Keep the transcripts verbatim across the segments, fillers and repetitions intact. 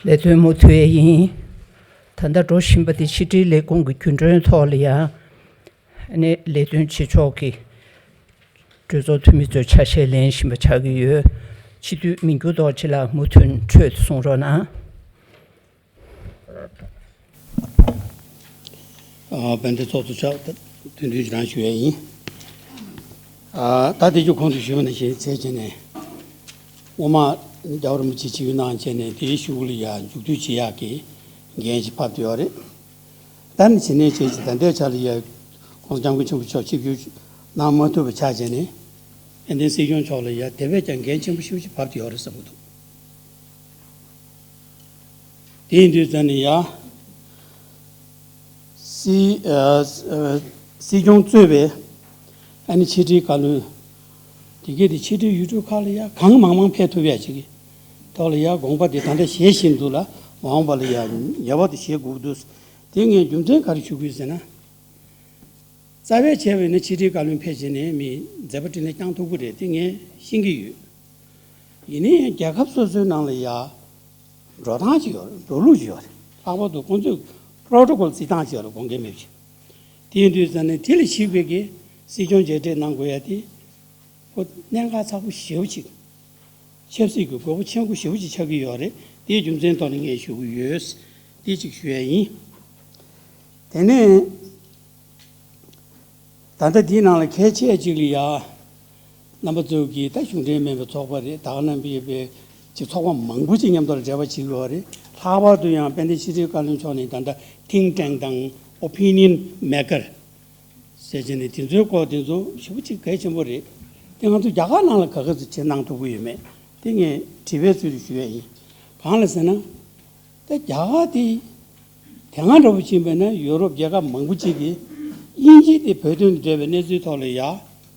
ལས་དོན་མུ་མཐུད་ཡིན། ད་ལྟ་འགྲོ་བཞིན་པ་དེ་ཕྱི་དྲིལ་ལས་ཁུངས་ཀྱི་རྒྱུན་གྲོན་ཐོག་ལ་ཡང་ནས་ལས་དོན་བྱེད་ཕྱོགས་ཀྱི་གྲོས་ཚོགས་འཐུས་མི་ཚོས་ཆ་ཤས་ལེན་བཞིན་པ་ཆགས་ཀྱི་ཡོད། སྤྱི་འཐུས་མི་འགྱུར་རྡོ་རྗེ་ལགས་མུ་མཐུད་འཕྲོས་གསུང་རོགས་གནང་། ཨ། དཔལ་ལྡན་ཚོགས་གཙོ་མཆོག་ད་ཐུགས་མཐུན་ཞུ་རང་ཞུ་ཡས་ཡིན། ཨ། ད་དེ་རྒྱུ་གོང་དུ་ཞུས་པ་ནང་བཞིན་བྱས་བྱས་ནས། སྔོན་མ་རྒྱལ་བ་རིན་པོ་ཆེ་ཆིབས་བསྒྱུར་གནང་བྱས་ནས་དེའི་གཞུག་ལ་ཡ་མཇུག་སྡུད་བྱེད་ཡག་གི་འགན་ཞིག་བབས་ཡོད་རེད། ད་ནི་བྱས་ནས་བྱས་ཀྱི་ད་ལྟའི་ཆ་ལ་ཡ་༸གོང་ས་༸སྐྱབས་མགོན་ཆེན་པོ་མཆོག་ཆིབས་བསྒྱུར་གནང་མ་ཐུབ་པ་ཆགས་བྱས་ནས། དཔལ་ལྡན་སྲིད་སྐྱོང་མཆོག་ལ་ཡ་དེ་བས་ཀྱང་འགན་ཆེན་པོ་ཞེ་པོ་ཅིག་བབས་ཡོད་རེད་བསམ་གྱི་འདུག་དེ་ཡིན་དུས་ཙང་ནས་ཡ། སྲིད། ཨ། ཨ། སྲིད་སྐྱོང་གཙོས་པའི་ཨ་ནི་ཕྱི་དྲིལ་བཀའ་བློན། དེ་གས་དེ་ཕྱི་དྲིལ་ཡུལ་གྲུ་ཁག་ལ་ཡ་གང་མང་མང་ཕེབས་ཐུབ་ཡ་ཅིག་གི་ཐོག་ལ་ཡ་དགོངས་པ་དེ་ད་ལྟ་བཞེས་བཞིན་འདུག་ལ། མ་འོངས་པ་ལ་ཡ་ངེས་པར་དུ་བཞེས་དགོས་འདུག་དེ་ངས་རྒྱུ་མཚན་ག་རེ་ཞུ་དགོས་ཟེར་ན། རྩ་བའི་ཆེ་བའི་ནི་ཕྱི་དྲིལ་བཀའ་བློན་ཕེབས་བྱས་ནས་མི་མཛད་པ་འཕྲིན་ལས་བསྐྱངས་ཐུབ་ཀྱི་རེད་དེ་ངས་ཤེས་ཀྱི་ཡོད། ཡིན་ནའི་རྒྱལ་ཁབ་སོ་སོའི་ནང་ལ་ཡ། འགྲོ་སྟངས་ཅིག་ཡོད་རེད། འགྲོ་ལུགས་ཅིག་ཡོད་རེད། ལྷག་པར་དུ་ཁོང་ཚོས་པྲོ་ཊོ་ཀོལ་བརྩི་སྟངས་ཅིག་ཡོད་རེད། དགོངས་འགལ་མེད་པ་ཅིག་དེ་ཡིན་དུས་ཙང་ནས་དེ་ལ་གཞིགས་པའི་གི་སྲིད་སྐྱོང་མཇལ་འཕྲད་གནང་དགོས་ཡ་དེ། ཁོ་གནད་འགག་ཚ་པོ་ཞེ་པོ་ཅིག་ཆབ་སྲིད་ཀྱི་དགོས་མཁོ་ཆེན་པོ་ཞེ་པོ་ཅིག་ཆགས་ཀྱི་ཡོད་རེད། དེའི་རྒྱུ་མཚན་ཐོག་ནས་ངས་ཞུ་གི་ཡོད། དེ་གཅིག་ཞུ་ཡ་ཡིན། དེ་ནས། ད་ལྟ་འདིའི་ནང་ལ་གལ་ཆེ་གཅིག་ལ་ཡ། རྣམ་པ་ཚོ་གིས་ད་གཞུང་འབྲེལ་མིན་པའི་ཚོགས་པ་རེད། ད་ག་ནང་པའི་པའི་ཅིག་ཚོགས་པ་མང་པོ་ཅིག་མཉམ་དུ་ལ་འབྲེལ་བ་བྱེད་ཀྱི་ཡོད་རེད། ལྷག་པར་དུ་ཡང་དཔལ་ལྡན་ཕྱི་དྲིལ་བཀའ་བློན་མཆོག་ནས་ད་ལྟ་think tank་དང་opinion maker་ཟེར་བྱས་ནས་དེ་ཚོའི་སྐོར་དེ་ཚོ་ཞེ་པོ་ཅིག་གལ་ཆེན་པོ་རེད། དེ་ང་ཚོ་རྒྱ་གར་ནང་ལ་ག་ག་ཚོད་བྱེད་གནང་ཐུབ་ཀྱི་ཡོད་མེད་དེ་ངས་དྲི་བའི་ཚུལ་དུ་ཞུ་ཡ་ཡིན། གང་ལ་ཟེར་ན། ད་རྒྱ་གར་དེ་དེ་སྔ་འདྲ་པོ་ཕྱིན་པ་ན་ཡུ་རོབ་རྒྱལ་ཁབ་མང་པོ་ཅིག་གིས་དབྱིན་ཇི་དེ་བོད་དོན་དང་འབྲེལ་བའི་གནས་ཚུལ་ཐོག་ལ་ཡ་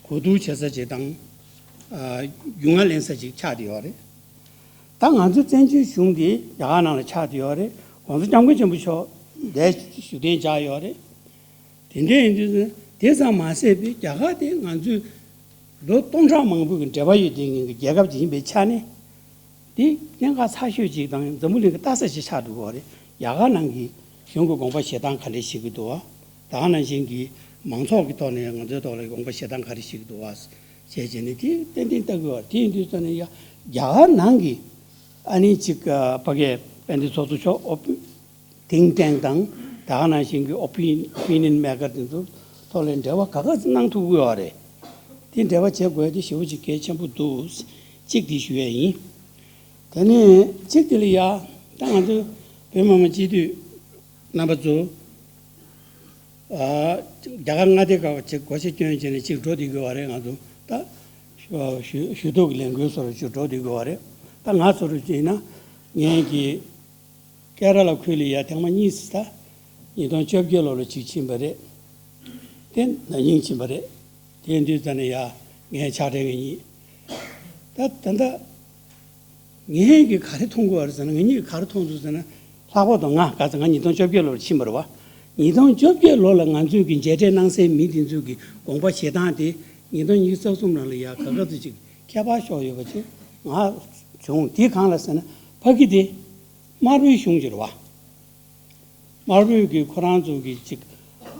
གོ་བསྡུར་བྱེད་ས་ཅིག་དང་། ཨ། རྒྱུས་མངའ་ལེན་ས་ཅིག་ཆགས་བསྡད་ཡོད་རེད། ད་ང་ཚོ་བཙན་བྱོལ་གཞུང་དེ་རྒྱ་གར་ནང་ལ་ཆགས་བསྡད་ཡོད་རེད། ༸གོང་ས་༸སྐྱབས་མགོན་ཆེན་པོ་མཆོག་འདིར་བཞུགས་གདན་འཇགས་ཡོད་རེད། དེ་འདྲ་ཡིན་དུས་དེ་ཙམ་མ་ཟད་པའི་རྒྱ་གར་དེ་ང་ཚོས་ལོ་སྟོང་ཕྲག་མང་པོའི་འབྲེལ་བ་ཡོད་བསྡད་མཁན་གྱི་རྒྱལ་ཁབ་ཅིག་ཡིན་པའི་ཆ་ནས། འདི་གནད་འགག་ཚ་ཤོས་ཅིག་དང་འཛམ་བུ་གླིང་གི་ལྟ་ས་ཅིག་ཆགས་འགྲོ་གི་ཡོད་རེད། རྒྱ་གར་ནང་གི་གཞུང་གི་དགོངས་པ་བཞེས་སྟངས་ག་འདྲས་བྱེད་ཀྱི་འདུག་བ། ད་ག་ནང་བཞིན་གྱི་མང་ཚོགས་ཀྱི་ཐོག་ནས་ང་ཚོའི་ཐོག་ལ་དགོངས་པ་བཞེས་སྟངས་ག་རེ་བྱེད་ཀྱི་འདུག་བ། བྱས་བྱས་ནས་དེ་ཏན་ཏན་ལྟ་གི་ཡོད་རེད། དེ་ཡིན་དུས་ཙང་ནས་ཡ་རྒྱ་གར་ནང་གི་ཨ་ནི་ཅིག་ཕ་གིའི་དཔལ་ལྡན་ཚོགས་གཙོ་མཆོག་ཨོ་པི། think tank་དང་ད་ག་ནང་བཞིན་གྱི་opinion opinion maker་དེ་ཚོ་ཐོག་ལ་འབྲེལ་བ་ག་ག་ཚོད་གནང་ཐུབ་ཀྱི་ཡོད་རེད། དེ་འབྲེལ་བ་བྱེད་དགོས་དེ་ཞེ་པོ་ཅིག་གལ་ཆེན་པོ་འདུག་གཅིག་དེ་ཞུ་ཡས་ཡིན། དེ་ནས་གཅིག་དེ་ལ་ཡ་ད་ང་ཚོ་བོད་མི་མང་སྤྱི་འཐུས་རྣམ་པ་ཚོ། ཨ། རྒྱ་གར་མངའ་སྡེ་ཁག་ཅིག་སྒོ་ཕྱེ་སྐྱོན་བྱས་ནས་ཅིག་འགྲོ་བསྡད་ཀྱི་ཡོད་རེད། ང་ཚོ་ད་ཞུ་ཞུ་གཏུག་གི་ལས་འགུལ་སོགས་ཅིག་འགྲོ་བསྡད་ཀྱི་ཡོད་རེད། ད་ང་ཚོ་རུ་བྱས་ན་ངས་ཀྱི། ཀེ་ར་ལ་ཁུལ་ལ་ཡ་ཐེངས་མ་གཉིས་ད་ཉིས་སྟོང་བཅོ་བརྒྱད་ལོ་ལ་གཅིག་ཕྱིན་པ་རེད། དེ་ན་ནིང་ཕྱིན་པ་རེད། དེ་དུས་ཙམ་ནས་ཡ་ངའི་ཕྱག་སྦྲེལ་ངེད་གཉིས། ད་ད་ལྟ་ངས་ཀྱི་ག་རེ་མཐོང་དགོས་པ་རེད་ཟེར་ན། ངེད་གཉིས་ག་རེ་མཐོང་འདུག་ཟེར་ན། ལྷག་པར་དུ་ང་ག་ཚོད་ང་ཉིས་སྟོང་བཅོ་བརྒྱད་ལོ་ལ་ཕྱིན་པ་རེད་བ། ཉིས་སྟོང་བཅོ་བརྒྱད་ལོ་ལ་ང་ཚོས་ཀྱི་མཇལ་འཕྲད་གནང་སའི་མི་དེ་ཚོས་ཀྱི་དགོངས་པ་བཞེས་སྟངས་དེ་ཉིས་སྟོང་ཉི་ཤུ་རྩ་གསུམ་ནང་ལ་ཡ་ག་ག་ཚོད་ཅིག་ཁྱད་པར་ཤོར་ཡོད་པ་ཅིག་ང་བྱུང་། དེ་གང་ལ་ཟེར་ན་ཕ་གི་དེ། དམར་པོའི་གཞུང་ཅིག་རེད་བ། དམར་པོའི་གི་ཁོ་རང་ཚོ་གི་ཅིག་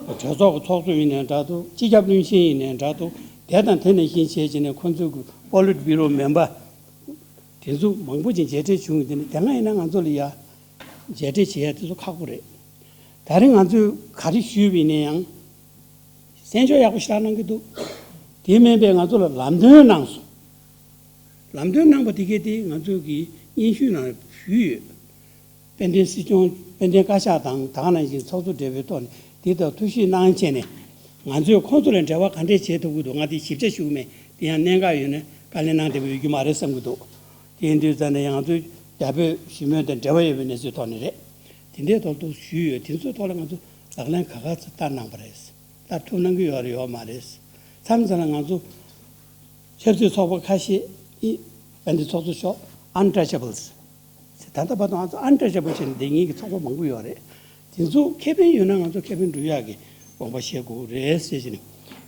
གྲོས་ཚོགས་ཀྱི་ཚོགས་གཙོ་ཡིན་ནའི་འདྲ་འདུག་སྤྱི་ཁྱབ་བློན་ཆེན་ཡིན་ནའི་འདྲ་འདུག་དེ་དང་དེ་ནང་བཞིན་བྱས་བྱས་ནས་ཁོ་ཚོ་གི་པོ་ལིཊ་བྷི་རོ་མེམ་བར་དེ་ཚོ་མང་པོ་ཅིག་མཇལ་འཕྲད་བྱུང་གི། དེ་ནས་དེ་སྔ་ཡིན་ན་ང་ཚོ་ལ་ཡ་མཇལ་འཕྲད་བྱེད་ཡ་དེ་ཚོ་ཁག་པོ་རེད། ད་རིང་ང་ཚོས་ག་རེ་ཞུས་པ་ཡིན་ན་ཡང་། གསན་ཕྱོགས་ཡག་པོ་ཞེ་དྲག་གནང་གི་འདུག་དེ་མིན་པའི་ང་ཚོ་ལ་ལམ་སྟོན་གནང་སོང་། ལམ་སྟོན་གནང་པ་དེ་གས་དེ་ང་ཚོ་གི་སྙན་ཞུའི་ནང་ཞུས་ཡོད། དཔལ་ལྡན་སྲིད་སྐྱོང་དཔལ་ལྡན་བཀའ་ཤག་དང་ད་ག་ནང་བཞིན་ཚོགས་གཙོ་སྦྲེལ་པོའི་ཐོག་ནས་དེ་ལྟར་ཐུགས་ཞིབ་གནང་བྱས་ནས་ང་ཚོས་ཁོང་ཚོ་ལ་འབྲེལ་བ་ག་འདྲས་བྱེད་ཐུབ་ཀྱི་འདུག་ང་དེ་ཞིབ་ཆ་ཞུ་གི་མེད། དེ་ཡང་གནད་འགག་ཡོད་ན་བཀའ་ལན་གནང་བདེ་པོ་ཡོད་རྒྱུ་མ་རེད་བསམ་གྱི་འདུག་དེ་ཡིན་དུས་ཙང་ནས་ང་ཚོས་རྒྱ་བོད་ཞི་མོལ་དང་འབྲེལ་བ་ཡོད་པའི་གནས་ཚུལ་ཐོག་ནས་རེད། དེ་འདྲའི་ཐོག་ཏུ་ཞུས་ཡོད། དེ་ཚོའི་ཐོག་ལ་ང་ཚོ་ལག་ལེན་ག་ག་ཚོད་བསྟར་གནང་པ་རེད། ད་ཐུགས་གནང་གི་ཡོད་རེད་ཡོད་མ་རེད། མཚམས་མཚམས་ལ་ང་ཚོ་ཆབ་སྲིད་ཚོགས་པ་ཁ་ཤས་ཨི་དཔལ་ལྡན་ཚོགས་གཙོ་མཆོག་untouchables་ཟེར། ད་ལྟ་བར་དུ་ང་ཚོ་untouchable་བྱས་ནས་བསྡད་མཁན་གྱི་ཚོགས་པ་མང་པོ་ཡོད་རེད། དེ་ཚོ་ཁེ་ཕན་ཡོད་ན་ང་ཚོ་ཁེ་ཕན་སྒྲུབ་ཡག་གི་དགོངས་པ་བཞེས་དགོས་རེད་ཟེར་བཞིན།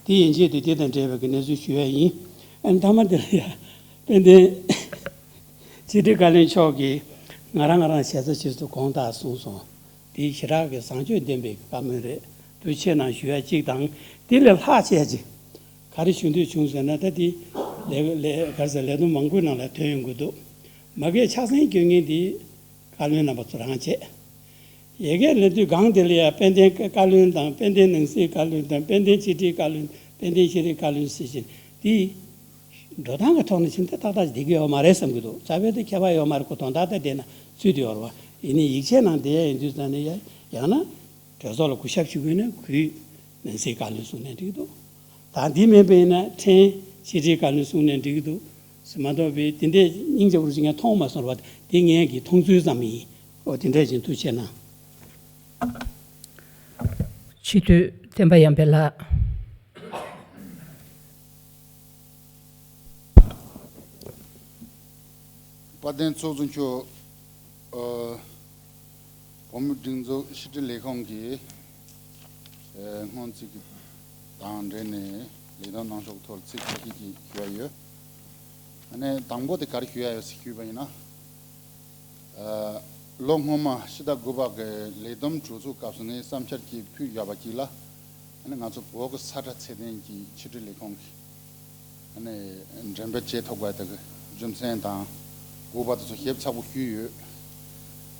དེ་ཡན་ཆད་དེ་དེ་དང་འབྲེལ་བའི་གི་གནས་ཚུལ་ཞུ་ཡ་ཡིན། ཨ་ནི་མཐའ་མ་དེ་ལ་ཡ་དཔལ་ལྡན་ཕྱི་དྲིལ་བཀའ་བློན་མཆོག་གིས་ ང་རང་ང་རང་བྱས་ཙང་ཕྱིས་སུ་དགོངས་དག་གསུངས་སོང་། འདི་ཞེ་དྲག་གི་བཟང་སྤྱོད་ལྡན་པའི་བཀའ་མོལ་རེད། འདུ་ཆེ་ནང་ཞུ་ཡ་གཅིག་དང་། དེ་ལས་ལྷག་བཅས་ཀྱི་ག་རེ་ཞུ་འདོད་བྱུང་ཟེར་ན། ད་དེ་ལས་ལས་ག་རེ་ཟེར། ལས་བསྡོམས་མང་པོའི་ནང་ལ་ཐོན་ཡོང་གི་འདུག་མ་གིའི་ཕྱག་སེང་སྐྱོན་མཁན་དེ་བཀའ་བློན་རྣམ་པ་ཚོ་རང་བྱས། ཡ་གིའི་ལས་དུས་སྒང་དེ་ལ་ཡ་དཔལ་ལྡན་བཀའ་བློན་དང་། དཔལ་ལྡན་ནང་སྲིད་བཀའ་བློན་དང་། དཔལ་ལྡན་ཕྱི་དྲིལ་བཀའ་བློན། དཔལ་ལྡན་ཤེས་རིག་བཀའ་བློན་ཟེར་བཞིན་དེ། འགྲོ་སྟངས་ཀྱི་ཐོག་ནས་ཕྱིན་ཏེ་ཏག་ཏག་བསྡད་ཀྱི་ཡོད་མ་རེད་བསམ་གྱི་འདུག་རྩ་བའི་དེ་ཁྱད་པར་ཡོད་མ་རེད། ཁོ་དོན་དག་དེ་བསྡད་ན་ཚུལ་དེ་ཡོད་རེད་བ། ཡིན་ནའི་ཡིག་ཆའི་ནང་བསྡད་ཡ་ཡིན་དུས་ཙང་ནས། ཡ་ཡང་ན་གྲོས་ཚོགས་ལ་གུས་ཞབས་ཞུ་དགོས་ན་གུས་ནང་སྲིད་བཀའ་བློན་གསུངས་ནའི་འགྲིག་འདུག་ད་འདི་མིན་པ་ཡིན་ན་ཕྲན་ཕྱི་དྲིལ་བཀའ་བློན་གསུངས་ནའི་འགྲིག་འདུག་ཟེར་མ་གཏོགས་པའི་དེ་འདྲའི་སྙིང་རྗེ་པོ་ཞིག་ངས་མཐོང་མ་སོང་བ། དེ་ངའི་གི་མཐོང་ཚུལ་ཙམ་ཡིན། ཨོ་དེ་འདྲ་ཞིག་ཐུགས་རྗེ་གནང་། སྤྱི་འཐུས་བསྟན་པ་ཡར་འཕེལ་ལགས། དཔལ་ལྡན་ཚོགས་གཙོ་མཆོག་ཨ། བོད་མིའི་སྒྲིག་འཛུགས་ཕྱི་དྲིལ་ལས་ཁུངས་ཀྱི་ཨ་སྔོན་ཚིག་དང་འབྲེལ་ནས་ལས་དོན་གནང་ཕྱོགས་ཐོག་ཚིག་ཁ་ཤས་ཅིག་ཞུ་ཡ་ཡོད། ཨ་ནི་དང་པོ་དེ་ག་རེ་ཞུ་ཡ་ཡོད་ཟེར་ཞུས་པ་ཡིན་ན། ཨ། ལོ་སྔོན་མ་ཕྱི་ཟླ་དགུ་པ་གི་ལས་བསྡོམས་གྲོས་ཚོགས་སྐབས་སུ་ངས་བསམ་འཆར་ཅིག་ཕུལ་ཡོད་པ་ཅིག་ལ། ཨ་ནི་ང་ཚོ་བོད་ཀྱི་ས་ཁྲ་ཚད་ལྡན་གྱི་ཕྱི་དྲིལ་ལས་ཁུངས་ཀྱིས་ཨ་ནི་འགྲེམས་སྤེལ་བྱེད་ཐུབ་པ་དེ་གི་རྒྱུ་མཚན་དང་དགོས་པ་དེ་ཚོ་ཞིབ་ཚགས་པོ་ཞུས་ཡོད།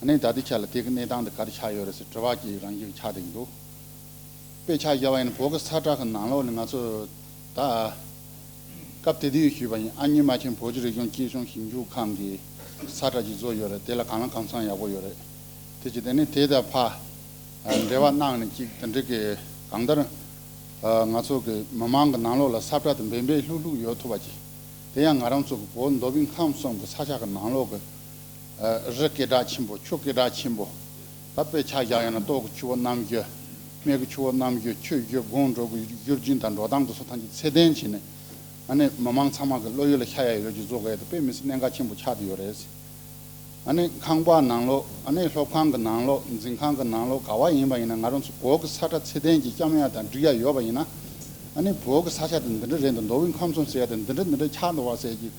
ཨ་ནི་ད་ལྟའི་ཆ་ལ་དེ་གི་གནས་སྟངས་དེ་ག་རེ་ཆགས་ཡོད་རེད་ཟེར་དྲི་བ་ཅིག་རང་བཞིན་གྱིས་ཆགས་བསྡད་ཀྱི་འདུག་དཔེ་ཆ་བཞག་པ་ཡིན་ན་བོད་ཀྱི་ས་ཁྲ་གི་ནང་ལོགས་ནས་ང་ཚོ་ད་སྐབས་དེ་དུས་ཞུས་པ་ཡིན། ཨ་མྱེས་རྨ་ཆེན་བོད་ཀྱི་རིག་གཞུང་གཅེས་སྐྱོང་ཞིབ་འཇུག་ཁང་གིས་ས་ཁྲ་ཅིག་བཟོས་ཡོད་རེད། དེ་ལ་གང་ལ་གང་འཚམ་ཡག་པོ་ཡོད་རེད། དེ་ཅི་དེ་ནི་དེ་དང་ཕར་འབྲེལ་བ་གནང་ནས་ཅིག་དེ་འདྲ་གི་གང་ལྟར་ང་ཚོ་གི་མི་མང་གི་ནང་ལོགས་ལ་ས་ཁྲ་དེ་འབད་འབད་ལྷུག་ལྷུག་ཡོད་ཐུབ་པ་ཅིག་དེ་ཡང་ང་རང་ཚོ་གི་བོད་མདོ་དབུས་ཁམས་གསུམ་གི་ས་ཆ་གི་ནང་ལོགས་གི་རི་སྐད་གྲགས་ཆེན་པོ། ཆུ་སྐད་གྲགས་ཆེན་པོ། ད་དཔེ་ཆ་བཞག་ཡོད་ན་སྟོད་ཀྱི་ཆུ་བོ་རྣམ་རྒྱལ། སྨད་ཀྱི་ཆུ་བོ་རྣམ་རྒྱལ། ཆུ་བཞི་སྒང་དྲུག་གི་བཞུར་རྒྱུན་དང་འགྲོ་སྟངས་དེ་ཚོ་ཐམས་ཅད་ཚད་ལྡན་བྱས་ནས། ཨ་ནི་མི་མང་ཚང་མ་གི་བློ་ཡུལ་ལ་ཤར་ཡ་ཡོད་ཅིག་བཟོ་དགོས་ཡ་དེ་དཔེ་མི་སྲིད་གནད་འགག་ཆེན་པོ་ཆགས་བསྡད་ཡོད་རེད། ཨ་ནི་ཁང་པ་ནང་ལོགས། ཨ་ནི་སློབ་ཁང་གི་ནང་ལོགས། འཛིན་ཁང་གི་ནང་ལོགས། ག་བ་ཡིན་པ་ཡིན་ན་ང་རང་ཚོ་བོད་ཀྱི་ས་ཁྲ་ཚད་ལྡན་གྱི་བཤམས་ཡ་དང་སྒྲིག་ཡ་ཡོད་པ་ཡིན་ན། ཨ་ནི་བོད་ཀྱི་ས་ཆ་དེ་འདི་འདྲ་རེད་འདུག་མདོ་དབུས་ཁམས་གསུམ་ཟེར་ཡ་དེ་འདི་འདྲ་འདི་འདྲ་ཆགས་འདུག་བ་ཟེར་གྱི།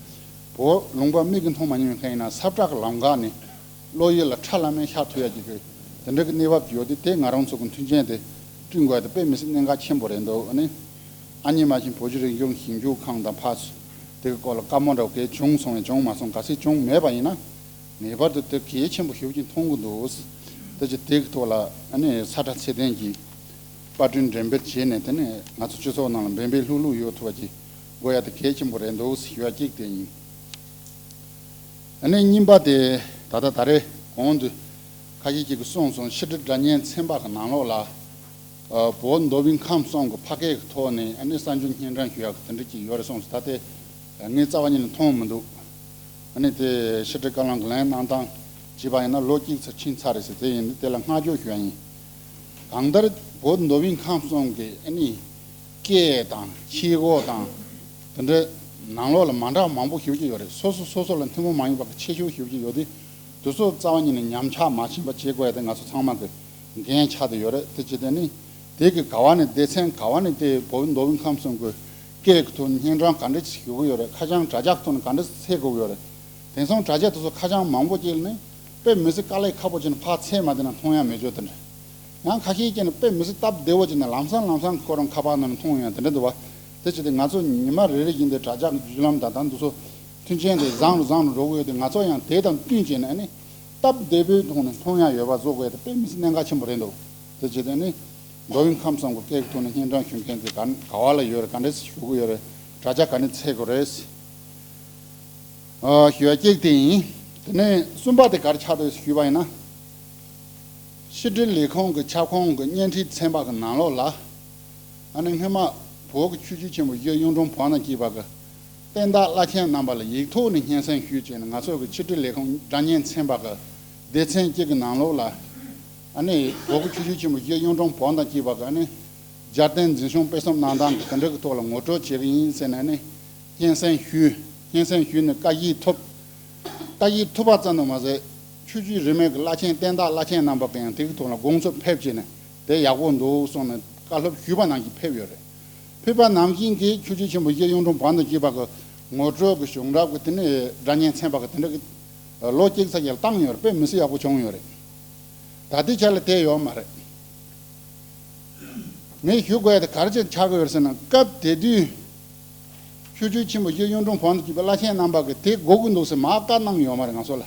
བོད་ལུང་པ་མིག་གིས་མཐོང་མ་མྱོང་མཁན་ཡིན་ན་ས་བཀྲ་གི་ལམ་ཁ་ནས་བློ་ཡུལ་ལ་ཁྲ་ལམ་མེ་ཤར་ཐུབ་ཡ་གི་གི་དེ་འདྲ་གི་གནས་བབ་ཅིག་ཡོད་དུས། དེ་ང་རང་ཚོ་གི་མཐུན་རྐྱེན་དེ་བསྐྲུན་དགོས་ཡ་དེ་དཔེ་མི་སྲིད་གནད་འགག་ཆེན་པོ་རེད་འདུག་ཨ་ནི་ཨ་མྱེས་རྨ་ཆེན་བོད་ཀྱི་རིག་གཞུང་ཞིབ་འཇུག་ཁང་དང་ཕར་ཚུར་དེ་གི་སྐོར་ལ་བཀའ་མོལ་འདྲ་བོ་གལ་བྱུང་སོང་ཡང་བྱུང་མ་སོང་། གལ་སྲིད་བྱུང་མེད་པ་ཡིན་ན་ངེས་པར་དུ་དེ་གལ་ཆེན་པོ་ཞེ་པོ་ཅིག་མཐོང་གི་འདུག་དེ་ཅི་དེ་གི་ཐོག་ལ་ཨ་ནི་ས་ཁྲ་ཚད་ལྡན་གྱི་པར་སྐྲུན་འགྲེམས་སྤེལ་བྱས་ནས། དེ་ནས་ང་ཚོ་སྤྱི་ཚོགས་ནང་ལ་འབད་འབད་ལྷུག་ལྷུག་ཡོད་ཐུབ་པ་ཅིག་དགོས་ཡ་དེ་གལ་ཆེན་པོ་རེད་འདུག་ཞུ་ཡ་གཅིག་དེ་ཡིན། ཨ་ནི་གཉིས་པ་དེ་ད་ལྟ་ད་རེས་གོང་དུ་ཁ་ཤས་ཅིག་གིས་གསུངས་སོང་། ཕྱི་དྲིལ་སྒྲ་སྙན་ཚན་པ་གི་ནང་ལོགས་ལ་ཨ་བོད་མདོ་དབུས་ཁམས་གསུམ་གི་ཕ་སྐད་ཀྱི་ཐོག་ནས་ཨ་ནི་གསར་འགྱུར་སྙན་སྒྲོན་ཞུ་ཡག་གི་དེ་འདྲ་ཅིག་ཡོད་རེད་གསུངས་སོང་། ད་དེ་ངས་རྩ་བ་ཉིད་ནས་མཐོང་མི་འདུག་ཨ་ནི་དེ་ཕྱི་དྲིལ་བཀའ་བློན་གྱི་ལན་གནང་སྟངས་བྱས་པ་ཡིན་ན་ལོ་གཅིག་ཙམ་ཕྱིན་ཚར་རེད་ཟེར། དེ་ཡིན་དུས་དེ་ལ་བསྔགས་བརྗོད་ཞུ་ཡ་ཡིན། གང་ལྟར་བོད་མདོ་དབུས་ཁམས་གསུམ་གྱི་ཨ་ནི་སྐད་དང་ཆས་གོས་དང་དེ་འདྲ་ནང་ལོགས་ལ་མ་འདྲ་བ་མང་པོ་ཞེ་པོ་ཅིག་ཡོད་རེད། སོ་སོ་སོ་སོ་ལ་ཐུན་མོང་མ་ཡིན་པ་གི་ཁྱད་ཆོས་ཞེ་པོ་ཅིག་ཡོད་དུས། དེ་ཚོ་རྩ་བ་ཉིད་ནས་ཉམས་ཆག་མ་ཕྱིན་པ་བྱེད་དགོས་ཡ་དེ་ང་ཚོ་ཚང་མ་གི་འགན་ཆགས་བསྡད་ཡོད་རེད། དེ་བྱས་དེ་ནི་དེ་གི་ག་བ་ནས་སྡེ་ཚན་ག་བ་ནས་དེ་བོད་མདོ་དབུས་ཁམས་གསུམ་གི་སྐད་ཀྱི་ཐོག་ནས་སྙན་སྒྲོན་ག་འདྲ་ཞིག་ཞུ་གི་ཡོད་རེད། ཁ་བྱང་དྲ་རྒྱ་གི་ཐོག་ནས་ག་འདྲ་ཞིག་འཚོལ་དགོས་ཀྱི་ཡོད་རེད། དེང་སང་དྲ་རྒྱ་དེ་ཚོ་ཁ་བྱང་མང་པོ་ཅིག་ལ་ནི་དཔེ་མི་སྲིད་དཀའ་ལས་ཁག་པོ་བྱས་ནས་ཕར་འཚོལ་མ་བསྡད་ན་མཐོང་ཡ་མེད་ཅོ་དེ་འདྲ། ཡང་ཁ་ཤས་ཀྱིས་ནི་དཔེ་མི་སྲིད་སྟབས་བདེ་བོ་བྱས་ནས་ལམ་སང་ལམ་སང་ཁོ་རང་ཁ་པར་ནང་ནས་མཐོང་ཡ་དེ་འདྲ་འདུག་བ། དེ་བྱས་ཏེ་ང་ཚོ་ཉི་མ་རེ་རེ་བཞིན་དུ་དྲ་རྒྱ་གི་བརྒྱུད་ལམ་དང་ད་འདི་ཚོ་མཐུན་རྐྱེན་དེ་བཟང་རུ་བཟང་རུ་འགྲོ་གི་ཡོད་དུས། ང་ཚོ་ཡང་དེ་དང་བསྟུན་བྱས་ནས་ཨ་ནི་སྟབས་བདེ་བོའི་ཐོག་ནས་མཐོང་ཡ་ཡོད་པ་བཟོ་དགོས་དེ་དཔེ་མི་སྲིད་གནད་འགག་ཆེན་པོ་རེད་འདུག་དེ་བྱས་ཏེ་ཨ་ནི་མདོ་དབུས་ཁམས་གསུམ་གྱི་སྐད་ཀྱི་ཐོག་ནས་སྙན་སྒྲོན་ཞུ་མཁན་དེ་ག་ག་བ་ལ་ཡོད་རེད། ག་འདྲས་ཞུ་གི་ཡོད་རེད། དྲ་རྒྱ་ག་ནས་འཚོལ་དགོས་རེད། ཨ། ཞུ་ཡ་གཅིག་དེ་ཡིན། དེ་ནས་གསུམ་པ་དེ་ག་རེ་ཆགས་འདུག་ཞུས་པ་ཡིན་ན། ཕྱི་དྲིལ་ལས་ཁུངས་ཀྱི་ཁྱབ་ཁོངས་ཀྱི་བརྙན་འཕྲིན་ཚན་པ་གི་ནང་ལོགས་ལ། ཨ་ནི་སྔོན་མ་བོད་ཀྱི་ཆོས་བརྒྱུད་ཆེན་པོ་བཞི་གཡུང་དྲུང་བོན་དང་བཅས་པ་གི་བསྟན་བདག་བླ་ཆེན་རྣམ་པ་ལ་ཡིག་ཐོག་ནས་སྙན་སེང་ཞུས་བྱས་ནས། ང་ཚོ་གི་ཕྱི་དྲིལ་ལས་ཁུངས་སྒྲ་སྙན་ཚན་པ་གི་སྡེ་ཚན་གཅིག་གི་ནང་ལོགས་ལ། ཨ་ནི་བོད་ཀྱི་ཆོས་བརྒྱུད་ཆེན་པོ་བཞི་གཡུང་དྲུང་བོན་དང་བཅས་པ་གི་ཨ་ནི་རྒྱལ་བསྟན་འཛིན་སྐྱོང་སྤེལ་གསུམ་གནང་སྟངས་ཀྱི་དེ་འདྲ་གི་ཐོག་ལ་ངོ་སྤྲོད་བྱེད་ཀྱི་ཡིན་ཟེར་ནས་ཨ་ནི་སྙན་སེང་ཞུས། སྙན་སེང་ཞུས་ནས་བཀའ་བཞེས་ཐོབ། བཀའ་བཞེས་ཐོབ་པ་ཙམ་དུ་མ་ཟད། ཆོས་བརྒྱུད་རིས་མེད་ཀྱི་བླ་ཆེན་བསྟན་བདག་བླ་ཆེན་རྣམ་པ་གིས་ཡང་དེ་གི་ཐོག་ལ་དགོངས་ཚུལ་ཕེབས་བྱས་ནས་དེ་ཡག་པོ་འདུག་གསུངས་ནས་བཀའ་སློབ་ཞུས་པ་ནང་བཞིན་ཕེབས་ཡོད་རེད། ཕེབས་པ་ནང་བཞིན་གྱི་ཆོས་བརྒྱུད་ཆེན་པོ་བཞི་གཡུང་དྲུང་བོན་དང་བཅས་པ་གི་ངོ་སྤྲོད་ཀྱི་བྱུང་རབས་ཀྱི་དེ་ནས་སྒྲ་སྙན་ཚན་པ་གི་དེ་འདྲ་གི་ ལོ་གཅིག་ཙམ་ཞིག་ལ་བཏང་ཡོད་རེད། དཔེ་མི་སྲིད་ཡག་པོ་བྱུང་ཡོད་རེད། ད་ལྟའི་ཆ་ལ་དེ་ཡོད་མ་རེད། ངས་ཞུ་དགོས་ཡ་དེ་ག་རེ་བྱས་ཆགས་ཀྱི་ཡོད་རེད་ཟེར་ན། སྐབས་དེ་དུས་ཆོས་བརྒྱུད་ཆེན་པོ་བཞི་གཡུང་དྲུང་བོན་དུ་གྱུར་པའི་བླ་ཆེན་རྣམ་པ་གིས་དེ་དགོས་ཀྱི་འདུག་ཟེར་མར་བཀའ་གནང་ཡོད་མ་རེད་ང་ཚོ་ལ།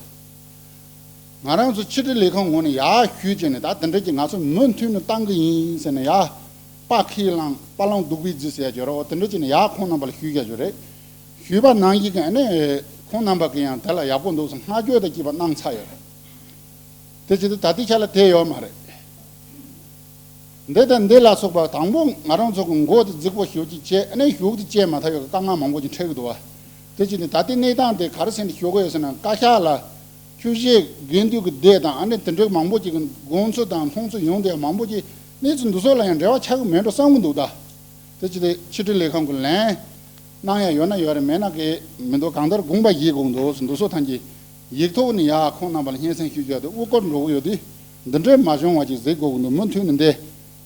ང་རང་ཚོ་ཕྱི་དྲིལ་ལས་ཁང་ངོས་ནས་ཡར་ཞུས་བྱས་ནས། ད་དེ་འདྲ་ཅིག་ང་ཚོ་མུ་མཐུད་ནས་བཏང་གི་ཡིན་ཟེར་ནས། ཡར་པ་ཁས་བླངས་པ་ལང་སྡུག་པའི་རྫི་ཟེར་ཡ་ཅིག་ཡོད་རེད། འོ་དེ་འདྲ་ཅིག་ནས་ཡར་ཁོང་རྣམ་པ་ལ་ཞུས་བཞག་རྒྱུ་རེད། ཞུས་པ་ནང་བཞིན་གྱི་ཨ་ནི་ཁོང་རྣམ་པ་གིས་ཡང་དེ་ལ་ཡག་པོ་འདུག་ཟེར་བསྔགས་བརྗོད་དང་བཅས་པ་གནང་ཚར་ཡོད་རེད། དེ་བྱས་ཏེ་ད་ལྟའི་ཆ་ལ་དེ་ཡོད་མ་རེད། འདི་དང་འདི་ལ་སོགས་པ་དང་པོ་ང་རང་ཚོ་གི་མགོ་དེ་རྫིག་པོ་ཞེ་པོ་ཅིག་བྱས། ཨ་ནི་གཞུག་དེ་བྱས་མ་ཐག་ཡོད་དཀའ་ངལ་མང་པོ་ཅིག་འཕྲད་ཀྱི་འདུག་བ། དེ་བྱས་ཏེ་ད་ལྟའི་གནས་སྟངས་དེ་ག་རེ་ཟེར་ནས་ཞུ་དགོས་ཡོད་ཟེར་ན། བཀའ་ཤག་ལ་ཆོས་བཤད་དགེ་འདུན་གྱི་སྡེ་དང་། ཨ་ནི་དེ་འདྲའི་མང་པོ་ཅིག་གི་དགོངས་ཚུལ་དང་མཐོང་ཚུལ་ཡོང་དེ་མང་པོ་ཅིག་གནས་ཚུལ་འདི་ཚོ་ལ་ཡང་འབྲེལ་བ་ཆགས་ཀྱི་མེད་འགྲོ་བསམ་གྱི་འདུག་ད། དེ་བྱས་ཏེ་ཕྱི་དྲིལ་ལས་ཁང་གི་ལན་གནང་ཡ་ཡོད་ན་ཡོད་རེད། མེད་ན་གི་མི་འདུག་གང་ལྟར་དགོངས་པ་བཞེས་དགོས་འདུག་འདི་ཚོ་ཐམས་ཅད་ཡིག་ཐོག་ནས་ཡར་ཁོང་རྣམ་པ་ལ་སྙན་སེང་ཞུ་རྒྱུ་དེ་དབུ་སྐོར་འགྲོ་གི་ཡོད་དུས། འདི་འདྲའི་མ་བྱུང་བ་ཅིག་གཟིགས་དགོས་ཀྱི་འདུག་མུ་མཐུད་ནས་འདི་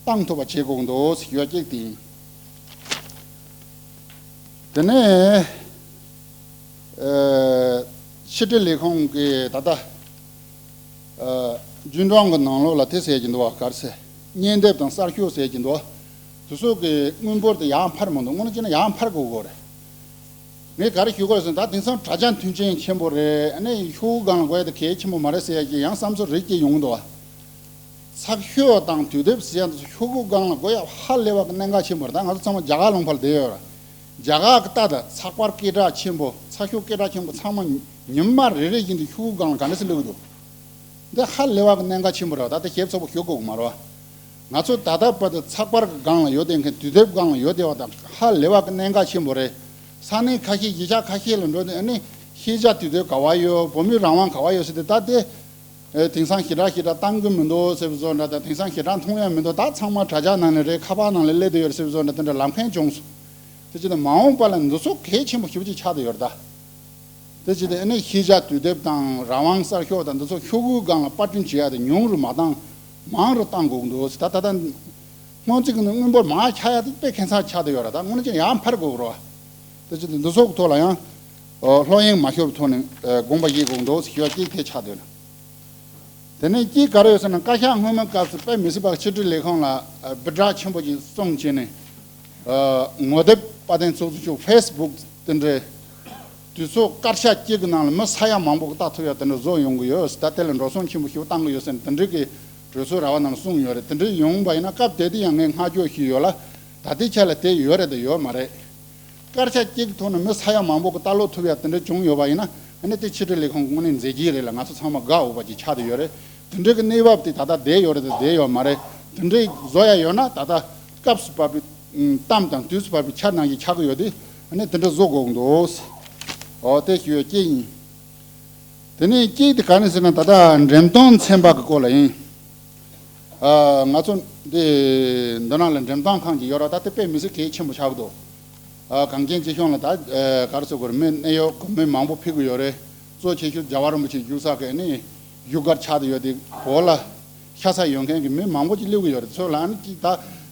བཏང་ཐུབ་པ་བྱེད་དགོས་ཀྱི་འདུག་ཟེར་ཡོད་ཅིག་དེ་ཡིན། དེ་ནས་ཨ་ཕྱི་དྲིལ་ལས་ཁང་གིས་ད་ལྟ་ཨ་རྒྱུན་གྲོན་གྱི་ནང་ལོགས་ལ་དེ་ཟེར་གྱི་འདུག་བ། ག་རེ་ཟེར། བརྙན་དེབ་དང་གསར་ཤོག་ཟེར་གྱི་འདུག་དེ་ཚོ་གི་དངུལ་འབོར་དེ་ཡར་འཕར་མི་འདུག་དངོས་གནས་བྱས་ན་ཡར་འཕར་དགོས་ཀྱི་རེད། ངས་ག་རེ་ཞུ་དགོས་ཟེར་ན། ད་དེང་སང་དྲ་རྒྱ་མཐུན་རྐྱེན་ཆེན་པོ་རེད། ཨ་ནི་ཤོག་གུ་སྒང་ལ་དགོས་ཡ་དེ་གལ་ཆེན་པོ་མ་རེད་ཟེར་ཡ་ཅིག་ཡང་བསམ་ཚུལ་རེ་སྐྱེ་ཡོང་གི་འདུག་བ། ཚགས་ཤོག་དང་དུས་དེབ་ཟེར་ཡ་འདི་ཚོ་ཤོག་གུ་སྒང་ལ་དགོས་ཡ་ཧ་ལས་པ་གི་གནད་འགག་ཆེན་པོ་རེད། ད་ང་ཚོ་ཚང་མ་རྒྱ་གར་ལུང་པ་ལ་བསྡད་ཡོད་ར། རྒྱ་གར་གི་ལྟ་ད་ཚགས་པར་སྐད་གྲགས་ཆེན་པོ། ཚགས་ཤོག་སྐད་གྲགས་ཆེན་པོ་ཚང་མ་ཉི་མ་རེ་རེ་བཞིན་དུ་ཤོག་གུ་སྒང་ལ་ག་འདྲ་སེ་བླུགས་འདུག་འདི་ཧ་ལས་པ་གི་གནད་འགག་ཆེན་པོ་རེད་བ། ད་ལྟ་ཞིབ་ཚགས་པོ་ཞུ་དགོས་ཀྱི་མ་རེད་བ། ང་ཚོ་ད་ལྟ་བར་དུ་ཚགས་པར་གི་སྒང་ལ་ཡོད་བསྡད་མཁན། དུས་དེབ་སྒང་ལ་ཡོད་བསྡད་པ་དང་ཧ་ལས་པ་གི་གནད་འགག་ཆེན་པོ་རེད། ས་གནས་ཁ་ཤས་གཞིས་ཆགས་ཁ་ཤས་ལ་འགྲོ་དུས། ཨ་ནི་ཤེས་བྱ་དུས་དེབ་ག་བ་ཡོད། བོད་མིའི་རང་དབང་ག་བ་ཡོད་ཟེར་དུས། ད་དེ་ཨེ་དེང་སང་ཞེ་དྲག་ཞེ་དྲག་བཏང་གི་མི་འདུག་ཟེར་བཟོ་འདྲ་དང་། དེང་སང་ཞེ་དྲག་མཐོང་ཡ་མི་འདུག་ད་ཚང་མ་དྲ་རྒྱ་ནང་ནས་རེད། ཁ་པར་ནང་ལ་སླེབས་བསྡད་ཡོད་རེད་ཟེར་བཟོ་འདྲ་དེ་འདྲ་ལབ་མཁན་བྱུང་སོང་། དེ་བྱས་ན་མ་འོངས་པ་ལ་འདི་ཚོ་གལ་ཆེན་པོ་ཞེ་པོ་ཅིག་ཆགས་བསྡད་ཡོད་རེད་ད། དེ་བྱས་ཏེ་ཨ་ནི་ཤེས་བྱ་དུས་དེབ་དང་རང་དབང་གསར་ཤོག་དང་འདི་ཚོ་ཤོག་གུའི་སྒང་ལ་པར་སྐྲུན་བྱེད་ཡ་དེ་ཉུང་རུ་མ་བཏང་། མང་རུ་བཏང་དགོས་ཀྱི་འདུག་ད་ད་ལྟ་སྔོན་རྩིས་ཀྱི་དངུལ་འབོར་མར་ཆག་ཡ་དེ་དཔེ་ཁྱད་མཚར་ཆགས་བསྡད་ཡོད་རེད། ད་དངོས་གནས་ཅིག་ཡར་འཕར་དགོས་ཀྱི་རེད་བ། དེ་བྱས་ཏེ་འདི་ཚོ་གི་ཐོག་ལ་ཡང་ཨ་ལྷོད་གཡེང་མ་ཤོར་བའི་ཐོག་ནས་ཨ་དགོངས་པ་བཞེས་དགོས་ཀྱི་འདུག་ཟེར་ཡ་གཅིག་དེ་ཆགས་བསྡད་ཡོད། དེ་ནས་གཅིག་ག་རེ་ཡོད་ཟེར་ན། བཀའ་ཤག་སྔོན་མའི་སྐབས་སུ་དཔེ་མི་སྲིད་པ་ཕྱི་དྲིལ་ལས་ཁང་ལ་ཨ་སྦི་དགྲ་ཆེན་པོ་ཅིག་བཙོང་བྱས་ནས། ཨ་ངོ་དེབ་དཔལ་ལྡན་ཚོགས་གཙོ་མཆོག་ཕེ་སི་བུག་དེ་འདྲའི་དུས་ཚོད་སྐར་ཆ་གཅིག་གི་ནང་ལ་མི་ས་ཡ་མང་པོ་གིས་ལྟ་ཐུབ་ཡ་དེ་འདྲ་བཟོ་ཡོང་གི་ཡོད། ད་དེ་ལ་འགྲོ་སོང་ཆེན་པོ་ཞིག་བཏང་གི་ཡོད་ཟེར་ནས་དེ་འདྲའི་གི་གྲོས་ཚོགས་ར་བ་ནང་ལ་གསུངས་ཡོད་རེད། དེ་འདྲའི་ཡོང་བ་ཡིན་ན་སྐབས་དེ་དུས་ཡང་ངས་བསྔགས་བརྗོད་ཞུས་ཡོད་ལ། ད་ལྟའི་ཆ་ལ་དེ་ཡོད་རེད་དང་ཡོད་མ་རེད། སྐར་ཆ་གཅིག་གི་ཐོག་ནས་མི་ས་ཡ་མང་པོ་གིས་ལྟ་ཀློག་ཐུབ་ཡ་དེ་འདྲ་བྱུང་ཡོད་པ་ཡིན་ན། ཨ་ནི་དེ་ཕྱི་དྲིལ་ལས་ཁང་ངོས་ནས་མཛད་རྗེས་རེད་ལ། ང་ཚོ་ཚང་མ་དགའ་འོས་པ་ཅིག་ཆགས་བསྡད་ཡོད་རེད། དེ་འདྲའི་གི་གནས་བབ་དེ་ད་ལྟ་བསྡད་ཡོད་རེད་དང་བསྡད་ཡོད་མ་རེད། དེ་འདྲའི་བཟོ་ཡ་ཡོད་ན་ད་ལྟ་སྐབས་སུ་བབས་པའི་གཏམ་དང་དུས་སུ་བབས་པའི་ཆ་ནང་བཞིན་ཆགས་ཀྱི་ཡོད་དུས། ཨ་ནི་དེ་འདྲ་བཟོ་དགོས་ཀྱི་འདུག་འོ་དེ་ཞུ་ཡ་གཅིག་ཡིན། དེ་ནས་གཅིག་དེ་ག་རེ་ཟེར་ན། ད་ལྟ་འགྲེམས་སྟོན་ཚན་པ་གི་སྐོར་ལ་ཡིན། ཨ་ང་ཚོ་འདི་འདི་ནང་ལ་འགྲེམས་སྟོན་ཁང་ཅིག་ཡོད་ར། ད་དེ་དཔེ་མི་སྲིད་གལ་ཆེན་པོ་ཆགས་ཀྱི་འདུག་ཨ་གངས་ཅན་སྐྱིད་གཤོངས་ལ་ད་ཨ་ག་རེ་ཟེར་དགོས་རེད། མི་གནད་ཡོད་མི་མང་པོ་ཕེབས་ཀྱི་ཡོད་རེད། གཙོ་ཆེ་ཤོས་རྒྱལ་བ་རིན་པོ་ཆེ་བཞུགས་ས་གི་ནི་བཞུགས་སྒར་ཆགས་བསྡད་ཡོད་དེ། བོད་ལ་ཤ་ཚ་ཡོད་མཁན་གྱི་མི་མང་པོ་ཅིག་སླེབས་ཀྱི་ཡོད་རེད། ཚོ་ལ་ཨ་ནི་ཅིག་ད་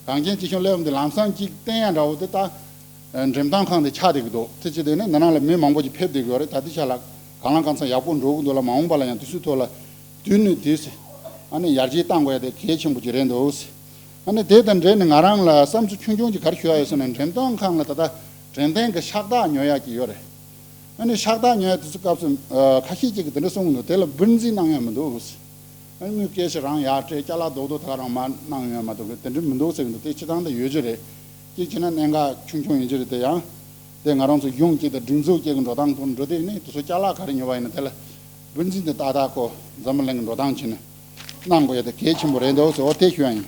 གངས་ཅན་སྐྱིད་གཤོངས་སླེབས་འོང་དུས་ལམ་སང་ཅིག་བསྟན་ཡ་འདྲ་བོ་དེ་ད། འགྲེམས་སྟོན་ཁང་དེ་ཆགས་བསྡད་ཀྱི་འདུག་དེ་བྱས་དུས་ནི་འདི་ནང་ལ་མི་མང་པོ་ཅིག་ཕེབས་བསྡད་ཀྱི་ཡོད་རེད། ད་ལྟའི་ཆ་ལ་གང་ལ་གང་འཚམ་ཡག་པོ་འགྲོ་གི་འདུག་ལ། མ་འོངས་པ་ལ་ཡང་དུས་ཚོད་ཐོག་ལ་དུས་ནས་དུས་སུ་ཨ་ནི་ཡར་རྒྱས་གཏང་དགོས་ཡ་དེ་གལ་ཆེན་པོ་ཅིག་རེད་འདུག་ཨ་ནི་དེ་དང་འབྲེལ་ནས་ང་རང་ལ་བསམ་ཚུལ་ཆུང་ཆུང་ཅིག་ག་རེ་ཞུ་ཡ་ཡོད་ཟེར་ན། འགྲེམས་སྟོན་ཁང་ལ་ད་ལྟ་དྲན་རྟེན་གྱི་ཕྱག་རྟགས་ཉོ་ཡ་ཅིག་ཡོད་རེད། ཨ་ནི་ཕྱག་རྟགས་ཉོ་ཡ་དེ་ཚོ་སྐབས་སུ་ཨ་ཁ་ཤས་ཅིག་གིས་དེ་འདྲ་གསུང་གི་འདུག་དེ་ལ་འབུལ་འཛིན་གནང་ཡ་མི་འདུག་ཨ་ནི་དངུལ་སྐྱེལ་ཞིག་རང་ཡར་སྤྲད། ཅ་ལག་རྡོག་རྡོག་ད་ག་རང་མར་གནང་ཡོད་མ་གཏོགས་དེ་འདྲ་མི་འདུག་ཟེར་གི་འདུག་དེ་སྤྱིར་བཏང་ད་ཡོད་རྒྱུ་རེད། གཅིག་བྱས་ན་གནད་འགག་ཆུང་ཆུང་ཡིན་རྒྱུ་རེད། དེ་ཡང་དེ་ང་རང་ཚོ་གཞུང་གཅིག་དང་སྒྲིག་འཛུགས་གཅིག་གི་འགྲོ་སྟངས་ཐོག་འགྲོ་དུས་ནི་དེ་ཚོ་ཅ་ལག་ག་རེ་ཉོ་བ་ཡིན་ན་དེ་ལ་འབུལ་འཛིན་དེ་ཏག་ཏག་ཁོ་འཛམ་བུ་གླིང་གི་འགྲོ་སྟངས་བྱས་ནས་གནང་དགོས་ཡ་དེ་གལ་ཆེན་པོ་རེད་འདུག་ཟེར། འོ་དེ་ཞུ་ཡ་ཡིན།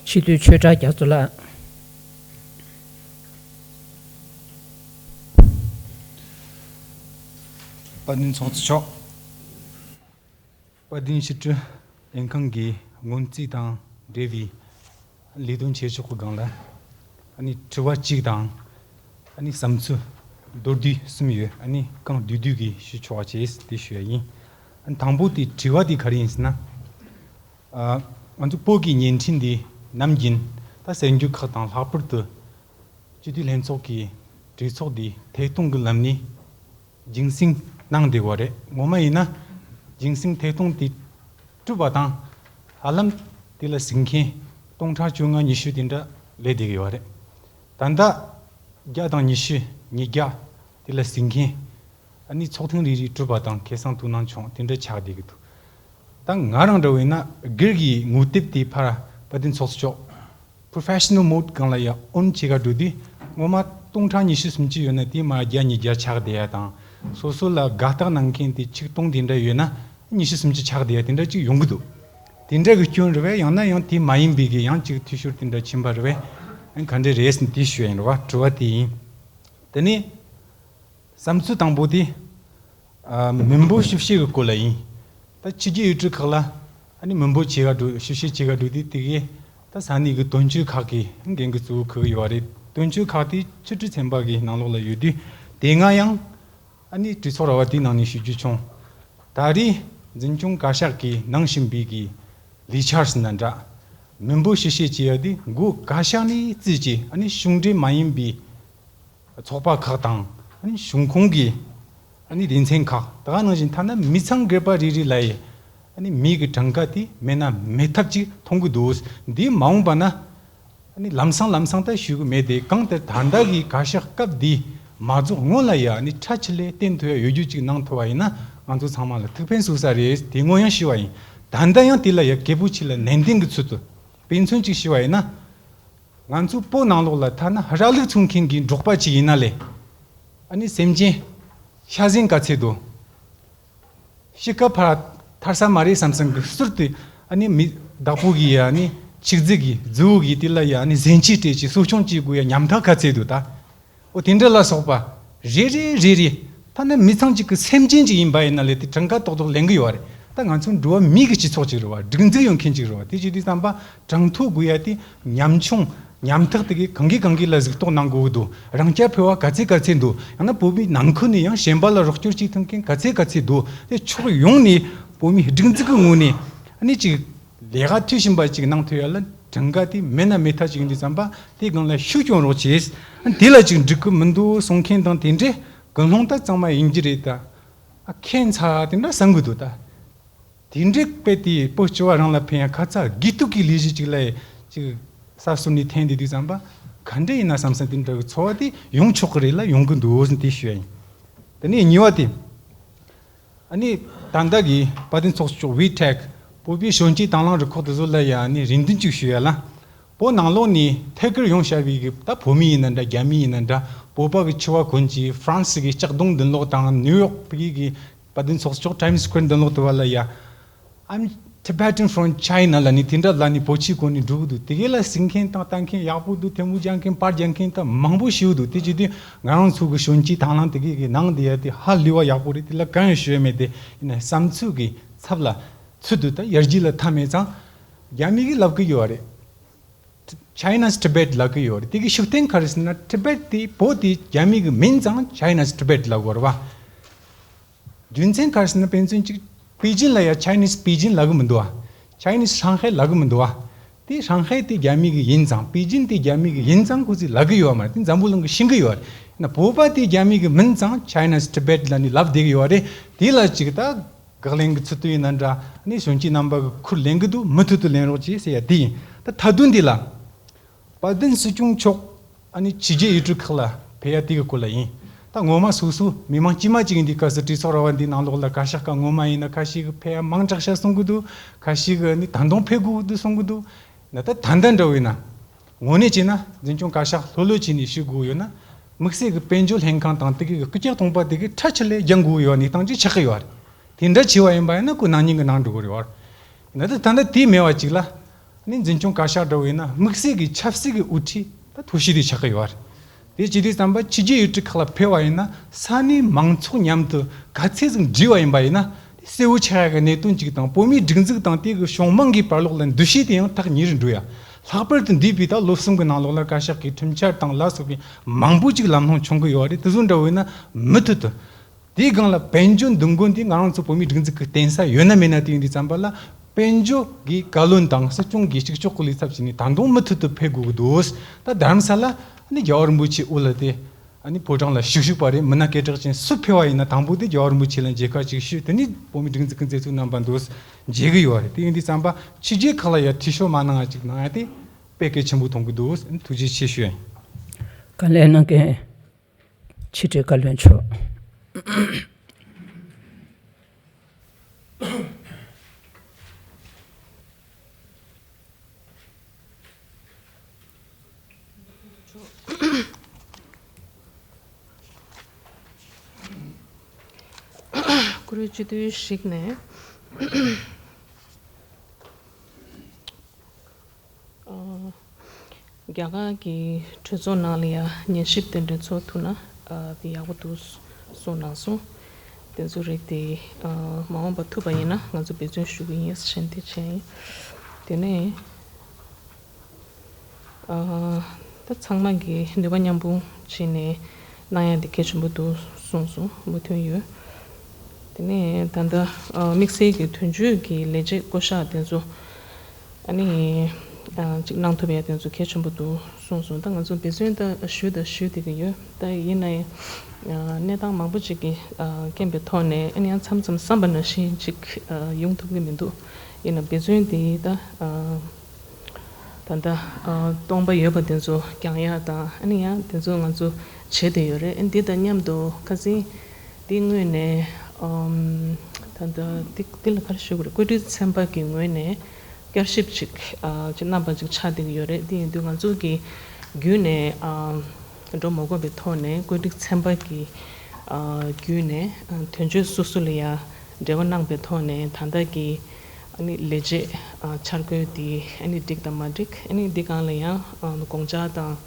སྤྱི་འཐུས་ཆོས་གྲགས་རྒྱ་མཚོ་ལགས། དཔལ་ལྡན་ཚོགས་གཙོ་མཆོག་དཔལ་ལྡན་ཕྱི་དྲིལ་ལྷན་ཁང་གི་སྔོན་རྩིས་དང་འབྲེལ་བའི་ལས་དོན་བྱེད་ཕྱོགས་ཀྱི་སྒང་ལ་ཨ་ནི་དྲི་བ་གཅིག་དང་ཨ་ནི་བསམ་ཚུལ་མདོར་བསྡུས་གསུམ་ཡོད། ཨ་ནི་གང་བསྡུས་བསྡུས་ཀྱིས་ཞུ་ཆོག་པ་བྱས་དེ་ཞུ་ཡ་ཡིན། ཨ་ནི་དང་པོ་དེ་དྲི་བ་དེ་ག་རེ་ཡིན་ཟེར་ན། ཨ་ང་ཚོ་བོད་ཀྱི་བརྙན་འཕྲིན་འདི་ནམ་རྒྱུན་ད་གསར་འགྱུར་ཁག་དང་ལྷག་པར་དུ་སྤྱི་འཐུས་ལྷན་ཚོགས་ཀྱི་གྲོས་ཚོགས་འདི་ཐད་གཏོང་གི་ལམ་ནས་ རྒྱུན་སྲིང་གནང་བསྡད་ཡོད་རེད། ངོ་མ་ཡིན་ན་རྒྱུན་སྲིང་ཐད་གཏོང་དེ་གྲུབ་པ་དང་། ཧ་ལམ་དེ་ལ་གཟིགས་མཁན་སྟོང་ཕྲག་བཅོ་ལྔ་ཉི་ཤུ་དེ་འདྲ་སླེབས་བསྡད་ཡོད་རེད། ད་ལྟ་བརྒྱ་དང་ཉི་ཤུ་ཉིས་བརྒྱ་དེ་ལ་གཟིགས་མཁན། ཨ་ནི་ཚོགས་ཐེངས་རེ་རེ་གྲུབ་པ་དང་ཁེ་བཟང་ཐོབ་གནང་བྱུང་དེ་འདྲ་ཆགས་བསྡད་ཀྱི་འདུག་ད་ང་རང་འདྲ་བོ་ཡིན་ན་སྒེར་གྱི་ངོ་དེབ་དེ་ཕར་དཔལ་ལྡན་ཚོགས་གཙོ་མཆོག་professional mode སྒང་ལ་ཡ་ཨོན་བྱེད་ག་འགྲོ་དུས། ངོ་མ་སྟོང་ཕྲག་ཉི་ཤུ་སུམ་ཅུ་ཡོད་ན་དེ་མར་བརྒྱ་ཉིས་བརྒྱ་ཆགས་བསྡད་ཡ་དང་། སོ་སོ་ལ་དགའ་རྟགས་གནང་མཁན་དེ་ཆིག་སྟོང་དེ་འདྲ་ཡོད་ན་ཉི་ཤུ་སུམ་ཅུ་ཆགས་བསྡད་ཡ་དེ་འདྲ་ཅིག་ཡོང་གི་འདུག་དེ་འདྲ་གི་སྐྱོན་རེད་པས། ཡང་ན་ཡང་དེ་མ་ཡིན་པའི་གི་ཡང་ཅིག་འཐུས་ཤོར་དེ་འདྲ་ཕྱིན་པ་རེད་པས། ག་འདྲ་རེད་ཟེར་ནས་དེ་ཞུ་ཡ་ཡིན་རེད་པ། དྲི་བ་དེ་ཡིན། དེ་ནས་བསམ་ཚུལ་དང་པོ་དེ། ཨ། མི་འབོར་ཞིབ་བཤེར་གྱི་སྐོར་ལ་ཡིན། ད་ཕྱི་རྒྱལ་ཡུལ་གྲུ་ཁག་ལ་ཨ་ནི་མི་འབོར་བྱེད་ག་འགྲོ། ཞིབ་བཤེར་བྱེད་ག་འགྲོ་དུས་དེ་གའི་ད་ས་གནས་ཀྱི་དོན་གཅོད་ཁག་གི་འགན་འཁུར་གཙོ་བོ་ཁུར་གི་ཡོད་རེད། དོན་གཅོད་ཁག་དེ་ཕྱི་དྲིལ་ཚན་པ་གི་ནང་ལོགས་ལ་ཡོད་དུས། དེ་སྔ་ཡང་ཨ་ནི་གྲོས་ཚོགས་ར་བ་དེའི་ནང་ནས་ཞུ་རྒྱུ་བྱུང་། ད་རེས་འཛིན་སྐྱོང་བཀའ་ཤག་གིས་གནང་བཞིན་པའི་གི་ལས་འཆར་ཟེར་ན་འདྲ། མི་འབོར་ཞིབ་བཤེར་བྱེད་ཡ་དེ་མགོ་བཀའ་ཤག་ནས་བརྩིས་བྱས། ཨ་ནི་གཞུང་འབྲེལ་མ་ཡིན་པའི་ཚོགས་པ་ཁག་དང་། ཨ་ནི་གཞུང་ཁོངས་ཀྱི་ཨ་ནི་སྡེ་ཚན་ཁག། ད་ག་ནང་བཞིན་ཐ་ན་མི་ཚང་སྒེར་པ་རེ་རེ་ལ་ཡི་ཨ་ནི་མི་གི་གྲངས་ཀ་དེ་མེད་ན་མེད་ཐབས་ཅིག་མཐོང་གི་འདུག་འདི་མ་འོངས་པ་ན་ཨ་ནི་ལམ་སང་ལམ་སང་ད་ཞུ་གི་མེད་དེ། གང་ལྟར་ད་ལྟ་གི་བཀའ་ཤག་སྐབས་འདི་མ་རྫོགས་སྔོན་ལ་ཡ་ཨ་ནི་ཁྲ་ཆིལ་ལེ་བསྟན་ཐུབ་ཡ་ཡོད་རྒྱུ་ཅིག་གནང་ཐུབ་པ་ཡིན་ན་ང་ཚོ་ཚང་མ་ལ་ཐུགས་ཕན་གསོས་ས་རེད། དེ་སྔོན་ཡང་ཞུས་པ་ཡིན། ད་ལྟ་ཡང་དེ་ལ་ཡ་གལ་པོ་ཆེ་ལ་ནན་ཏན་གྱི་ཚུལ་དུ་དཔེ་མཚོན་ཅིག་ཞུས་པ་ཡིན་ན། ང་ཚོ་བོད་ནང་ལོགས་ལ་ཐ་ན་ར་ལུག་འཚོ་མཁན་གྱི་འབྲོག་པ་ཅིག་ཡིན་ན་ལས། ཨ་ནི་སེམས་ཅན་ཤ་ཟན་ག་ཚད་འདུག་ཤི་ཁ་ཕར་ཐར་ས་མ་རེད་བསམ་བསམ་གྱི་ཟུར་དུ། ཨ་ནི་མི་བདག་པོ་གིས་ཡ་ཨ་ནི་ཕྱུགས་རྫི་གིས་རྫི་བོ་གིས་དེ་ལ་ཡ་ཨ་ནི་གཟན་ཆས་སྤྲད་ཅིག་གསོ་སྐྱོང་བྱེད་དགོས་ཡ་ཉམ་ཐག་ག་ཚད་འདུག་ད། འོ་དེ་འདྲ་ལ་སོགས་པ་རེ་རེ་རེ་རེ། ཐ་ན་མི་ཚང་གཅིག་གི་སེམས་ཅན་ཅིག་ཡིན་པ་ཡིན་ན་ལས་དེ་གྲངས་ཀ་ཏོག་ཏོག་ལེན་གི་ཡོད་རེད། ད་ང་ཚོ་འགྲོ་བ་མིའི་གི་སྤྱི་ཚོགས་ཅིག་རེད་བ། སྒྲིག་འཛུགས་ཡོད་མཁན་ཅིག་རེད་བ། དེ་བྱེད་དུས་ཙམ་པ་གྲངས་ཐོ་དགོས་ཡ་དེ་ཉམ་ཆུང་ཉམ་ཐག་དེ་གི་གང་གི་གང་གི་ལ་གཟིགས་རྟོག་གནང་དགོས་གི་འདུག་རང་རྐྱ་འཕེར་བ་ག་ཚད་ག་ཚད་འདུག་ཡང་ན་བོད་མིའི་ནང་ཁུལ་ནས་ཡང་གཞན་པ་ལ་རོགས་སྐྱོར་བྱེད་ཐུབ་མཁན་ག་ཚད་ག་ཚད་འདུག་དེ་ཕྱོགས་ཡོངས་ནས་བོད་མིའི་སྒྲིག་འཛུགས་ཀྱི་ངོས་ནས་ཨ་ནི་ཅིག་ལས་ཀ་མཐུན་ཞིང་པ་ཅིག་གནང་ཐུབ་ཡ་ལ་གྲངས་ཀ་དེ་མེད་ན་མེད་ཐབས་ཅིག་ཡིན་དུས་ཙམ་པ་དེ་སྒང་ལ་ཤུགས་སྐྱོན་རོགས་བྱེད། དེ་ལ་ཅིག་འགྲིག་གི་མི་འདུག་གསུང་མཁན་དང་དེ་འདྲའི་ཀུན་སློང་ད་གཙང་མ་ཡིན་གྱི་རེད་ད། ཨ་ཁྱད་མཚར་དེ་འདྲ་བསམ་གི་འདུག་ད། དེ་འདྲའི་དཔེ་དེ་བོད་སྤྱི་བ་རང་ལ་ཕན་ཡ་ཁ་ཚ་དགོས་གཏུགས་ཀྱི་ལས་གཞི་ཅིག་ལ་ཅིག་ས་གསུམ་ནས་འཐེན་བསྡད་དུས་ཙམ་པ་ག་འདྲ་ཡིན་ན་བསམ་བསམ་དེ་འདྲ་གི་ཚོར་བ་དེ་ཡོང་ཆོག་གི་རེད་ལ་ཡོང་གི་འདུག་ཟེར་དེ་ཞུ་ཡ་ཡིན། དེ་ནས་གཉིས་པ་དེ། ཨ་ནི་ད་ལྟ་གི་དཔལ་ལྡན་ཚོགས་གཙོ་མཆོག་ཝི་ཊེག་བོད་པའི་གཞོན་སྐྱེས་དང་བླངས་རུ་ཁག་དེ་ཚོ་ལ་ཡ་ཨ་ནི་རེ་འདུན་ཅིག་ཞུ་ཡ་ལ། བོད་ནང་ལོགས་ནས་ཐད་ཀར་ཡོང་བྱ་བའི་གི་ད་བོད་མི་ཡིན་ན་འདྲ། རྒྱ་མི་ཡིན་ན་འདྲ། བོད་པ་གི་འཆི་བ་གོན་གྱི་ཧྥ་རན་སི་གི་ལྕགས་སྡོང་མདུན་ལོགས་དང་ནིའུ་ཡོག་གི་གི་དཔལ་ལྡན་ཚོགས་གཙོ་མཆོག་Times Square མདུན་ལོགས་དུ་བ་ལ་ཡ། I'm Tibetan from China ལ་ནི་དེ་འདྲ་ལ་ནི་བོད་ཆས་གོན་ནས་འགྲོ་གི་འདུག་དེ་གའི་ལ་གཟིགས་མཁན་དང་ལྟ་མཁན་ཡག་པོ་འདུག་ཐལ་མོ་སྦྱར་མཁན་པར་རྒྱག་མཁན་དང་མང་པོ་ཞིག་འདུག་དེ་བྱེད་དུས་ང་རང་ཚོ་གི་གཞོན་སྐྱེས་དང་བླངས་དེ་གའི་གི་ནང་དེ་ཡ་དེ་ཧ་ལས་པ་ཡག་པོ་རེད། དེ་ལ་གང་ཡང་ཞུ་ཡ་མེད་དེ། ཡིན་ན་བསམ་ཚུལ་གི་ཚབ་ལ་ཚུལ་དུ་ད་ཡར་རྒྱས་ལ་མཐའ་མེད་ཙང་རྒྱ་མི་གིས་ལབ་གི་ཡོད་རེད། China's Tibet ལབ་གི་ཡོད་རེད། དེ་གི་ཤུགས་བསྟན་ག་རེ་ཟེར་ན་Tibet དེ་བོད་དེ་རྒྱ་མི་གི་མིང་ཙང་China's Tibet ལབ་དགོས་རེད་བ། རྒྱུ་མཚན་ག་རེ་ཟེར་ན་དཔེ་མཚོན་གཅིག་པེ་ཅིན་ལ་ཡ་Chinese པེ་ཅིན་ལབ་གི་མི་འདུག་བ། Chinese ཧྲང་ཧའེ་ལབ་གི་མི་འདུག་བ། དེ་ཧྲང་ཧའེ་དེ་རྒྱ་མི་གི་ཡིན་ཙང་པེ་ཅིན་དེ་རྒྱ་མི་གི་ཡིན་ཙང་ཁོ་ཚོས་ལབ་གི་ཡོད་མ་རེད། དེ་འཛམ་བུ་གླིང་གི་ཤེས་གི་ཡོད་རེད། ཡིན་ན་བོད་པ་དེ་རྒྱ་མི་གི་མིང་ཙང་China's Tibet ལབ་ནས་ལབ་བསྡད་གི་ཡོད་རེད། དེ་ལ་ཅིག་ད་དགག་ལན་གི་ཚུལ་དུ་ཡིན་ན་འདྲ། ནི་གཞོན་སྐྱེས་རྣམ་པ་གི་ཁུར་ལེན་གི་འདུག་མུ་མཐུད་དུ་ལེན་རོགས་གྱིས་ཟེར་ཡ་དེ་ཡིན། ད་མཐའ་དོན་འདི་ལ། དཔལ་ལྡན་སྲིད་སྐྱོང་མཆོག་ཨ་ནི་ཕྱི་རྒྱལ་ཡུལ་གྲུ་ཁག་ལ་ཕེབས་ཡ་དེ་གི་སྐོར་ལ་ཡིན། ད་ངོ་མ་སོ་སོ་མི་མང་དཀྱུས་མ་ཅིག་ཡིན་དུས་སྐབས་སུ་གྲོས་ཚོགས་ར་བ་འདིའི་ནང་ལོགས་ལ་བཀའ་ཤག་ཁག་ངོ་མ་ཡིན་ན་ཁ་ཤས་ཀྱིས་ཕེབས་ཡ་མང་དྲགས་ཤག་གསུང་གི་འདུག་ཁ་ཤས་ཀྱིས་ནི་ད་དུང་ཕེབས་དགོས་ཀྱི་འདུག་གསུང་གི་འདུག་ན་ད་ད་ལྟ་འདྲ་བོ་ཡིན་ན། དངོས་གནས་བྱས་ན་འཛིན་སྐྱོང་བཀའ་ཤག་ལྷོད་ལྷོད་བྱས་ནས་ཞུ་དགོས་ཡོད་ན། དམིགས་བསལ་གྱི་དཔལ་འབྱོར་ལྷན་ཁང་དང་དེ་གི་སྐུ་ཕྱག་སྟོང་པ་དེ་གི་ཁྲ་ཆུ་ལས་རྒྱག་དགོས་ཡོད་གནས་སྟངས་ཅིག་ཆགས་ཀྱི་ཡོད་རེད། དེ་འདྲ་བྱས་པ་ཡིན་པ་ཡིན་ན་ཁོ་ནག་ཉེས་ཀྱི་ནང་འགྲོ་གི་རེད་བ། ཡིན་ན་ད་ད་ལྟ་དེ་མེད་པ་ཅིག་ལ། ནི་འཛིན་སྐྱོང་བཀའ་ཤག་འདྲ་བོ་ཡིན་ན་དམིགས་བསལ་གྱི་ཆབ་སྲིད་ཀྱི་དབུ་ཁྲིད་ད་ཐོག་ཤེས་དེ་ཆགས་ཀྱི་ཡོད་རེད། དེ་བྱེད་དུས་ཙམ་པ་ཕྱི་རྒྱལ་ཡུལ་གྲུ་ཁག་ལ་ཕེབས་པ་ཡིན་ན་ས་གནས་མང་ཚོགས་མཉམ་དུ་ག་ཚད་ཟིག་འདྲིས་པ་ཡིན་པ་ཡིན་ན། གསལ་བོ་ཆགས་ཡག་གི་གནད་དོན་གཅིག་དང་བོད་མིའི་སྒྲིག་འཛུགས་དང་དེ་གི་གཞུང་མང་གི་བར་ལོགས་ལ་འདུ་ཤེས་དེ་ཡང་ཐག་ཉེ་རུ་འགྲོ་ཡ། ལྷག་པར་དུ་འདས་པའི་ད་ལོ་གསུམ་གི་ནང་ལོགས་ལ་བཀའ་ཤག་གི་ཁྲིམས་འཆར་དང་ལ་སོགས་པའི་མང་པོ་ཅིག་ལམ་ལྷོང་བྱུང་གི་ཡོད་རེད། དེ་ཚོ་འདྲ་བོ་ཡིན་ན་མུ་མཐུད་དུ། དེའི་སྒང་ལ་དཔལ་འབྱོར་འདུ་འགོད་འདི་ང་རང་ཚོ་བོད་མིའི་སྒྲིག་འཛུགས་ཀྱི་བརྟེན་ས་ཡོད་ན་མེད་ན་དེ་ཡིན་དུས་ཙམ་པ་ལ་དཔལ་འབྱོར་གྱི་བཀའ་བློན་དང་སྲིད་སྐྱོང་གི་གཅིག་ལྕོགས་ཀྱི་ལས་ཚབ་བྱས་ནས་ད་དུང་མུ་མཐུད་དུ་ཕེབས་དགོས་ཀྱི་འདུག་ད་རྡ་རམ་ས་ལ་ནི་རྒྱལ་བ་རིན་པོ་ཆེ་དབུ་ལ་དེ་ ཨ་ནི་ཕོ་བྲང་ལ་བཞུགས་བཞུགས་པ་རེད། མི་སྣ་སྐད་གྲགས་ཅན་སུ་ཕེབས་པ་ཡིན་ན་དང་པོ་དེ་རྒྱལ་བ་རིན་པོ་ཆེ་ལ་མཇལ་ཁ་ཅིག་ཞུས། དེ་ནི་བོད་མིའི་སྒྲིག་འཛུགས་ཀྱི་མཛད་གཙོ་རྣམ་པ་འདུག་མཇལ་གི་ཡོད་རེད། དེ་ཡིན་དུས་ཙམ་པ་ཕྱི་རྒྱལ་ཁག་ལ་ཡ་འཐུས་ཤོར་མ་གནང་བ་ཅིག་གནང་ཡ་དེ་དཔེ་གལ་ཆེན་པོ་མཐོང་གི་འདུག་ཐུགས་རྗེ་ཆེ་ཞུ་ཡ་ཡིན། བཀའ་ལན་གནང་མཁན་ཕྱི་དྲིལ་བཀའ་བློན་མཆོག་བཀུར་འོས་སྤྱི་འཐུས་ཤིག་ནས། ཨ། རྒྱ་གར་གྱི་གྲོས་ཚོགས་ནང་ལ་ཡང་ཉན་ཞིབ་དེ་འདྲ་ཚོགས་ཐུབ་ན་ཨ་དེ་ཡག་པོ་འདུག་གསུངས་གནང་སོང་། དེ་ཚོ་རིགས་དེ་ཨ་མ་འོངས་པ་ཐུབ་པ་ཡིན་ན་ང་ཚོ་འབད་བརྩོན་ཞུ་གི་ཡིན་ཟེར་དེ་བྱས་ཡིན། དེ་ནས་ཨ་ད་ཚང་མ་གི་ནུས་པ་མཉམ་སྤུངས་བྱས་ནས་གནང་ཡ་དེ་གལ་ཆེན་པོ་འདུག་གསུངས་སོང་། མོས་མཐུན་ཡོད། དེ་ནས་ད་ལྟ་ཨ་དམིགས་བསལ་གྱི་དོན་གཅོད་ཀྱི་ལས་བྱེད་བསྐོ་གཞག་དེ་ཚོ་ཨ་ནི་ཨ་ཅིག་གནང་ཐུབ་ཡ་དེ་ཚོ་གལ་ཆེན་པོ་འདུག་གསུངས་སོང་། ད་ང་ཚོ་འབད་བརྩོན་ད་ཞུས་ད་ཞུས་བསྡད་ཀྱི་ཡོད། ད་ཡིན་ན་ཡང་ཨ་གནས་སྟངས་མང་པོ་ཅིག་གི་ཨ་རྐྱེན་པའི་ཐོག་ནས་ཨ་ནི་ཡང་མཚམས་མཚམས་བསམ་པ་ནང་བཞིན་ཅིག་ཨ་ཡོང་ཐུབ་ཀྱི་མི་འདུག་ཡིན་ན་འབད་བརྩོན་དེ་ད་ཨ། ད་ལྟ་ཨ་སྟོང་པ་ཡོད་པ་དེ་ཚོ་རྒྱག་ཡག་དང་ཨ་ནི་ཡང་དེ་ཚོ་ང་ཚོ་བྱེད་བསྡད་ཡོད་རེད། ཨ་འདི་དང་མཉམ་དུ་ཁ་སང་འདི་ངོས་ནས་ཨམ་ད་ལྟ་འདི་འདི་ལ་ག་རེ་ཞུ་དགོས་རེད། བཀོད་སྒྲིག་ཚན་པ་གི་ངོས་ནས་བསྐྱར་ཞིབ་ཅིག་ཨ་ཅིག་གནང་པ་ཅིག་ཆགས་བསྡད་ཀྱི་ཡོད་རེད། འདི་ཡིན་དུས་ང་ཚོ་གི་བརྒྱུད་ནས་ཨ་འགྲོ་མ་དགོས་པའི་ཐོག་ནས་བཀོད་སྒྲིག་ཚན་པ་གི་ཨ་བརྒྱུད་ནས་ཨ་དོན་གཅོད་སོ་སོ་ལ་ཡ་འབྲེལ་བ་གནང་པའི་ཐོག་ནས་ད་ལྟ་གི་ཨ་ནི་ལས་བྱེད་ཨ་འཆར་འགོད་དེ་ཨ་ནི་འགྲིག་དང་མ་འགྲིག་ཨ་ནི་འདི་སྒང་ལ་ཡང་ཨ་དགོངས་འཆར་དང་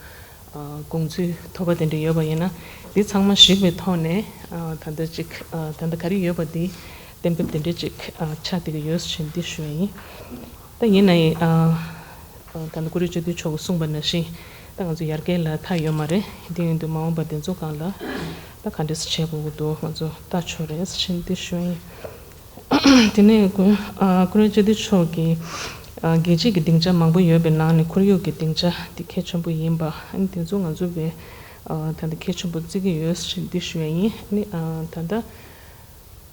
ཨ་དགོངས་ཚུལ་ཐོབ་པ་དེ་འདྲ་ཡོད་པ་ཡིན་ན་འདི་ཚང་མ་གཞིགས་པའི་ཐོག་ནས་ཨ་ད་ལྟ་ཅིག་ཨ་ད་ལྟ་ག་རེ་ཡོད་པ་འདི་གཏན་འབེབས་དེ་འདྲ་ཅིག་ཨ་ཆགས་བསྡད་ཀྱི་ཡོད་ཟེར་འདི་ཞུ་ཡ་ཡིན། ད་ཡིན་ན་ཡང་ཨ་ཨ་ད་ལྟ་བཀུར་འོས་སྤྱི་འཐུས་མཆོག་གིས་གསུངས་པ་ནང་བཞིན་ད་ང་ཚོ་ཡར་རྒྱས་ལ་མཐའ་ཡོད་མ་རེད། དེ་ཡིན་དུས་མ་འོངས་པ་འདི་ཚོ་སྒང་ལ་ད་ག་འདྲས་སེ་བྱེད་དགོས་ཀྱི་འདུག་ང་ཚོ་ལྟ་ཆོག་རེད་ཟེར་འདི་ཞུ་ཡ་ཡིན། དེ་ནས་ཁོ་ཨ་བཀུར་འོས་སྤྱི་འཐུས་མཆོག་གིས་ཨ་རྒྱལ་སྤྱི་གི་སྡིངས་ཆ་མང་པོ་ཡོད་པའི་ནང་ནས་ཁོར་ཡུག་གི་སྡིངས་ཆ་དེ་གལ་ཆེན་པོ་ཡིན་པ། ཨ་ནི་དེ་ཚོ་ང་ཚོ་བས་ཨ་ད་ལྟ་གལ་ཆེན་པོ་བརྩི་གི་ཡོད་ཟེར་འདི་ཞུ་ཡ་ཡིན། ཨ་ནི་ཨ་ད་ལྟ་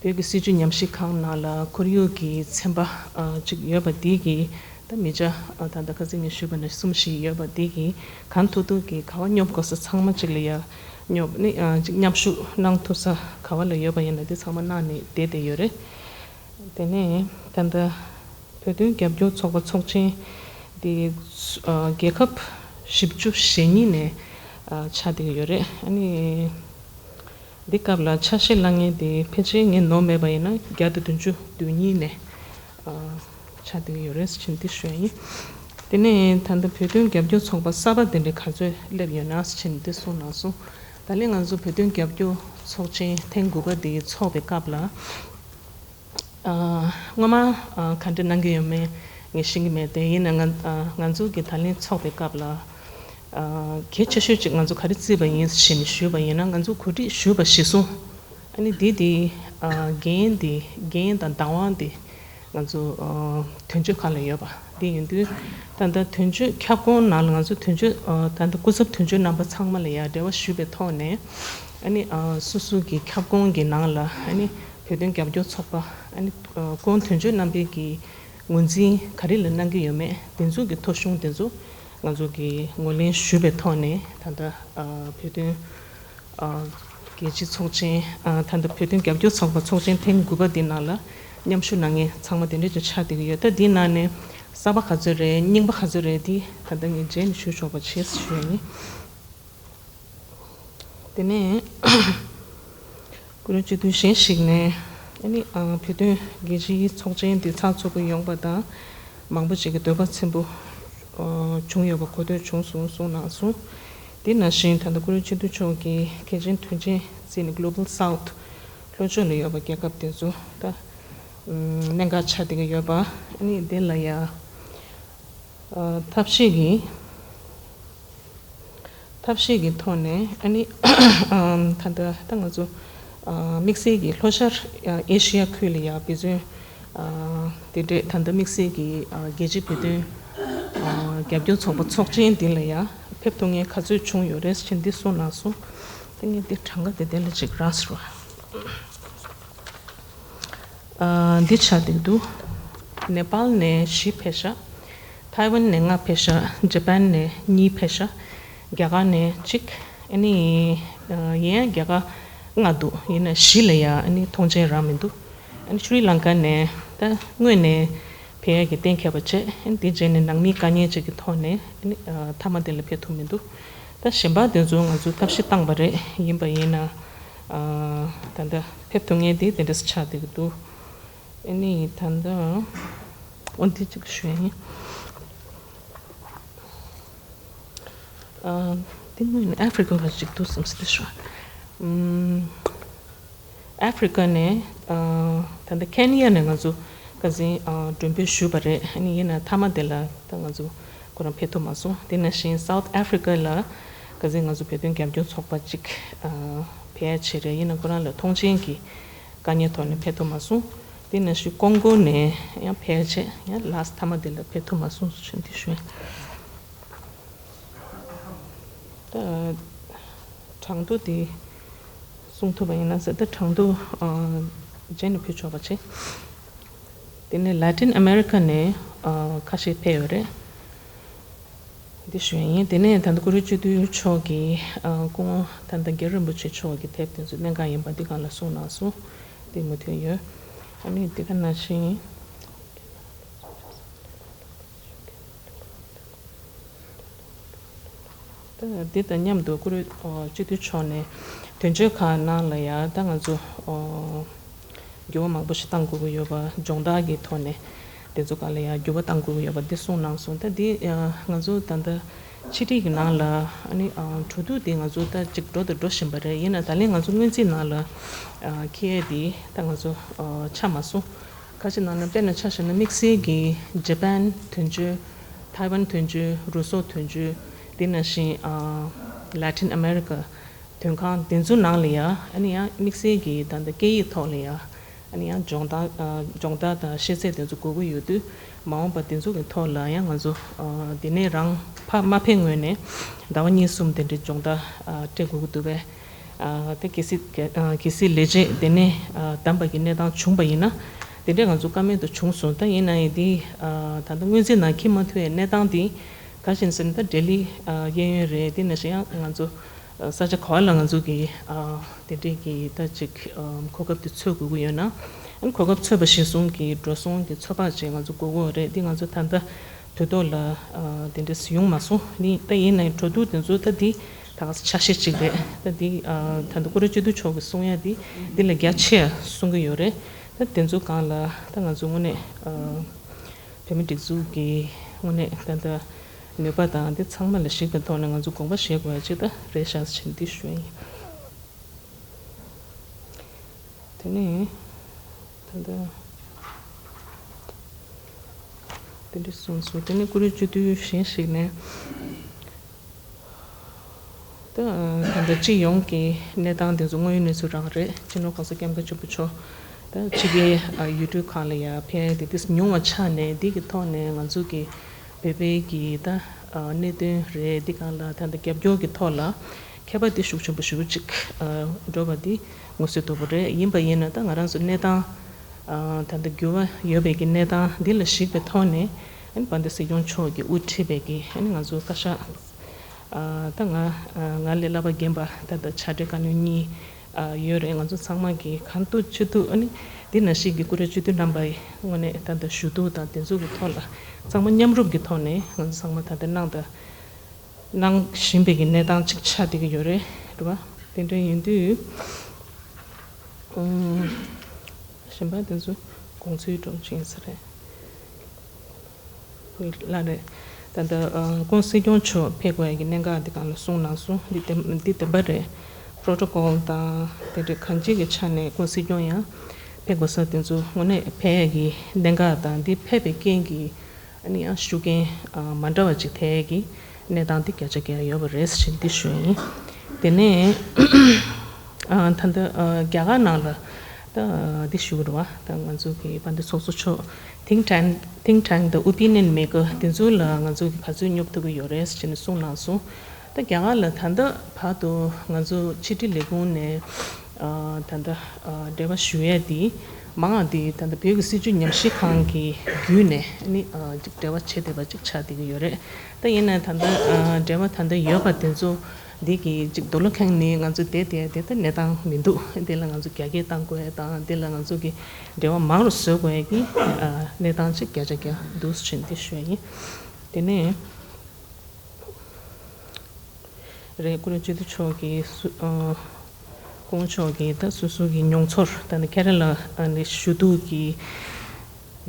བོད་ཀྱི་སྲིད་བྱུས་ཉམས་ཞིབ་ཁང་ནང་ལ་ཁོར་ཡུག་གི་ཚན་པ་ཨ་གཅིག་ཡོད་པ་འདི་གིས་ད་མི་ཆ་ཨ་ད་ལྟ་ཁ་སང་ངས་ཞུས་པ་ནང་གསུམ་བཞི་ཡོད་པ་འདི་གིས་གང་ཐུབ་ཐུབ་ཀྱིས་ག་བ་སྙོབ་དགོས་ས་ཚང་མ་གཅིག་ལ་ཡ་སྙོབ་ནི་ཨ་གཅིག་མཉམ་ཞུགས་གནང་ཐུབ་ས་ག་བ་ལ་ཡོད་པ་ཡིན་ན་དེ་ཚང་མ་གནང་ནས་བསྡད་བསྡད་ཡོད་རེད། དེ་ནས་ད་ལྟ་བོད་དོན་རྒྱབ་སྐྱོར་ཚོགས་པ་ཚོགས་ཆེན་དེ་ཨ་རྒྱལ་ཁབ་བཞི་བཅུ་ཞེ་གཉིས་ནས་ཨ་ཆགས་བསྡད་ཡོད་རེད། ཨ་ནི་འདི་སྐབས་ལ་ཆ་ཤས་བླངས་མཁན་དེ་ཕལ་ཆེར་ངས་ནོར་མེད་པ་ཡིན་ན་བརྒྱ་དང་བདུན་ཅུ་དོན་གཉིས་ནས་ཨ་ཆགས་བསྡད་ཡོད་རེད་ཟེར་འདི་ཞུ་ཡ་ཡིན། དེ་ནས་ད་ལྟ་བོད་དོན་རྒྱབ་སྐྱོར་ཚོགས་པ་གསར་པ་དེ་འདྲ་ག་ཚོད་སླེབས་ཡོད་ན་ཟེར་འདི་གསུངས་གནང་སོང་། ད་ལན་ང་ཚོ་བོད་དོན་རྒྱབ་སྐྱོར་ཚོགས་ཆེན་ཐེངས་དགུ་པ་དེ་ཚོགས་པའི་སྐབས་ལ། ཨ་སྔོན་མ་ཨ་ག་འདྲ་གནང་གི་ཡོད་མེད་ངས་ཤེས་ཀྱི་མེད་དེ། ཡིན་ན་ང་ཨ་ང་ཚོ་གི་ད་ལན་ཚོགས་པའི་སྐབས་ལ་ཨ་གལ་ཆེ་ཤོས་ཅིག་ང་ཚོ་ག་རེ་བརྩིས་པ་ཡིན་ཞེས་ནས་ཞུས་པ་ཡིན་ན། ང་ཚོ་གོ་སྒྲིག་ཞུས་པ་གཞིར་བཟུང་ཨ་ནི་འདི་དེ་ཨ་འགན་དེ་འགན་དང་བདག་དབང་དེ་ང་ཚོ་ཨ་དོན་གཅོད་ཁང་ལ་ཡོད་པ་འདི་ཡིན་དུས། ད་ལྟ་དོན་གཅོད་ཁྱབ་ཁོངས་ནང་ལ་ང་ཚོ་དོན་གཅོད་ཨ་ད་ལྟ་སྐུ་ཚབ་དོན་གཅོད་རྣམ་པ་ཚང་མ་ལ་ཡང་འབྲེལ་བ་ཞུས་པའི་ཐོག་ནས་ཨ་ནི་ཨ་སོ་སོ་གི་ཁྱབ་ཁོངས་ཀྱི་ནང་ལ་ཨ་ནི་བོད་དོན་རྒྱབ་སྐྱོར་ཚོགས་པ་ཨ་ནི་ཨ་སྐུ་ངོ་དོན་གཅོད་རྣམ་པའི་གི་ངོས་འཛིན་ག་རེ་ལ་གནང་གི་ཡོད་མེད་དེ་ཚོ་གི་ཐོ་གཞུང་དེ་ཚོ་ང་ཚོ་གི་ངོས་ལེན་ཞུས་པའི་ཐོག་ནས་ད་ལྟ་ཨ་བོད་དོན་ཨ་རྒྱལ་སྤྱིའི་ཚོགས་ཆེན་ཨ་ད་ལྟ་བོད་དོན་རྒྱབ་སྐྱོར་ཚོགས་པ་ཚོགས་ཆེན་ཐེངས་དགུ་པ་འདི་ནང་ལ་མཉམ་ཞུགས་གནང་མཁན་ཚང་མ་དེ་འདྲ་ཅིག་ཆགས་བསྡད་ཀྱི་ཡོད། ད་འདིའི་ནང་ནས་གསར་པ་ག་ཚོད་རེད། རྙིང་པ་ག་ཚོད་རེད། འདི་ད་ལྟ་ངས་རྗེས་ནས་ཞུ་ཆོག་པ་བྱེད་ཞུ་ཡ་ཡིན། དེ་ནས་བཀུར་འོས་སྤྱི་འཐུས་གཞན་ཞིག་ནས་ཨ་ནི་ཨ་བོད་དོན་རྒྱལ་སྤྱིའི་ཚོགས་ཆེན་འདི་ཚགས་ཚུད་པོ་ཡོང་པ་དང་མང་པོ་ཅིག་གི་འདོད་པ་ཚིམ་པོ་ཨ་བྱུང་ཡོད་པ་གོ་ཐོས་བྱུང་སོང་གསུངས་གནང་སོང་། དེ་ནང་བཞིན་ད་ལྟ་བཀུར་འོས་སྤྱི་འཐུས་མཆོག་གིས་གལ་ཆེན་དོན་ཆེན་བརྩིས་ནས་Global South ལྷོ་ཕྱོགས་ལ་ཡོད་པ་རྒྱལ་ཁབ་དེ་ཚོ་ད་ཨམ་གནད་འགག་ཆགས་བསྡད་ཀྱི་ཡོད་པ། ཨ་ནི་དེ་ལ་ཡ་ཨ་ཐབས་ཤེས་ཀྱི་ཐབས་ཤེས་ཀྱི་ཐོག་ནས་ཨ་ནི་ཨམ་ད་ལྟ་ད་ང་ཚོ་ཨ་དམིགས་བསལ་གྱི་ལྷོ་ཤར་ཨ་ཨེ་ཤི་ཡ་ཁུལ་ལ་ཡ་འབད་བརྩོན་ཨ་དེ་འདྲས་ད་ལྟ་དམིགས་བསལ་གྱི་ཨ་རྒྱལ་སྤྱིའི་བོད་དོན་ཨ་རྒྱབ་སྐྱོར་ཚོགས་པ་ཚོགས་ཆེན་འདི་ལ་ཡ་ཕེབས་ཐུབ་མཁན་ག་ཚོད་བྱུང་ཡོད་རེད་ཟེར་འདི་གསུངས་གནང་སོང་། ངས་འདི་གྲངས་ཀ་དེ་དེ་ལ་ཅིག་རག་ཟེར་བ། ཨ། འདི་ཆགས་བསྡད་འདུག་ནེ་པཱལ་ནས་བཞི་ཕེབས་ཤག་ཐའེ་ཝན་ནས་ལྔ་ཕེབས་ཤག་ཇ་པན་ནས་གཉིས་ཕེབས་ཤག་རྒྱ་གར་ནས་གཅིག་ཨ་ནི། ཨ། ཡིན་ཡང་རྒྱ་གར་ལྔ་འདུག་ཡིན་ན་བཞི་ལ་ཡ་ཨ་ནི་ཐོངས་མཆན་རག་མི་འདུག་ཨ་ནི་ཤྲི་ལང་ཀ་ནས་ད་སྔོན་ནས་ཕེབས་ཡས་ཀྱི་གཏན་འཁེལ་བ་བྱས། ཨ་ནི་དེ་རྗེས་ནས་ནང་མིའི་དཀའ་ངལ་ཅིག་གི་ཐོག་ནས་ཨ་ནི། ཨ། མཐའ་མ་དེ་ལ་ཕེབས་ཐུབ་མི་འདུག་ད་གཞན་པ་དེ་ཚོ་ང་ཚོས་ཐབས་ཤེས་བཏང་པ་རེད། ཡིན་པ་ཡིན་ན། ཨ། ད་ལྟ་ཕེབས་ཐུབ་མཁན་དེ་དེ་འདྲ་ཆགས་བསྡད་ཀྱི་འདུག་ཨ་ནི་ད་ལྟ་འོ་འདི་གཅིག་ཞུ་ཡ་ཡིན། ཨ། འདི་སྔོན་ནས་ཨ་ཧྥི་རི་ཀ་ལ་གཅིག་འདུག་བསམ་སྲིད་དེ་ཞུ། ཨམ། ཨ་ཧྥི་རི་ཀ་ནས། ཨ། ད་ལྟ་ཁེན་ཡ་ནས་ང་ཚོ་ཁ་སང་། ཨ། མགྲོན་འབོད་ཞུས་པ་རེད། ཨ་ནི་ཡིན་ན་མཐའ་མ་དེ་ལ་ད་ང་ཚོ་ཁོ་རང་ཕེབས་ཐུབ་མ་སོང་། དེ་ནང་བཞིན་སའུ་ཐི་ཨ་ཧྥི་རི་ཀ་ལ་ཁ་སང་ང་ཚོ་བོད་དོན་རྒྱབ་སྐྱོར་ཚོགས་པ་གཅིག་ཨ། ཕེབས་ཡ་བྱས་རེད། ཡིན་ན་ཁོ་རང་ལ་ཐོངས་མཆན་གྱི་དཀའ་ངལ་ཐོག་ནས་ཕེབས་ཐུབ་མ་སོང་། དེ་ནང་བཞིན་ཀོང་ཀོ་ནས་ཡང་ཕེབས་བྱས་ཡང་ལཱ་སི་མཐའ་མ་དེ་ལ་ཕེབས་ཐུབ་མ་སོང་ཟེར་འདི་ཞུ། ད་གྲངས་ཐོ་དེ་གསུང་ཐུབ་པ་ཡིན་ན་ཟེར། ད་གྲངས་ཐོ། ཨ། རྗེས་ནས་ཕུལ་ཆོག་པ་བྱེད། དེ་ནས་ལ་ཏིན་ཨ་མེ་རི་ཀ་ནས། ཨ། ཁ་ཤས་ཕེབས་ཡོད་རེད། འདི་ཞུ་ཡ་ཡིན། དེ་ནས་ད་ལྟ་བཀུར་འོས་སྤྱི་འཐུས་མཆོག་གིས། ཨ། སྐུ་ངོ་ད་ལྟ་རྒྱལ་བ་རིན་པོ་ཆེ་མཆོག་གི་དེབ་དེ་ཚོ་གནད་འགག་ཡིན་པ་འདི་སྒང་ལ་གསུངས་གནང་སོང་། དེ་མུ་མཐུད་ཡོད། ཨ་ནི་འདི་ག་ནང་བཞིན། ད་འདི་དང་མཉམ་དུ་བཀུར་འོས། ཨོ། སྤྱི་འཐུས་མཆོག་ནས་དོན་གཅོད་ཁང་ནང་ལ་ཡ་ད་ང་ཚོ། ཨོ། འགྱུར་བ་མང་པོ་ཞིག་གཏང་དགོས་ཀྱི་ཡོད་པ། སྦྱོང་བརྡར་གྱི་ཐོག་ནས་དེ་ཚོ་སྒང་ལ་ཡ་འགྱུར་བ་གཏང་དགོས་ཀྱི་ཡོད་པ་འདི་གསུངས་གནང་སོང་། ད་འདི། ཨ། ང་ཚོ་ད་ལྟ་ཕྱི་དྲིལ་གྱི་ནང་ལ་ཨ་ནི། ཨ། གྲོས་བསྡུར་འདི་ང་ཚོ་ད་ཅིག་འགྲོ་དང་འགྲོ་བཞིན་པ་རེད། ཡིན་ན་ད་ལན་ང་ཚོ་སྔོན་རྩིས་ནང་ལ། ཨ། འཁྱེར་ཡས་འདི་ད་ང་ཚོ། ཨ། ཆགས་མ་སོང་། ཁ་ཅིག་ནང་ལ་དཔེར་ན་ཆ་བཞག་ན་དམིགས་བསལ་གྱི་ཇ་པན་དོན་གཅོད། ཐའེ་ཝན་དོན་གཅོད། རུ་སོག་དོན་གཅོད། དེ་ནང་བཞིན། ཨ། ལ་ཏིན་ཨ་མེ་རི་ཀ་དོན་ཁང་དེ་ཚོའི་ནང་ལ་ཡ་ཨ་ནི་ཡང་དམིགས་བསལ་གྱི་ད་ལྟ་སྐད་ཡིག་ཐོག་ལ་ཡ་ཨ་ནི་ཡང་སྦྱོང་བརྡར། ཨ། སྦྱོང་བརྡར་དང་ཤེས་ཚད་དེ་ཚོ་དགོས་ཀྱི་ཡོད་དུས། མ་འོངས་པ་དེ་ཚོ་གི་ཐོག་ལ་ཡང་ང་ཚོ། ཨ། དེ་ནས་རང་ཕར་མ་ཕེབས་སྔོན་ནས་ཟླ་བ་གཉིས་གསུམ་དེ་འདྲའི་སྦྱོང་བརྡར། ཨ། སྤྲད་དགོས་ཀྱི་འདུག་པས། ཨ། དེ་གལ་སྲིད། ཨ། གལ་སྲིད་ལས་བྱེད་དེ་ནས། ཨ། བདམས་པ་གི་གནས་སྟངས་བྱུང་པ་ཡིན་ན། དེ་འདྲས་ང་ཚོ་བཀའ་མོལ་དུ་བྱུང་སོང་། ད་ཡིན་ན་ཡང་འདི། ཨ། ད་ལྟ་སྔོན་རྩིས་ནང་འཁྱེར་མ་ཐུབ་པའི་གནས་སྟངས་འདི་ག་རེ་ཡིན་ཟེར་ན། ད་ལྡི་ལི། ཨ། གཡས་གཡོན་རེད། དེ་ནང་བཞིན་ཡང་ང་ཚོ། ཨ། ས་ཆ་ག་བ་ལ་ང་ཚོ་གི། ཨ། དེ་འདྲས་ཀྱི་ད་ཅིག་ཨ། གོ་སྐབས་དེ་འཚོལ་དགོས་ཀྱི་ཡོད་ན། ཨ་ནི་གོ་སྐབས་འཚོལ་བ་གཞིར་བཟུང་གི་འགྲོ་སོང་གི་ཚོད་དཔག་ཅིག་ང་ཚོ་དགོས་ཀྱི་ཡོད་རེད། འདི་ང་ཚོ་ད་ལྟ་དུས་ཐོག་ལ། ཨ། དེ་འདྲས་ཡོང་མ་སོང་། ནི་ད་ཡིན་ནའི་གྲོས་བསྡུར་དེ་ཚོ་ད་འདི་ད་ག་ས་ཆ་ཤས་ཅིག་རེད། ད་འདི། ཨ། ད་ལྟ་བཀུར་འོས་སྤྱི་འཐུས་མཆོག་གིས་གསུང་ཡ་འདི་འདི་ལས་རྒྱ་ཆེ་ཡ་གསུང་གི་ཡོད་རེད། ད་དེ་ཚོ་སྒང་ལ་ད་ང་ཚོ་དངོས་གནས། ཨ། བོད་མི་སྒྲིག་འཛུགས་ཀྱི་དངོས་གནས་ད་ལྟ་ནུས་པ་དང་འདི་ཚང་མ་ལ་གཞིགས་པའི་ཐོག་ནས་ང་ཚོ་དགོངས་པ་བཞེས་དགོས་ཡ་ཅིག་ད་རེད་ཤག་ཟེར་འདི་ཞུ་ཡ་ཡིན། དེ་ནས་ད་ལྟ་དེ་འདྲ་གསུངས་སོང་། དེ་ནས་བཀུར་འོས་སྤྱི་འཐུས་གཞན་ཞིག་ནས། ད་ད་ལྟ་སྤྱི་ཡོངས་ཀྱི་གནས་སྟངས་དེ་ཚོ་དངོས་ཡོད་གནས་ཚུལ་རང་རེད། སྤྱི་ནོར་གོང་ས་སྐྱབས་མགོན་ཆེན་པོ་མཆོག་ད་ཕྱི་རྒྱལ་ཡུལ་གྲུ་ཁག་ལ་ཡར་ཕེབས་ཏེ་དེ་ཉུང་བ་ཆགས་ནས། འདི་གི་ཐོག་ནས་ང་ཚོ་གི་བོད་པའི་གི་ད་གནད་དོན་རེད། འདི་སྒང་ལ་ད་ལྟ་རྒྱབ་སྐྱོར་གྱི་ཐོག་ལ་ཁྱད་པར་དེ་ཤུགས་ཆེན་པོ་ཞེ་པོ་ཅིག་འགྲོ་བ་འདི་ངོ་སོ་དོད་པོ་རེད། ཡིན་པ་ཡིན་ན་ད་ང་རང་ཚོ་གནས་སྟངས་ད་ལྟ་འགྱུར་བ་ཡོད་པའི་གི་གནས་སྟངས་འདི་ལ་གཞིགས་པའི་ཐོག་ནས། ཨ་ནི་དཔལ་ལྡན་སྲིད་སྐྱོང་མཆོག་གིས་དབུ་ཁྲིད་པའི་གི་ཨ་ནི་ང་ཚོ་བཀའ་ཤག་ཨ། ད་ང་ང་ལས་སླ་བ་རྒན་པ་ད་ལྟ་བྱ་བྲལ་བཀའ་བློན་གཉིས་ཨ་ཡོད་རེད། ང་ཚོ་ཚང་མ་གིས་གང་ཐུབ་ཅི་ཐུབ། ཨ་ནི་འདི་ནང་བཞིན་གྱི་བཀུར་འོས་སྤྱི་འཐུས་རྣམ་པ་ཡི་དངོས་གནས་ད་ལྟ་ཞུ་གཏུག་དང་དེ་ཚོ་གི་ཐོག་ལ་ཚང་མ་མཉམ་རུབ་ཀྱི་ཐོག་ནས་ང་ཚོ་ཚང་མ་ད་ལྟ་གནང་དང་གནང་བཞིན་པའི་གི་གནས་སྟངས་ཅིག་ཆགས་བསྡད་ཀྱི་ཡོད་རེད། རེད་བ། དེ་འདྲ་ཡིན་དུས། ཨུམ། གཞན་པ་དེ་ཚོ་དགོངས་ཚུལ་སྒྲོག་ཅིག་ཡིན་ས་རེད། ལགས་རེད། ད་ལྟ་ཨ་སྐུ་ངོ་སྲིད་སྐྱོང་མཆོག་ཕེབས་དགོས་ཡ་གི་གནད་འགག་འདི་སྒང་ལ་གསུངས་གནང་སོང་། འདི་བདེན་འདི་བདེན་པ་རེད། པྲོ་ཊོ་ཀོལ་དང་དེ་འདྲའི་གང་ཅིའི་གི་ཆ་ནས་སྐུ་ངོ་སྲིད་སྐྱོང་ཡང་ཕེབས་དགོས་ས་དེ་ཚོ་དངོས་གནས་ཕེབས་ཡ་གི་གནད་འགག་དང་། འདི་ཕེབས་པའི་རྐྱེན་གྱིས་ཨ་ནི་ཡང་ཤུགས་རྐྱེན་ཨ་མ་འདྲ་བ་ཅིག་ཐེབས་ཡ་གི་གནས་སྟངས་འདི་བརྒྱ་ཆ་བརྒྱ་ཡོད་པ་རེད་ཟེར་འདི་ཞུ་ཡ་ཡིན། དེ་ནས་ཨ་ད་ལྟ་ཨ་རྒྱ་གར་ནང་ལ་ད་འདི་ཞུ་གི་རེད་བ། ད་ང་ཚོ་གི་དཔལ་ལྡན་ཚོགས་གཙོ་མཆོག་think tank think tank དང་opinion maker དེ་ཚོ་ལ་ང་ཚོ་གི་ག་ཚོད་སྙོབ་ཐུབ་ཀྱི་ཡོད་རེད་ཟེར་ནས་གསུངས་གནང་སོང་། ད་རྒྱ་གར་ལ་ད་ལྟ་བར་དུ་ང་ཚོ་ཕྱི་དྲིལ་ལས་ཁུངས་ནས་ཨ་ད་ལྟ་ཨ་འབྲེལ་བ་ཞུ་ཡས་དེ་མང་བ་དེ་ད་ལྟ་བོད་ཀྱི་སྲིད་བྱུས་ཉམས་ཞིབ་ཁང་གི་བརྒྱུད་ནས་ནི་ཨ་ཅིག་འབྲེལ་བ་བྱེད་བསྡད་པ་ཅིག་ཆགས་བསྡད་ཀྱི་ཡོད་རེད། ད་ཡིན་ན་ད་ལྟ་ཨ་འབྲེལ་བ་ད་ལྟ་ཡོད་པ་དེ་ཚོ་འདི་གི་ཅིག་རྡོ་ལོ་ཁེངས་ནས་ང་ཚོ་བསྡད་བསྡད་དེ་ད་གནས་སྟངས་མི་འདུག་དེ་ལ་ང་ཚོ་རྒྱ་སྐྱེད་བཏང་དགོས་ཡས་དང་དེ་ལ་ང་ཚོ་གི་འབྲེལ་བ་མང་རུ་བཟོ་དགོས་ཡས་ཀྱི་ཨ་གནས་སྟངས་ཅིག་བརྒྱ་ཆ་བརྒྱ་འདུག་ཟེར་འདི་ཞུ་ཡས་ཡིན། དེ་ནས། རེད། སྐུ་ངོ་སྤྱི་འཐུས་མཆོག་གིས་སུ་ཨ་སྐུ་ངོ་མཆོག་གིས་ད་སོ་སོ་གི་མྱོང་ཚོར་ད་ནི་ཁེ་རེ་ལ་ཨ་ནི་ཞུ་གཏུག་གི་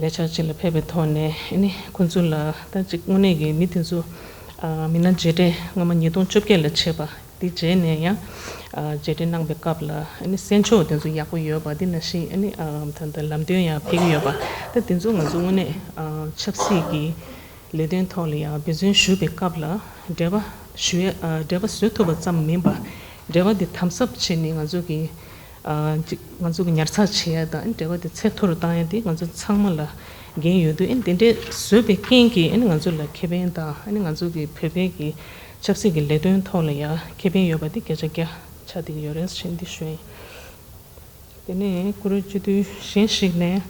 ལས་འཆར་ཅིག་ལ་ཕེབས་པའི་ཐོག་ནས་ཨ་ནི་ཁོང་ཚོ་ལ་ད་ཅིག་དངོས་གནས་ཀྱི་མི་དེ་ཚོ་ཨ་མི་སྣ་མཇལ་འཕྲད་སྔོན་མ་ཉིས་སྟོང་བཅོ་བརྒྱད་ལ་བྱས་པ་དེ་རྗེས་ནས་ཡང་ཨ་མཇལ་འཕྲད་གནང་པའི་སྐབས་ལ་ཨ་ནི་གསན་ཕྱོགས་དེ་ཚོ་ཡག་པོ་ཡོད་པ་དེ་ནང་བཞིན་ཨ་ནི་ཨ་ད་ལྟ་ལམ་སྟོན་ཡང་ཕེབས་ཀྱི་ཡོད་པ་ད་དེ་ཚོ་ང་ཚོ་དངོས་གནས་ཨ་ཆབ་སྲིད་ཀྱི་ལས་དོན་ཐོག་ལ་ཡང་འབད་བརྩོན་ཞུ་བའི་སྐབས་ལ་འབྲེལ་བ་ཞུ་ཡ་ཨ་འབྲེལ་བ་བཟོ་ཐུབ་པ་ཙམ་མིན་པ་འབྲེལ་བ་དེ་དམ་ཟབ་བྱས་ནས་ང་ཚོ་གི་ཨ་ཅིག་ང་ཚོ་གི་ཉར་ཚགས་བྱེད་ཡ་དང་འབྲེལ་བ་དེ་ཚད་མཐོ་རུ་བཏང་ཡ་དེ་ང་ཚོ་ཚང་མ་ལ་འགན་ཡོད་དུས་ཨ་ནི་དེ་འདྲའི་བཟོས་པའི་རྐྱེན་གྱིས་ཨ་ནི་ང་ཚོ་ལ་ཁེ་ཕན་དང་ཨ་ནི་ང་ཚོ་གི་བོད་པའི་གི་ཆབ་སྲིད་ཀྱི་ལས་དོན་ཐོག་ལ་ཡང་ཁེ་ཕན་ཡོད་པ་དེ་བརྒྱ་ཆ་བརྒྱ་ཆགས་བསྡད་ཀྱི་ཡོད་རེད་ཟེར་འདི་ཞུ་ཡིན། དེ་ནས་སྐུ་ངོ་སྤྱི་འཐུས་གཞན་ཞིག་ནས་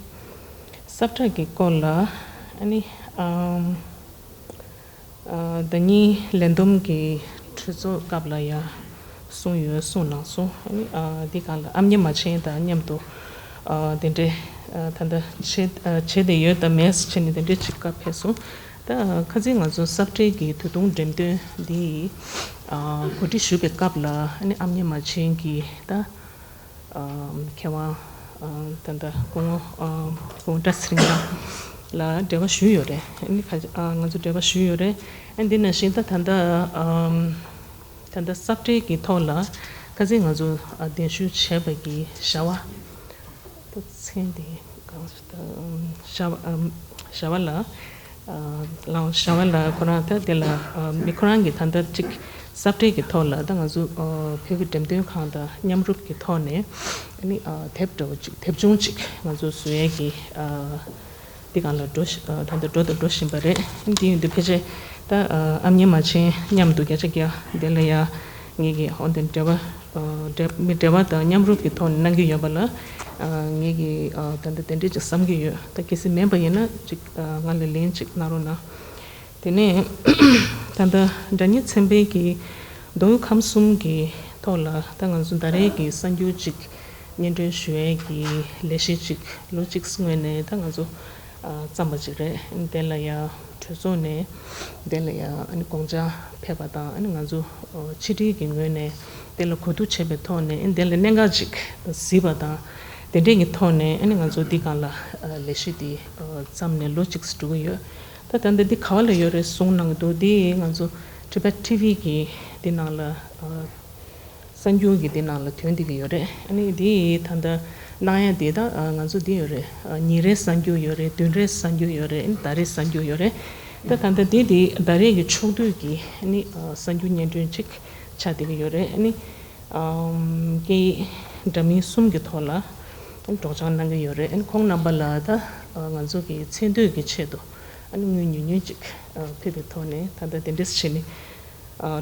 ས་བཀྲ་གི་སྐོར་ལ་ཨ་ནི་ཨམ་ཨ་ཟླ་ཉིན་ལས་བསྡོམས་ཀྱི་གྲོས་ཚོགས་སྐབས་ལ་ཡང་གསུངས་ཡོད་གསུངས་གནང་སོང་། ཨ་ནི་ཨ་འདི་སྒང་ལ་ཨ་མྱེས་མ་བྱན་དང་མཉམ་དུ་ཨ་དེ་འདྲའི་ཨ་ད་ལྟ་བྱེད་ཨ་བྱེད་བསྡད་ཡོད་དམ་མེད་ཟེར་ནས་དེ་འདྲའི་ཅིག་བཀའ་ཕེབས་སོང་། ད་ཁ་སང་ང་ཚོ་ས་བཀྲའི་གི་དུས་ཐུང་འགྲེམས་སྟོན་འདི་ཨ་གོ་སྒྲིག་ཞུ་བའི་སྐབས་ལ་ཨ་ནི་ཨ་མྱེས་མ་བྱན་གྱིས་ད། ཨམ་མཁས་དབང་ཨམ་ད་ལྟ་སྐུ་ངོ་ཨམ་སྐུ་ངོ་བཀྲ་ཚེ་རིང་ལགས་ལ་འབྲེལ་བ་ཞུས་ཡོད་རེད། ཨ་ནི་ཁ་ཨ་ང་ཚོ་འབྲེལ་བ་ཞུས་ཡོད་རེད། ཨ་འདི་ནང་བཞིན་ད་ད་ལྟ་ཨམ་ད་ལྟ་ས་བཀྲའི་གི་ཐོག་ལ་ཁ་སང་ང་ཚོ་ཨ་གདན་ཞུ་བྱས་པ་གི་བྱ་བ་ད་མཚན་དེ་གང་ཟེར་ད་ཨམ་བྱ་བ་ཨམ་བྱ་བ་ལ། ཨ་ལའོ་ཤ་བ་ལ་ཁོ་རང་ད་དེ་ལ་ཨ་མི་ཁོ་རང་གི་ད་ལྟ་གཅིག་ས་བཀྲའི་གི་ཐོག་ལ་ད་ང་ཚོ་ཨ་བོད་ཀྱི་འགྲེམས་སྟོན་ཁང་དང་མཉམ་རུབ་ཀྱི་ཐོག་ནས་ཨ་ནི་ཨ་དེབ་འདྲ་བོ་གཅིག་དེབ་ཆུང་གཅིག་ང་ཚོ་བཟོ་ཡས་ཀྱི་ཨ་འདི་སྒང་ལ་འགྲོ་བཞི་ཨ་ད་ལྟ་འགྲོ་དང་འགྲོ་བཞིན་པ་རེད། འདི་ཡིན་དུས་ཕལ་ཆེར་ད་ཨ་ཨ་མྱེས་མ་བྱན་མཉམ་དུ་བརྒྱ་ཆ་བརྒྱ་དེ་ལ་ཡ་ངེད་ཀྱི་ཨོ་དེ་འབྲེལ་བ། ཨ་འབྲེལ་མི་འབྲེལ་བ་དང་མཉམ་རུབ་ཀྱི་ཐོག་ནས་གནང་གི་ཡོད་པ་ལ། ཨ་ངེད་ཀྱིས་ཨ་ད་ལྟ་དེ་འདྲས་ཅིག་བསམ་གྱི་ཡོད། ད་གལ་སྲིད་མིན་པ་ཡིན་ན་ཅིག་ཨ་ང་ལ་ལན་ཅིག་གནང་རོགས་གནང་། དེ་ནས་ད་ལྟ་དགྲ་གཉེན་ཚན་པའི་གི་མདོ་དབུས་ཁམས་གསུམ་གྱི་ཐོག་ལ་ད་ང་ཚོ་ཟླ་རེའི་གི་གསར་འགྱུར་ཅིག་སྙན་སྒྲོན་ཞུ་ཡས་ཀྱི་ལས་གཞི་ཅིག་ལོ་གཅིག་སྔོན་ནས་ད་ང་ཚོ་ཨ་བརྩམས་པ་ཅིག་རེད། དེ་ལ་ཡང་གྲོས་ཚོགས་ནས་དེ་ལ་ཡང་ཨ་ནི་དགོངས་འཆར་ཕེབས་པ་དང་ཨ་ནི་ང་ཚོ་ཨ་ཕྱི་དྲིལ་གྱི་ངོས་ནས་དེ་ལ་གོ་བསྡུར་བྱས་པའི་ཐོག་ནས་ཨ་ནི་དེ་ལ་གནད་འགག་ཅིག་གཟིགས་པ་དང་དེ་འདྲས་ཀྱི་ཐོག་ནས་ཨ་ནི་ང་ཚོ་འདི་སྒང་ལ་ཨ་ལས་གཞི་འདི་ཨ་བརྩམས་ནས་ལོ་གཅིག་འགྲོ་གི་ཡོད། ད་ད་ལྟ་འདི་ག་བ་ལ་ཡོད་རེད་གསུངས་གནང་གི་འདུག་འདི་ང་ཚོ་Tibet T V གི་འདི་ནང་ལ་ཨ། གསར་འགྱུར་གྱི་འདི་ནང་ལ་ཐོན་བསྡད་ཀྱི་ཡོད་རེད། ཨ་ནི་འདི་ད་ལྟ་གནང་ཡ་འདི་ད་ང་ཚོ་འདི་ཡོད་རེད། ཉིན་རེའི་གསར་འགྱུར་ཡོད་རེད། བདུན་རེའི་གསར་འགྱུར་ཡོད་རེད། ཨ་ནི་ཟླ་རེའི་གསར་འགྱུར་ཡོད་རེད། ད་ད་ལྟ་འདི་འདི་ཟླ་རེ་གི་ཕྱོགས་བསྡུས་ཀྱི་ཨ་ནི་གསར་འགྱུར་སྙན་སྒྲོན་ཅིག་ཆགས་བསྡད་ཀྱི་ཡོད་རེད། ཨ་ནི་སྐད་ཡིག་འདྲ་མིན་གསུམ་གྱི་ཐོག་ལ་སྒྲོག་སྦྱང་གནང་གི་ཡོད་རེད། ཨ་ནི་ཁོང་རྣམ་པ་ལ་ད་ང་ཚོ་གི་མཚན་བསྟོད་ཀྱི་ཆེད་དུ་ཨ་ནི་དངུལ་ཉུང་ཉུང་ཅིག་ཕུལ་བའི་ཐོག་ནས་ད་ལྟ་དེ་འདྲས་བྱས་ནས།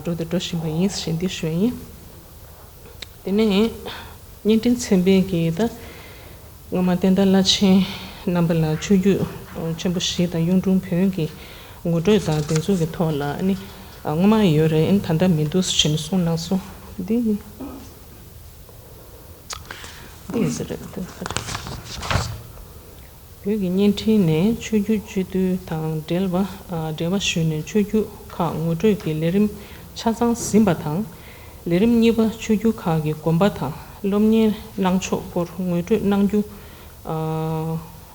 འགྲོ་དང་འགྲོ་བཞིན་པ་ཡིན་ཞེས་འདི་ཞུ་ཡིན། དེ་ནས་བརྙན་འཕྲིན་ཚན་པའི་གི་ད་སྔོན་མ་བསྟན་དར་བླ་ཆེན་རྣམ་པ་ལ་ཆོས་བརྒྱུད་ཆེན་པོ་བཞི་དང་གཡུང་དྲུང་བོན་གྱི་ངོ་སྤྲོད་དང་དེ་ཚོ་གི་ཐོག་ལ་ནི་སྔོན་མ་ཡོད་རེད། ད་ལྟ་མི་འདུག་ཞེས་གསུངས་གནང་སོང་། འདི་ནི་འདི་ཡིན་ས་རེད། བོད་ཀྱི་བརྙན་འཕྲིན་ནས་ཆོས་བརྒྱུད་སྤྱི་འཐུས་དང་འབྲེལ་བ་འབྲེལ་བ་ཞུས་ནས་ཆོས་བརྒྱུད་ཁག་ངོ་སྤྲོད་ཀྱི་ལས་རིམ་ཆ་ཚང་ཟིན་པ་དང་། ལས་རིམ་གཉིས་པ་ཆོས་བརྒྱུད་ཁག་གི་དགོན་པ་དང་སློབ་གཉེར་གནང་ཕྱོགས་སྐོར་ངོ་སྤྲོད་གནང་རྒྱུ་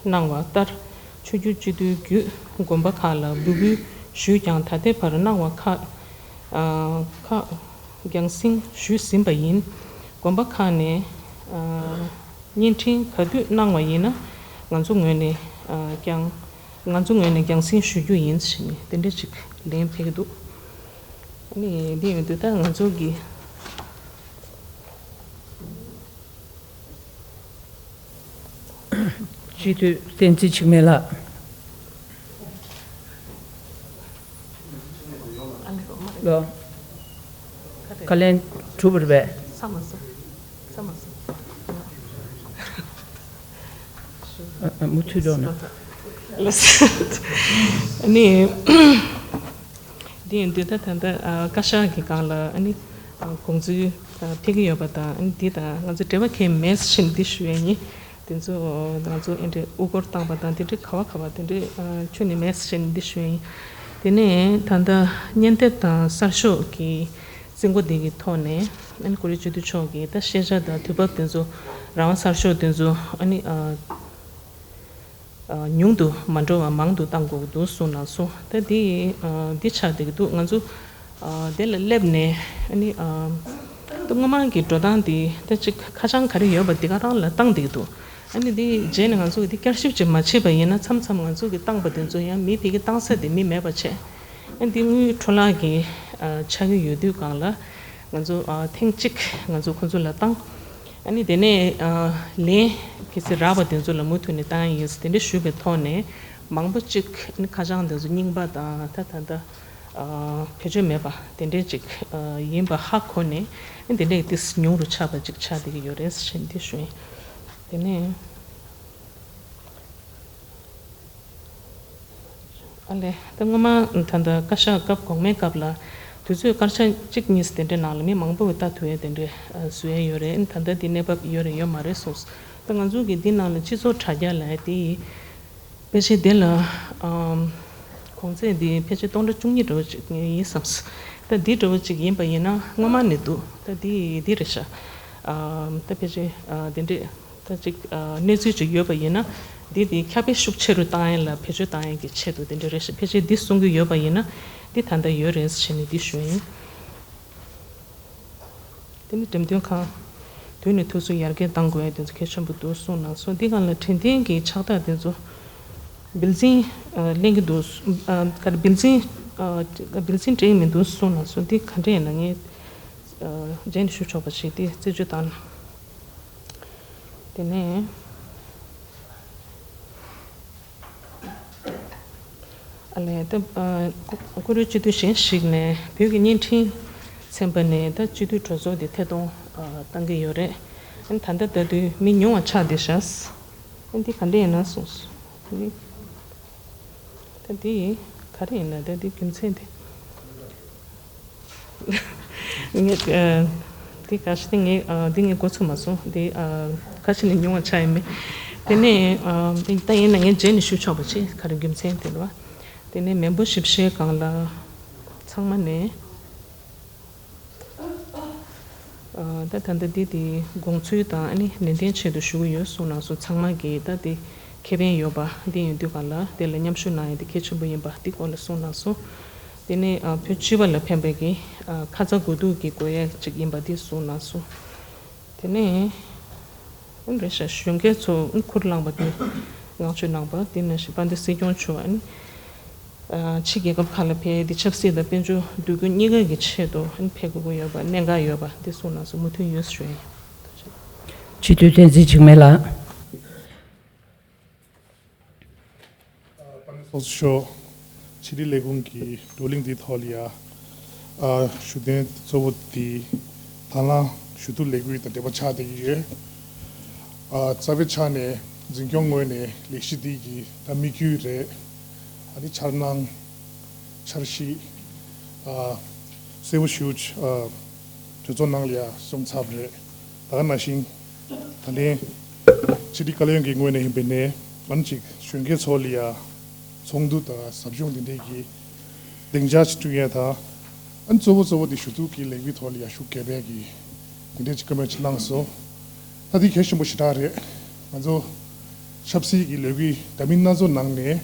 གནང་བ་ལྟར། ཆོས་བརྒྱུད་སྤྱི་འཐུས་བརྒྱུད་དགོན་པ་ཁག་ལ་འབོད་སྐུལ་ཞུས་ཀྱང་ད་ལྟའི་བར་གནང་བ་ཁག་ཁག་རྒྱང་སྲིང་ཞུས་ཟིན་པ་ཡིན། དགོན་པ་ཁག་ནས་བརྙན་འཕྲིན་ག་དུས་གནང་བ་ཡིན་ན་ང་ཚོ་ངོས་ནས་ཀྱང་ང་ཚོ་ངོས་ནས་རྒྱང་སྲིང་ཞུ་རྒྱུ་ཡིན་ཞེས་ནས་དེ་འདྲ་ཅིག་ལན་ཕེབས་ཀྱི་འདུག་ཨ་ནི་འདི་ཡིན་དུས་ད་ང་ཚོ་གི་སྤྱི་འཐུས་བསྟན་འཛིན་འཆི་མེད་ལགས། ལོ། བཀའ་ལན་གྲུབ་པ་རེད་པས། ཚར་མ་སོང་། ཚར་མ་སོང་། ཨ། ཨ། མུ་མཐུད་འགྲོ་ན། ལགས་སོ། ཨ་ནི། འདི་ཡིན་དུས་ད་ད་ལྟ་ཨ་བཀའ་ཤག་གི་སྒང་ལ་ཨ་ནི་ཨ་དགོངས་ཚུལ་ཨ་ཕེབས་ཀྱི་ཡོད་པ་དང་། ཨ་ནི་འདི་དང་ང་ཚོ་འབྲེལ་བ་གང་ཡང་མེད་ཟེར་ནས་འདི་ཞུ་ཡས་ཡིན། དེ་ཚོ་ང་ཚོ་ཨེ་འདྲའི་དབུ་སྐོར་བཏང་པ་དང་དེ་འདྲའི་ག་བ་ག་བ་དེ་འདྲའི་ཨ་ཁྱོན་ནས་མེད་ཟེར་ནས་འདི་ཞུ་ཡས་ཡིན། དེ་ནས་ད་ལྟ་སྙན་དེབ་དང་གསར་ཤོག་གི་རྩིས་འགོ་འདི་གི་ཐོག་ནས་ཨ་ནི་ཀུ་རེ་སྤྱི་འཐུས་མཆོག་གིས་ད་ཤེས་བྱ་དང་དུས་བབ་དེ་ཚོ་རང་དབང་གསར་ཤོག་དེ་ཚོ་ཨ་ནི་ཨ། ཨ། ཉུང་དུ་མ་འགྲོ་བར་མང་དུ་གཏང་དགོས་ཀྱི་འདུག་གསུངས་གནང་སོང་། ད་འདི་ཨ་འདི་ཆགས་བསྡད་ཀྱི་འདུག་ང་ཚོ་ཨ་དེ་ལ་སླེབས་ནས་ཨ་ནི་ཨ་ད་སྔོན་མ་གི་འགྲོ་སྟངས་འདི་ད་ཅིག་ཁ་བྱང་ག་རེ་ཡོད་པ་འདི་ག་རང་ལ་བཏང་བསྡད་ཀྱི་འདུག་ཨ་ནི་འདི་རྗེས་ནས་ང་ཚོ་གི་འདི་བསྐྱར་ཞིབ་ཅིག་མ་བྱས་པ་ཡིན་ན་མཚམས་མཚམས་ང་ཚོ་གི་བཏང་པ་དེ་ཚོ་ཡང་མི་ཕ་གི་བཏང་ས་དེ་མི་མེད་པ་བྱས། ཨ་འདི་དངུལ་འཕྲོ་བརླག་གི་ཨ་ཆགས་ཀྱི་ཡོད་དུས་སྒང་ལ་ང་ཚོ་ཨ་ཐེངས་གཅིག་ང་ཚོ་ཁོང་ཚོ་ལ་བཏང་། ཨ་ནི་དེ་ནས་ཨ་ལན་གལ་སྲིད་རག་པ་དེ་ཚོ་ལ་མུ་མཐུད་ནས་བཏང་ཡིན་ཟེར་དེ་འདྲ་ཞུས་པའི་ཐོག་ནས་མང་པོ་གཅིག་ཨ་ནི་ཁ་བྱང་དེ་ཚོ་རྙིང་པ་དང་ད་ད་ལྟ་ཨ་བེད་སྤྱོད་མེད་པ་དེ་འདྲའི་གཅིག་ཨ་ཡིན་པ་ཧ་གོ་ནས་ཨ་ནི་དེ་འདྲའི་ཏིས་ཉུང་རུ་ཆགས་པ་གཅིག་ཆགས་བསྡད་ཀྱི་ཡོད་རེད་ཟེར་འདི་ཞུ་ཡིན། དེ་ནས། ཨ་ལས། ད་སྔོན་མ་ད་ལྟ་བཀའ་ཤག་སྐབས་གོང་མའི་སྐབས་ལ་དུས་ཚོད་སྐར་ཆ་གཅིག་གཉིས་དེ་འདྲའི་ནང་ལ་མི་མང་པོ་གིས་ལྟ་ཐུབ་ཡས་དེ་འདྲའི་བཟོ་ཡས་ཡོད་རེད། ད་ལྟ་འདི་གནས་བབ་ཡོད་རེད་ཡོད་མ་རེད་གསུངས། ད་ང་ཚོ་གི་འདི་ནང་ལ་སྤྱི་ཚོགས་དྲ་རྒྱ་ལབ་ཡས་དེ་ཕལ་ཆེར་དེ་ལ་ཨམ་གོང་ཚད་འདི་ཕལ་ཆེར་སྟོང་ཕྲག་བཅུ་གཉིས་འདྲ་བོ་ཅིག་ཡིན་བསམས། ད་འདི་འདྲ་བོ་ཅིག་ཡིན་པ་ཡིན་ན་སྔོན་མ་ནས་འདུག་ད་འདི་འདི་རེད་ཤག་ཨམ་ད་ཕལ་ཆེར་ཨ་དེ་འདྲས། ད་ཅིག་ཨ་གནས་ཚུལ་ཅིག་ཡོད་པ་ཡིན་ན་འདི་དེ་ཁྱབ་སྤེལ་ཤུགས་ཆེ་རུ་བཏང་ཡས་ལ་བེད་སྤྱོད་བཏང་ཡས་ཀྱི་ཆེད་དུ་དེ་འདྲ་རེད་ཤག་ཕལ་ཆེར་འདི་གསུང་གི་ཡོད་པ་ཡིན་ན་འདི་ད་ལྟ་ཡོད་རེད་ཟེར་ནས་འདི་ཞུ་ཡིན། དེ་ནི་འགྲེམས་སྟོན་ཁང་དུས་ནས་དུས་སུ་ཡར་རྒྱས་གཏང་དགོས་ཡས་དེ་ཚོ་གལ་ཆེན་པོ་འདུག་གསུངས་གནང་སོང་། འདི་སྒང་ལ་དྲན་རྟེན་གྱི་ཕྱག་རྟགས་དེ་ཚོ་བིལ་ཛིང་ཨ་ལེན་གྱི་འདུག་ཨ་ག་རེ་བིལ་ཛིང་ཨ་བིལ་ཛིང་སྤྲད་ཀྱི་མི་འདུག་གསུངས་གནང་སོང་། འདི་ག་འདྲས་ཡིན་ན་ངས་ཨ་རྗེས་ནས་ཞུ་ཆོག་པ་ཞིག་འདི་རྩད་གཅོད་བཏང་། དེ་ནས་ཨ་ལས་ད་ཨ་ཀུ་ཀུ་རེ་སྤྱི་འཐུས་གཞན་ཞིག་ནས་བོད་ཀྱི་བརྙན་འཕྲིན་ཚན་པ་ནས་ད་སྤྱི་འཐུས་གྲོས་ཚོགས་དེ་ཐད་གཏོང་ཨ་བཏང་གི་ཡོད་རེད། ཨ་ནི་ད་ལྟ་ད་དུས་མི་ཉུང་བ་ཆགས་བསྡད་ཤག་ཨ་འདི་ག་འདྲ་ཡིན་ན་གསུངས་སོང་། ད་འདི་ག་རེ་ཡིན་ན་ད་འདི་རྒྱུ་མཚན་དེ། ངས་ཨ་འདི་ག་ཞིག་ངས་ཨ་འདི་ངས་གོ་ཚོད་མ་སོང་། འདི་ཨ་ག་ཞིག་ནས་ཉུང་བ་ཆགས་ཡིན་མིན། དེ་ནས་ཨ་འདི་ད་ཡིན་ན་ངས་རྗེས་ནས་ཞུ་ཆོག་པ་ཅིག་ག་རེ་རྒྱུ་མཚན་དེ་རེད་བ། དེ་ནས་མེས་པོ་ཞིབ་བཤེར་སྒང་ལ་ཚང་མ་ནས། ཨ་ད་ད་ལྟ་འདི་དེ་དགོངས་ཚུལ་དང་ཨ་ནི་ནན་ཏན་ཆེད་དུ་ཞུ་གི་ཡོད་གསུངས་གནང་སོང་། ཚང་མ་གིས་ད་དེ་ཁེ་ཕན་ཡོད་པ་འདི་ཡིན་དུས་ག་ལ་དེ་ལ་མཉམ་ཞུགས་གནང་ཡས་དེ་གལ་ཆེན་པོ་ཡིན་པ་འདི་སྐོར་ལ་གསུངས་གནང་སོང་། དེ་ནས་ཨ་བོད་སྤྱི་པ་ལ་ཕན་པའི་གི་ཨ་ཁ་ཚ་དགོས་གཏུགས་ཀྱི་དགོས་ཡས་ཅིག་ཡིན་པ་འདི་གསུངས་གནང་སོང་། དེ་ནས་ཨ་རེད་ཤག་གཞོན་སྐྱེས་ཚོ་ཁུར་བླངས་པ་དེ་བསྔགས་བརྗོད་གནང་པ་དེ་ནང་བཞིན་དཔལ་ལྡན་སྲིད་སྐྱོང་མཆོག་ཨ་ནི། ཕྱི་རྒྱལ་ཁབ་ཁག་ལ་ཕེབས་ཏེ་ཆབ་སྲིད་དང་དཔལ་འབྱོར་འདུ་འགོད་གཉིས་ཀ་གི་ཆེད་དུ་ཕེབས་དགོས་ཀྱི་ཡོད་པ་གནད་འགག་ཡོད་པ་འདི་གསུངས་གནང་སོང་། མུ་མཐུད་ཡོད་ཞུ་ཡིན། སྤྱི་འཐུས་བསྟན་འཛིན་འཇིགས་མེད་ལགས། ཨ་དཔལ་ལྡན་ཚོགས་གཙོ་མཆོག་ཕྱི་དྲིལ་ལས་ཁུངས་ཀྱི་བགྲོ་གླེང་འདིའི་ཐོག་ལ་ཡ་ཨ་ཞུ་དོན་གཙོ་བོ་དེ་དང་བླངས་ཞུ་གཏུག་ལས་འགུལ་དང་འབྲེལ་བ་ཆགས་བསྡད་ཀྱི་ཡོད། ཨ་རྩ་བའི་ཆ་ནས་འཛིན་སྐྱོང་ངོས་ནས་ལས་གཞི་འདི་གི་ད་དམིགས་ཡུལ་རེད། ཨ་ནི་འཆར་སྣང་འཆར་གཞི་ཨ་གསལ་པོ་ཞེ་པོ་ཅིག་ཨ་གྲོས་ཚོགས་ནང་ལ་ཡ་གསུངས་ཚར་བ་རེད། ད་ག་ནང་བཞིན་ད་ལན་ཕྱི་དྲིལ་བཀའ་བློན་གྱི་ངོས་ནས་ཡིན་པའི་ནས་ཨ་ནི་ཅིག་གཞོན་སྐྱེས་ཚོ་ལ་ཡ་ཚོགས་འདུ་དང་ཟབ་སྦྱོང་འདི་འདྲའི་གི་སྡིངས་ཆ་ཅིག་བསྐྲུན་ཡས་དང་། ཨ་ནི་གཙོ་བོ་གཙོ་བོ་དེ་ཞུ་གཏུག་གི་ལས་འགུལ་ཐོག་ལ་ཡ་ཤུགས་རྒྱབ་ཡས་ཀྱི་དེ་འདྲའི་ཅིག་བཀའ་མོལ་ཅིག་གནང་སོང་། ད་དེ་གལ་ཆེན་པོ་ཞེ་དྲག་རེད། ང་ཚོ་ཆབ་སྲིད་ཀྱི་ལས་འགུལ་འདྲ་མིན་སྣ་ཚོགས་ནང་ནས་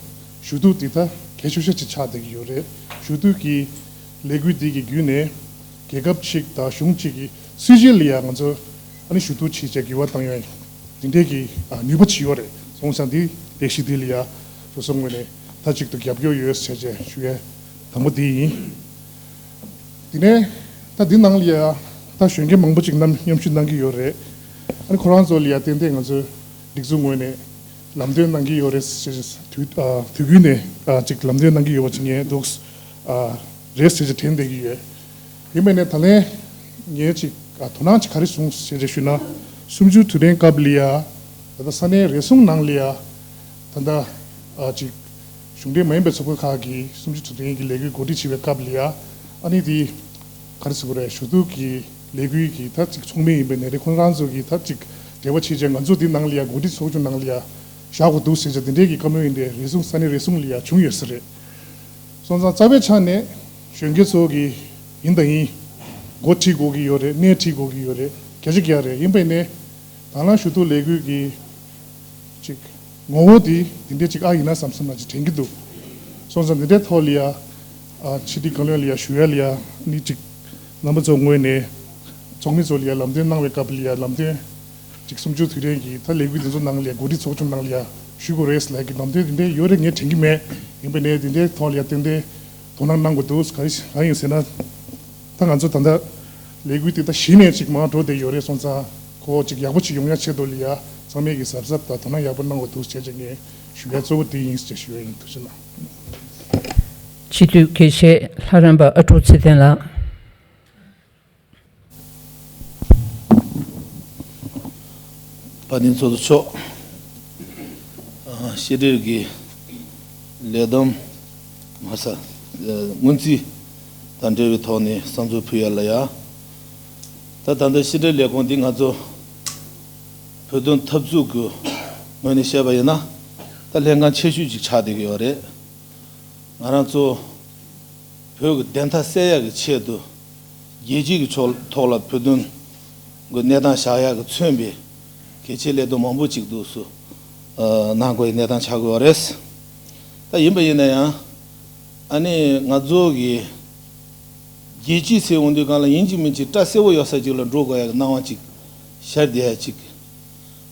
ཞུ་གཏུག་འདི་ད་གལ་ཆེ་ཤོས་ཅིག་ཆགས་བསྡད་ཀྱི་ཡོད་རེད། ཞུ་གཏུག་གི་ལས་འགུལ་འདི་གི་བརྒྱུད་ནས་རྒྱལ་ཁབ་ཅིག་དང་གཞུང་ཅིག་གི་སྲིད་བྱུས་ལ་ཡ་ང་ཚོ་ཨ་ནི་ཞུ་གཏུག་བྱེད་བྱས་འགྱུར་བ་བཏང་ཡོང་དེ་འདྲའི་གི་ཨ་ནུས་པ་ཅིག་ཡོད་རེད། སོང་ཙང་འདི་ལས་གཞི་འདི་ལ་ཡ་གྲོས་ཚོགས་ངོས་ནས་མཐའ་གཅིག་ཏུ་རྒྱབ་སྐྱོར་ཡོད་ཟེར་བྱས་ཞུ་ཡས་དང་པོ་འདི་ཡིན། དེ་ནས་ད་འདི་ནང་ལ་ཡ་ད་གཞོན་སྐྱེས་མང་པོ་ཅིག་མཉམ་མཉམ་ཞུགས་གནང་གི་ཡོད་རེད། ཨ་ནི་ཁོ་རང་ཚོ་ལ་ཡ་ཏན་ཏན་ང་ཚོས་སྒྲིག་འཛུགས་ངོས་ནས་ལམ་སྟོན་གནང་གི་ཡོད་རེད་ཟེར། དུས་ཨ་དུས་རྒྱུན་ནས་ཨ་ཅིག་ལམ་སྟོན་གནང་གི་ཡོད་པ་ཅིག་ངས་འདུག་ཨ་རེད་ཟེར་ཅིག་དྲན་བསྡད་ཀྱི་ཡོད། ཡིན་པས་ནས་ད་ལན་ ངས་ཅིག་ཨ་དོ་སྣང་ཅིག་ག་རེ་བྱུང་ཞེས་ཞུས་ན། གསུམ་བཅུའི་དུས་དྲན་སྐབས་ལ་ཡ། ད་ལྟ་ས་གནས་རེ་ཟུང་ནང་ལ་ཡ། ད་ལྟ་ཨ་ཅིག་གཞུང་འབྲེལ་མ་ཡིན་པའི་ཚོགས་པ་ཁག་གིས་གསུམ་བཅུའི་དུས་དྲན་གྱི་ལས་འགུལ་གོ་སྒྲིག་བྱེད་པའི་སྐབས་ལ་ཡ། ཨ་ནི་དེ་ག་རེ་ཟེར་དགོས་རེད། ཞུ་གཏུག་གི་ལས་འགུལ་གྱི་ད་ཅིག་ཚོགས་མི་ཡིན་པའི་ནས་རེད། ཁོང་རང་ཚོ་གིས་ད་ཅིག་འབྲེལ་བ་བྱེད་བྱས་ང་ཚོ་འདི་ནང་ལ་ཡ་གོ་སྒྲིག་ཚོགས་ཆུང་ནང་ལ་ཡ་བཞག་དགོས་འདུག་ཟེར་བྱས་དེ་འདྲའི་གི་བཀའ་མོལ་ཡིན་ཏེ། རེ་ཟུང་ས་གནས་རེ་ཟུང་ལ་ཡ་བྱུང་ཡོད་ས་རེད། སོང་ཙང་རྩ་བའི་ཆ་ནས་གཞོན་སྐྱེས་ཚོ་གིས་ཡིན་དང་ཡིན། འགོ་ཁྲིད་དགོས་ཀྱི་ཡོད་རེད། སྣེ་ཁྲིད་དགོས་ཀྱི་ཡོད་རེད། བརྒྱ་ཆ་བརྒྱ་རེད། ཡིན་པ་ཡིན་ནའི་དང་བླངས་ཞུ་གཏུག་ལས་འགུལ་གྱི་ཅིག་ངོ་བོ་དེ་དེ་འདྲའི་ཅིག་ཨ་ཡིན་ན་བསམ་བསམ་ལ་ཅིག་དྲན་གྱི་འདུག་སོང་ཙང་འདི་འདྲའི་ཐོག་ལ་ཡ་ཨ་ཕྱི་དྲིལ་བཀའ་བློན་ལ་ཡ་ཞུ་ཡ་ལ་ཡ་ནི་ཅིག་རྣམ་པ་ཚོ་ངོས་ནས་ཚོགས་མི་ཚོ་ལ་ཡ་ལམ་སྟོན་གནང་བའི་སྐབས་ལ་ཡ་ལམ་སྟོན་ཅིག་གསུམ་བཅུའི་དུས་དྲན་གྱི་ད་ལས་འགུལ་འདི་ཚོ་ནང་ལ་ཡ་གོ་སྒྲིག་ཚོགས་ཆུང་ནང་ལ་ཡ་ཞུ་དགོས་རེད་ལབ་ཀྱི་ལམ་སྟོན་དེ་འདྲའི་ཡོད་རེད། ངས་དྲན་གྱི་མེད། ཡིན་པ་ནས་དེ་འདྲའི་ཐོག་ལ་ཡ་ཏན་ཏན་དོ་སྣང་གནང་དགོས་འདུག་ག་རེ་གང་ཡིན་ཟེར་ན། ད་ང་ཚོ་ད་ལྟ་ལས་འགུལ་དེ་ད་གཞི་ནས་ཅིག་མར་འགྲོ་བསྡད་ཡོད་རེད། སོང་ཙང་ཁོ་ཅིག་ཡག་པོ་ཅིག་ཡོང་ཡ་ཆེད་དུ་ལ་ཡ་ཚང་མས་ཀྱི་གཟབ་གཟབ་དང་དོ་སྣང་ཡག་པོ་གནང་དགོས་འདུག་ཅེས་ཀྱི་ངས་ཞུ་ཡ་གཙོ་བོ་དེ་ཡིན་ཅེས་ཞུ་ཡ་ཡིན། ཐུགས་རྗེ་གནང་། སྤྱི་འཐུས་དགེ་བཤེས་ལྷ་རམས་པ་ཨ་ཀྲུག་ཚེ་བརྟན་ལགས། དཔལ་ལྡན་ཚོགས་གཙོ་མཆོག་ཨ་ཕྱི་དྲིལ་གྱི་ལས་བསྡོམས་མ་ཟད་སྔོན་རྩིས་དང་འབྲེལ་བའི་ཐོག་ནས་བསམ་ཚུལ་ཕུལ་ཡ་ལ་ཡ། ད་ད་ལྟ་ཕྱི་དྲིལ་ལས་ཁུངས་འདི་ང་ཚོ་བོད་དོན་འཐབ་རྩོད་ཀྱི་ངོས་ནས་བཤད་པ་ཡིན་ན། ད་ལྷན་ཁང་ཆེ་ཤོས་ཅིག་ཆགས་བསྡད་ཀྱི་ཡོད་རེད། ང་རང་ཚོ་བོད་ཀྱི་བདེན་མཐའ་གསལ་ཡག་གི་ཆེད་དུ་རྒྱལ་སྤྱི་གི་ཕྱོགས་ཐོག་ལ་བོད་དོན་གྱི་གནས་སྟངས་བཞག་ཡག་གི་མཚོན་པའི་གལ་ཆེའི་ལས་དོན་མང་པོ་ཅིག་འདུག་སེ་ཨ་གནང་དགོས་ཡའི་གནས་སྟངས་ཆགས་ཀྱི་ཡོད་རེད། ད་ཡིན་པ་ཡིན་ན་ཡང་ཨ་ནི་ང་ཚོ་གི་རྒྱལ་སྤྱི་ཟེར་འོང་དུས་སྒང་ལ་ཡིན་གཅིག་མིན་གཅིག་སྐྲ་སེར་པོ་ཡོད་ས་ཅིག་ལ་འགྲོ་དགོས་ཡག་གི་སྣང་བ་ཅིག་ཤར་བསྡད་ཡ་ཅིག་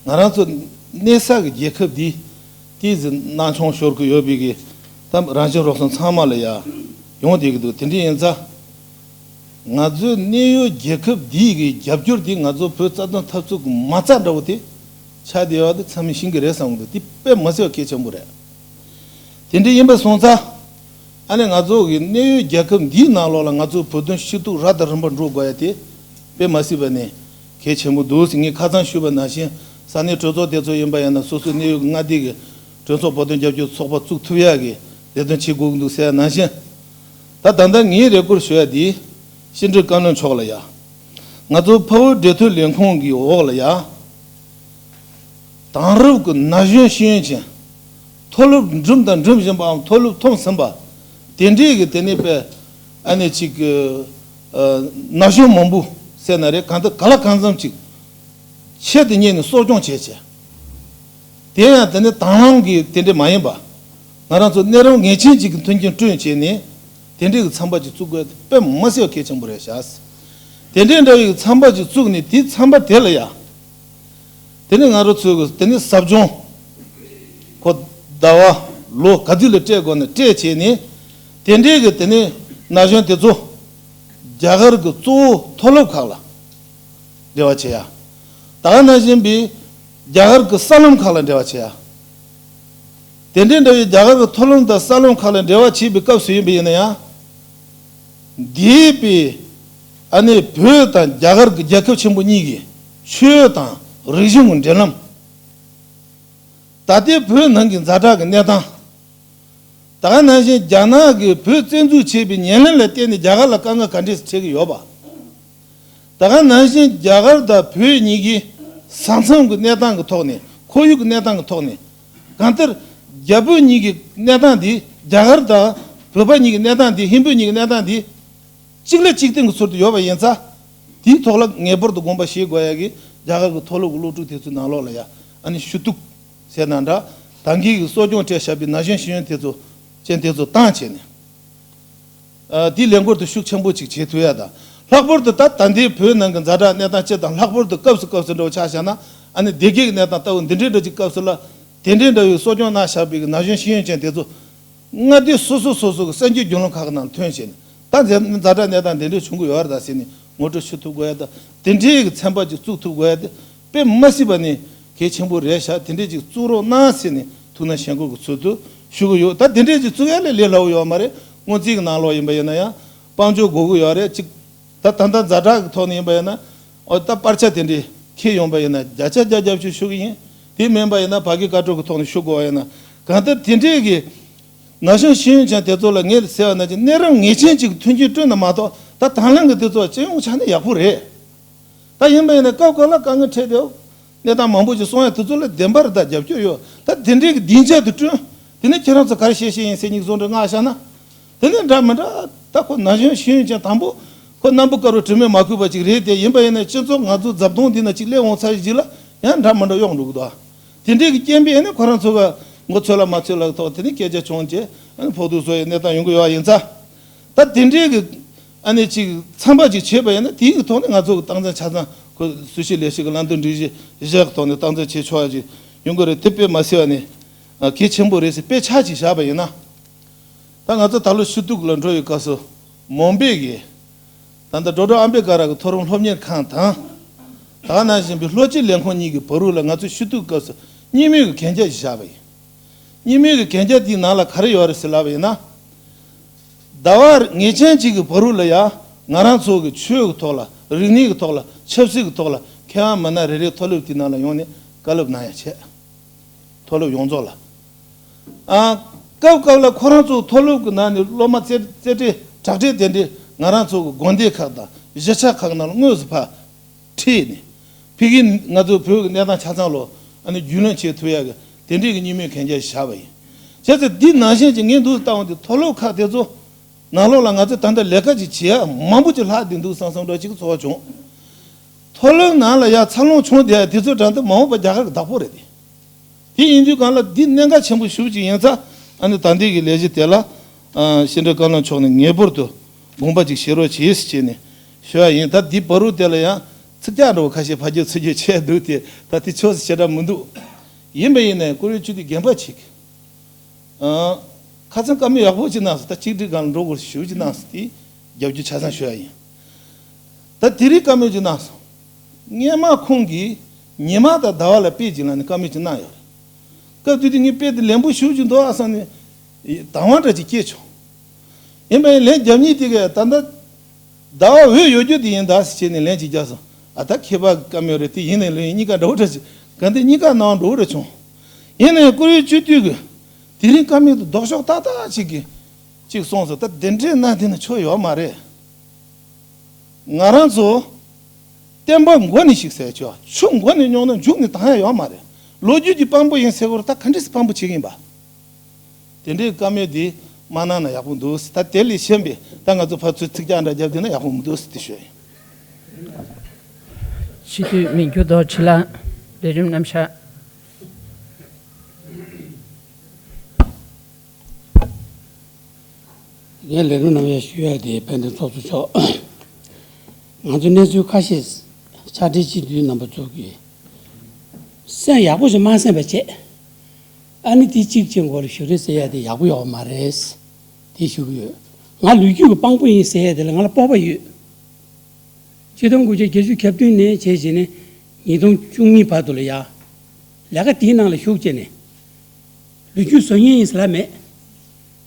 ང་རང་ཚོ་གནས་ས་གི་རྒྱལ་ཁབ་འདི་ཏོག་ཙམ་སྣང་ཆུང་ཤོར་གི་ཡོད་པའི་གི་ད་རང་བཞིན་རོགས་ཚང་ཚང་མ་ལ་ཡ་ཡོང་བསྡད་ཀྱི་འདུག་དེ་འདྲ་ཡིན་ཙང་ང་ཚོའི་གནས་ཡུལ་རྒྱལ་ཁབ་འདིའི་གི་རྒྱབ་སྐྱོར་འདི་ང་ཚོ་བོད་རྩ་དོན་འཐབ་རྩོད་ཀྱི་མ་རྩ་འདྲ་བོ་དེ་ཆགས་བསྡད་ཡོད་པ་དེ་ཚང་མས་ཤེས་ཀྱི་རེད་བསམ་གྱི་འདུག་དེ་དཔེ་མ་སྲིད་པ་གལ་ཆེན་པོ་རེད། དེ་འདྲ་ཡིན་པ་སོང་ཙང་ཨ་ནི་ང་ཚོ་གི་གནས་ཡུལ་རྒྱལ་ཁབ་འདིའི་ནང་ལོགས་ལ་ང་ཚོའི་བོད་དོན་ཞུ་གཏུག་རབ་དང་རིམ་པ་འགྲོ་དགོས་ཡ་དེ་དཔེ་མ་སྲིད་པ་ནས་གལ་ཆེན་པོ་འདུག་ཟེར། ངས་ཁ་སང་ཞུས་པ་ནང་བཞིན་ས་གནས་གྲོས་ཚོགས་དེ་ཚོ་ཡིན་པ་ཡིན་ན་སོ་སོའི་གནས་ཡུལ་གྱི་མངའ་སྡེ་གི་གྲོས་ཚོགས་བོད་དོན་རྒྱབ་སྐྱོར་ཚོགས་པ་བཙུགས་ཐུབ་ཡ་གི་ལས་དོན་བྱེད་དགོས་ཀྱི་འདུག་ཟེར་ཡ་ནང་བཞིན། ད་ད་ལྟ་ངའི་རེ་སྐུལ་ཞུ་ཡ་དེ་ཕྱི་དྲིལ་བཀའ་བློན་མཆོག་ལ་ཡ། ང་ཚོ་འཕགས་བོད་འབྲེལ་མཐུད་ལས་ཁུངས་ཀྱི་འོག་ལ་ཡ། དེང་རབས་ཀྱི་ན་གཞོན་ཤེས་ཡོན་ཅན། མཐོ་སློབ་འགྲིམ་དང་འགྲིམ་བཞིན་པའམ་མཐོ་སློབ་ཐོན་ཟིན་པ། དེ་འདྲའི་གི་དེ་ནས་པའི་ཨ་ནི་ཅིག་གི་ཨ་ན་གཞོན་མང་པོ་ཟེར་ན་རེད། གང་ལྟར་གང་ལ་གང་འཚམ་ཅིག་ཆེད་དུ་གཉེར་ནས་གསོ་སྐྱོང་བྱས་བྱས། དེ་ཡང་དེ་ནི་དང་བླངས་ཀྱི་དེ་འདྲ་མ་ཡིན་པ། ང་རང་ཚོ་གནས་རིམ་ངེས་ཅན་ཅིག་གི་མཐུན་རྐྱེན་བསྐྲུན་བྱས་ནས། དེ་འདྲའི་གི་ཚན་པ་ཅིག་བཙུགས་དགོས་དེ་དཔེ་མ་སྲིད་པ་གལ་ཆེན་པོ་རེད་ཤག་དེ་འདྲའི་འདྲ་བའི་ཚན་པ་ཅིག་བཙུགས་ནས་དེའི་ཚན་པ་དེ་ལ་ཡ། དེ་ནི་ང་རང་ཚོའི་གི་དེ་ནི་ཟབ་སྦྱོང་། ཁོ་ཟླ་བ་ལོ་ག་ཚོད་ལ་སྤྲད་དགོས་ན་སྤྲད་བྱས་ནས། དེ་འདྲའི་གི་དེ་ནི་ན་གཞོན་དེ་ཚོ་རྒྱ་གར་གི་གཙོ་བོ་མཐོ་སློབ་ཁག་ལ་འབྲེལ་བ་བྱེད་ཡ། ད་ག་ནང་བཞིན་པའི་རྒྱ་གར་གི་གསར་ལམ་ཁག་ལ་འབྲེལ་བ་བྱེད་ཡ། དེ་འདྲའི་འདྲ་བའི་རྒྱ་གར་གྱི་མཐོ་སློབ་དང་གསར་ལམ་ཁག་ལ་འབྲེལ་བ་བྱེད་པའི་སྐབས་སུ་ཡིན་པ་ཡིན་ན་ཡང་། འདས་པའི་ཨ་ནི་བོད་དང་རྒྱ་གར་གྱི་རྒྱལ་ཁབ་ཆེན་པོ་གཉིས་ཀྱི་ཆོས་དང་རིག་གཞུང་གི་འབྲེལ་ལམ། ད་ལྟའི་བོད་ནང་གི་ཛ་དྲག་གི་གནས་སྟངས། ད་ག་ནང་བཞིན་རྒྱ་ནག་གིས་བོད་བཙན་འཛུལ་བྱས་པའི་ཉེར་ལེན་ལ་བརྟེན་ནས་རྒྱ་གར་ལ་དཀའ་ངལ་ག་འདྲས་སེ་འཕྲད་ཀྱི་ཡོད་པ། ད་ག་ནང་བཞིན་རྒྱ་གར་དང་བོད་གཉིས་ཀྱི་ས་མཚམས་ཀྱི་གནས་སྟངས་ཀྱི་ཐོག་ནས། ཁོར་ཡུག་གི་གནས་སྟངས་ཀྱི་ཐོག་ནས། གང་ལྟར་རྒྱ་བོད་གཉིས་ཀྱི་གནས་སྟངས་འདི་རྒྱ་གར་དང་བོད་པ་གཉིས་ཀྱི་གནས་སྟངས་འདི། ཧིན་བོད་གཉིས་ཀྱི་གནས་སྟངས་འདི་གཅིག་ལ་གཅིག་བརྟེན་གྱི་ཚུལ་དུ་ཡོད་པ་ཡིན་ཙང་། དེའི་ཐོག་ལ་ངེས་པར་དུ་དགོངས་པ་བཞེས་དགོས་ཡ་གི་རྒྱ་གར་གྱི་མཐོ་སློབ་ཀྱི་སློབ་ཕྲུག་དེ་ཚོའི་ནང་ལོགས་ལ་ཡ་ཨ་ནི་ཞུ་གཏུག་ཟེར་ན་འདྲ། ད་གིན་གྱི་གསོ་སྐྱོང་སྤྲད་བཞག་པའི་ན་གཞོན་ཤེས་ཡོན་དེ་ཚོ་ཅན་དེ་ཚོ་བཏང་བྱས་ནས། ཨ་དེའི་ལས་འགུལ་དེ་ཤུགས་ཆེན་པོ་ཅིག་བྱེད་ཐུབ་ཡ་དང་། ལྷག་པར་དུ་ད་ད་ལྟའི་བོད་ནང་གི་ཛ་དྲག་གནས་སྟངས་སྤྱི་དང་། ལྷག་པར་དུ་སྐབས་སུ་སྐབས་སུ་འདྲ་བོ་ཆ་བཞག་ན། ཨ་ནི་སྡེ་དགེ་གི་གནས་སྟངས་ལྟ་བུ་འདི་འདྲའི་འདྲ་ཅིག་སྐབས་སུ་ལ། དེ་འདྲའི་འདྲ་བའི་གསོ་སྐྱོང་གནང་བཞག་པའི་གི་ན་གཞོན་ཤེས་ཡོན་ཅན་དེ་ཚོ་མངའ་སྡེ་སོ་སོ་སོ་སོ་གི་གསར་འགྱུར་བརྒྱུད་ལམ་ཁག་གི་ནང་ཐོན་བྱས་ནས། ད་ཛ་དྲག་གནས་སྟངས་དེ་འདྲའི་བྱུང་གི་ཡོད་རེད་ད་ཟེར་ནས་ངོ་སྤྲོད་ཞུ་ཐུབ་དགོས་ཡ་དང་། དེ་འདྲའི་གི་ཚན་པ་ཅིག་བཙུགས་ཐུབ་དགོས་ཡ་དེ་དཔེ་མ་སྲིད་པ་ནས་གལ་ཆེན་པོ་རེད་ཤག་དེ་འདྲའི་ཅིག་བཙུགས་རོགས་གནང་ཟེར་ནས་ཐུགས་སྣང་ཞེན་སྐུལ་གྱི་ཚུལ་དུ་ཞུ་གི་ཡོད། ད་དེ་འདྲའི་ཅིག་བཙུགས་ཡ་ལས་ལས་སླ་བོ་ཡོད་མ་རེད། སྔོན་རྩིས་ཀྱི་ནང་ལོགས་ཡིན་པ་ཡིན་ན་ཡང་དཔལ་འབྱོར་དགོས་ཀྱི་ཡོད་རེད། ཅིག་ ད་ད་ལྟ་ཛ་དྲག་གི་ཐོག་ནས་ཡིན་པ་ཡིན་ན། ཨོ་ད་པར་ཆ་དེ་འདྲས་འཁྱེར་ཡོང་པ་ཡིན་ན་བརྒྱ་ཆ་བརྒྱ་རྒྱབ་སྐྱོར་ཞུ་གི་ཡིན། དེ་མིན་པ་ཡིན་ན་ཕ་གི་བཀའ་འཁྲོལ་གི་ཐོག་ནས་ཞུ་དགོས་པ་ཡིན་ན། གང་ལྟར་དེ་འདྲས་ཀྱི་ན་གཞོན་ཤེས་ཡོན་ཅན་དེ་ཚོ་ལ་ངས་ཟེར་བ་ནང་བཞིན་གནས་རིམ་ངེས་ཅན་ཅིག་མཐུན་རྐྱེན་བསྐྲུན་ན་མ་གཏོགས། ད་དང་བླངས་ཀྱི་དེ་ཚོ་སྤྱི་ཡོངས་ཆ་ནས་ཡག་པོ་རེད། ད་ཡིན་པ་ཡིན་ན་སྐབས་སྐབས་ལ་དཀའ་ངལ་འཕྲད་དེ། གནས་སྟངས་མང་པོ་ཞིག་གསུང་ཡ་དེ་ཚོ་ལ་བདེན་པར་ད་རྒྱབ་སྐྱོར་ཡོད། ད་དེ་འདྲའི་གི་སྡིངས་ཆ་དེ་བསྐྲུན། དེ་ནས་ཁྱེད་རང་ཚོ་ག་རེ་བཤད་བཤད་ཡིན་ཟེར་ཉིག་བཟོ་འདྲ་མངགས་བཞག་ན། དེ་ནས་འདྲ་མི་འདྲ་ད་ཁོ་ན་གཞོན་ཤེས་ཡོན་ཅན་དང་པོ་ཁོ་སྣམ་བུ་དཀར་པོ་དྲི་མས་མ་གོས་པ་ཅིག་རེད་དེ། ཡིན་པ་ཡིན་ན་སྤྱི་ཚོགས་ང་ཚོ་འཛབ་སྟོང་འདི་ན་ཅིག་སླེབས་འོང་ཚར་རྗེས་ལ་ཡང་འདྲ་མི་འདྲ་གཡོག་འགྲོ་གི་འདུག་དེ་འདྲའི་གི་རྐྱེན་པས་ནི་ཁོ་རང་ཚོ་ག་ངོ་ཚོད་ལ་མ་ཚོད་ལ་ཐོག་དེ་ནས་སྐད་ཆ་བྱུང་རྗེས་ཕོག་ཐུག་བཟོ་ཡའི་གནས་སྟངས་ཡོང་གི་ཡོད་ཡིན་ཙང་། ད་དེ་འདྲའི་གི་ཨ་ནི་ཅིག་འཚམས་པ་ཅིག་བྱས་པ་ཡིན་ན། དེའི་གི་ཐོག་ནས་ང་ཚོ་གི་སྟངས་འཛིན་ཆ་ཚང་ཁོ་སུ་ཞིག་ལས་ཞིག་གི་ལམ་སྟོན་སྒྲིག་གཞི་བཞག་གི་ཐོག་ནས་སྟངས་འཛིན་བྱེད་ཆོག་ཡ་ཅིག་ཡོང་གི་རེད། དེ་དཔེ་མ་སྲིད་པ་ནི་གལ་ཆེན་པོ་རེད་ཟེར་དཔེ་ཆ་ཅིག་བཞག་པ་ཡིན་ན། ད་ང་ཚོ་ད་ལོ་ཞུ་གཏུག་ལ་འགྲོ་བའི་སྐབས་སུ་མོན་པའི་གི་ད་ལྟ་ཌོག་ཊར་ཨམ་བེ་ཀ་ར་གི་མཐོ་རིམ་སློབ་གཉེར་ཁང་དང་། ད་ག་ནང་བཞིན་པའི་ལྷོ་སྤྱི་ལས་ཁུངས་གཉིས་ཀྱི་བར་དུ་ལ་ང་ཚོ་ཞུ་གཏུག་སྐབས་སུ་གཉིས་མོས་ཀྱི་གན་རྒྱ་ཞིག་བཞག་པ་ཡིན། གཉིས་མོས་ཀྱི་གན་རྒྱ་དེའི་ནང་ལ་ག་རེ་ཡོད་རེད་ཟེར་ལབ་པ་ཡིན་ན། ཟླ་བ་ངེས་ཅན་གཅིག་གི་བར་དུ་ལ་ཡ་ང་རང་ཚོ་གི་ཆོས་ཀྱི་ཐོག་ལ། རིག་གནས་ཀྱི་ཐོག་ལ། ཆབ་སྲིད་ཀྱི་ཐོག་ལ་མཁས་དབང་མི་སྣ་རེ་རེ་མཐོ་སློབ་དེའི་ནང་ལ་ཡོང་ནས་བཀའ་སློབ་གནང་ཡ་བྱས། མཐོ་སློབ་ཡོངས་རྫོགས་ལ། ཨ། སྐབས་སྐབས་ལ་ཁོ་རང་ཚོ་མཐོ་སློབ་ཀྱི་ནང་ནས་སློབ་མ་རྩེ་རྩེ་གྲས་དྲག་གྲས་དེ་འདྲས་ང་རང་ཚོ་གི་དགོན་སྡེ་ཁག་དང་གཞིས་ཆགས་ཁག་ནང་ལ་དངོས་སུ་ཕར་ཁྲིད་ནས། ཕ་གི་ང་ཚོ་བོད་ཀྱི་གནས་སྟངས་ཆ་ཚང་ལ་ཨ་ནི་རྒྱུས་ལོན་བྱེད་ཐུབ་ཡ་གི་དེ་འདྲས་ཀྱི་གཉིས་མོས་གན་རྒྱ་བཞག་པ་ཡིན། བྱས་ཙང་འདི་ནང་བཞིན་གྱི་ངས་འདུག་བཏང་བ་དེ། མཐོ་སློབ་ཁག་དེ་ཚོ་ནང་ལོགས་ལ་ང་ཚོས་ད་ལྟ་ལས་ཀ་ཅིག་བྱེད་ཡ་མང་པོ་ཅིག་ལྷག་བསྡད་འདུག་བསམ་བསམ་འདྲ་ཅིག་ཚོར་བ་བྱུང་། མཐོ་སློབ་ནང་ལ་ཡ་འཚར་ལོངས་བྱུང་བསྡད་ཡ་དེ་ཚོ་འདྲ་འདི་མ་འོངས་པ་རྒྱ་གར་གྱི་བདག་པོ་རེད་དེ། དེ་ཡིན་དུས་གང་ལ་འདི་གནད་འགག་ཆེན་པོ་ཞེ་པོ་ཅིག་ཡིན་ཙང་། ཨ་ནི་ད་ལྟའི་གི་ལས་གཞི་དེ་ལ་ཨ་ཤེས་འདྲ་བཀའ་བློན་མཆོག་ནས་ངེས་པར་དུ་དགོངས་པ་ཅིག་བཞེས་རོགས་བྱེད་ཟེར་བྱས་ནས་ཞུ་ཡ་ཡིན། ད་འདི་བར་དུ་དེ་ལ་ཡང་ཚིག་རྒྱག་འདྲ་བོ་ཁ་ཤས་ཕར་རྒྱབ་ཚུར་རྒྱབ་བྱས་འདུག་སྟེ། ད་དེ་ཕྱོགས་སུ་ཞེ་དྲག་མི་འདུག་ཡིན་པ་ཡིན་ནའི་བཀུར་འོས་སྤྱི་འཐུས་རྒན་པ་ཅིག་ཨ། ཁ་སང་བཀའ་མོལ་ཡག་པོ་ཅིག་གནང་སོང་། ད་གཅིག་སྒྲིལ་སྒང་ལ་འགྲོ་དགོས་ཞེ་པོ་ཅིག་གནང་སོང་། དེ་རྒྱབ་སྐྱོར་ཆ་ཚང་ཞུ་ཡ་ཡིན། ད་དེ་རིང་བཀའ་མོལ་ཅིག་གནང་སོང་། སྔོན་མ་ཁོང་གིས་ཉི་མ་དང་ཟླ་བ་ལ་དཔེ་ཅིག་ལབ་ནས་བཀའ་མོལ་ཅིག་གནང་ཡོད་རེད། སྐབས་དེ་དུས་ངས་དཔེ་དེ་ལན་པོ་ཞེ་པོ་ཅིག་འདུག་ཨ་བསམ་ནས་དང་བ་འདྲ་ཅིག་སྐྱེས་བྱུང་། ཡིན་པ་ཡིན། ལན་རྒྱབ་མཁན་དེ་གས་ད་ལྟ་ཟླ་བ་འོད་ཡོད་རྒྱུ་དེ་ཡིན་ད་ཟེར་བྱས་ནས་ལན་ཅིག་བརྒྱབ་སོང་། ཨ། ད་མཁས་པ་བཀའ་མོལ་རེད། དེ་ཡིན་ནའི་ལོས་ཡིན། གཉིས་ཀ་འདྲ་བོ་འདྲ་ཅིག་ག་འདི་གཉིས་ཀ་ནང་འགྲོ་རེ་བྱུང་། ཡིན་ནའི་བཀུར་འོས་སྤྱི་འཐུས་ཀྱིས་དེ་རིང་བཀའ་མོལ་དུ་ལྡོག་ཕྱོགས་ཏག་ཏག་ཅིག་གིས་ཅིག་གསུངས་སོང་། ད་དེ་འདྲའི་གནང་དེ་ན་ཆོ་ཡོད་མ་རེད། ང་རང་ཚོ་བསྟན་པ་མགོ་ནས་ཞིག་ཟེར་ཆོག་ཆུ་མགོ་ནས་རྙོག་ན་མཇུག་ནས་དྭངས་ཡ་ཡོད་མ་རེད། ལོ་རྒྱུས་ཀྱི་དཔང་པོ་ཡིན་ཟེར་བར་ད་ག་འདྲས་སེ་དཔང་པོ་བྱེད་ཀྱི་ཡིན་པ། དེ་འདྲའི་བཀའ་མོལ་འདི་མ་གནང་ན་ཡག་པོ་འདུག་ད་དེ་ལས་གཞན་པའི་ད་ང་ཚོ་ཕར་ཚུར་ཚིག་རྒྱག་འདྲ་རྒྱབ་བསྡད་ན་ཡག་པོ་མི་འདུག་ཟེར་དེ་ཞུ་ཡ་ཡིན། སྤྱི་འཐུས་མི་འགྱུར་ལྡོག་ཕྱི་ལ་ལས་རིམ་རྣམ་གཞག་ངས་ལས་རིམ་རྣམ་གཞག་ཞུ་ཡ་དེ་དཔལ་ལྡན་ཚོགས་གཙོ་མཆོག་ང་ཚོ་གནས་ཚུལ་ཁ་ཤས་ཕྱག་སྦྲེལ་སྤྱི་འཐུས་རྣམ་པ་ཚོ་གིས་སེམས་ཡག་པོ་ཞིག་མ་སེམས་པ་བྱས། ཨ་ནི་དེ་གཅིག་བྱས་མགོ་ལ་ཞུ་རེ་ཟེར་ཡ་དེ་ཡག་པོ་ཡོད་མ་རེད། དེ་ཞུ་གི་ཡོད། ང་ལོ་རྒྱུས་ཀྱི་དཔང་པོ་ཡིན་ཟེར་ཡ་དེ་ལ་ང་ལ་སྤོབས་པ་ཡོད། ཆིག་སྟོང་དགུ་བརྒྱ་བརྒྱད་ཅུ་གྱ་བདུན་ནས་བྱས་བྱས་ནས་ཉིས་སྟོང་བཅུ་གཉིས་བར་དུ་ལ་ཡ། ལས་ཀ་དེའི་ནང་ལ་ཞུགས་བྱས་ནས། ལོ་རྒྱུས་བཟོ་མཁན་ཡིན་ཟེར་ལབ་མེད།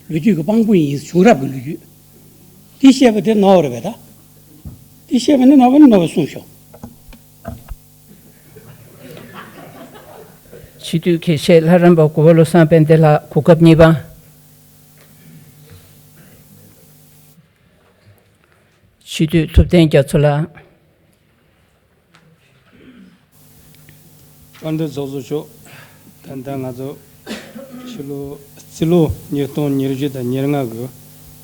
ལོ་རྒྱུས་ཀྱི་དཔང་པོ་ཡིན། བྱུང་རབས་ཀྱི་ལོ་རྒྱུས། དེ་བཤད་པ་དེ་རྣོ་བ་རེད་པས་ད། དེ་བཤད་པ་ནི་རྣོ་བ་ནི་རྣོ་བ་གསུངས་ཤོག་སྤྱི་འཐུས་དགེ་བཤེས་ལྷ་རམས་པ་གུ་བ་བློ་བཟང་དཔལ་ལྡན་ལགས། གོ་སྐབས་གཉིས་པ། སྤྱི་འཐུས་ཐུབ་བསྟན་རྒྱ་མཚོ་ལགས། དཔལ་ལྡན་ཚོགས་གཙོ་མཆོག་ད་ལྟ་ང་ཚོ་ཕྱི་ལོ་རྩིས་ལོ་ཉིས་སྟོང་ཉེར་བཞི་དང་ཉེར་ལྔ་གི་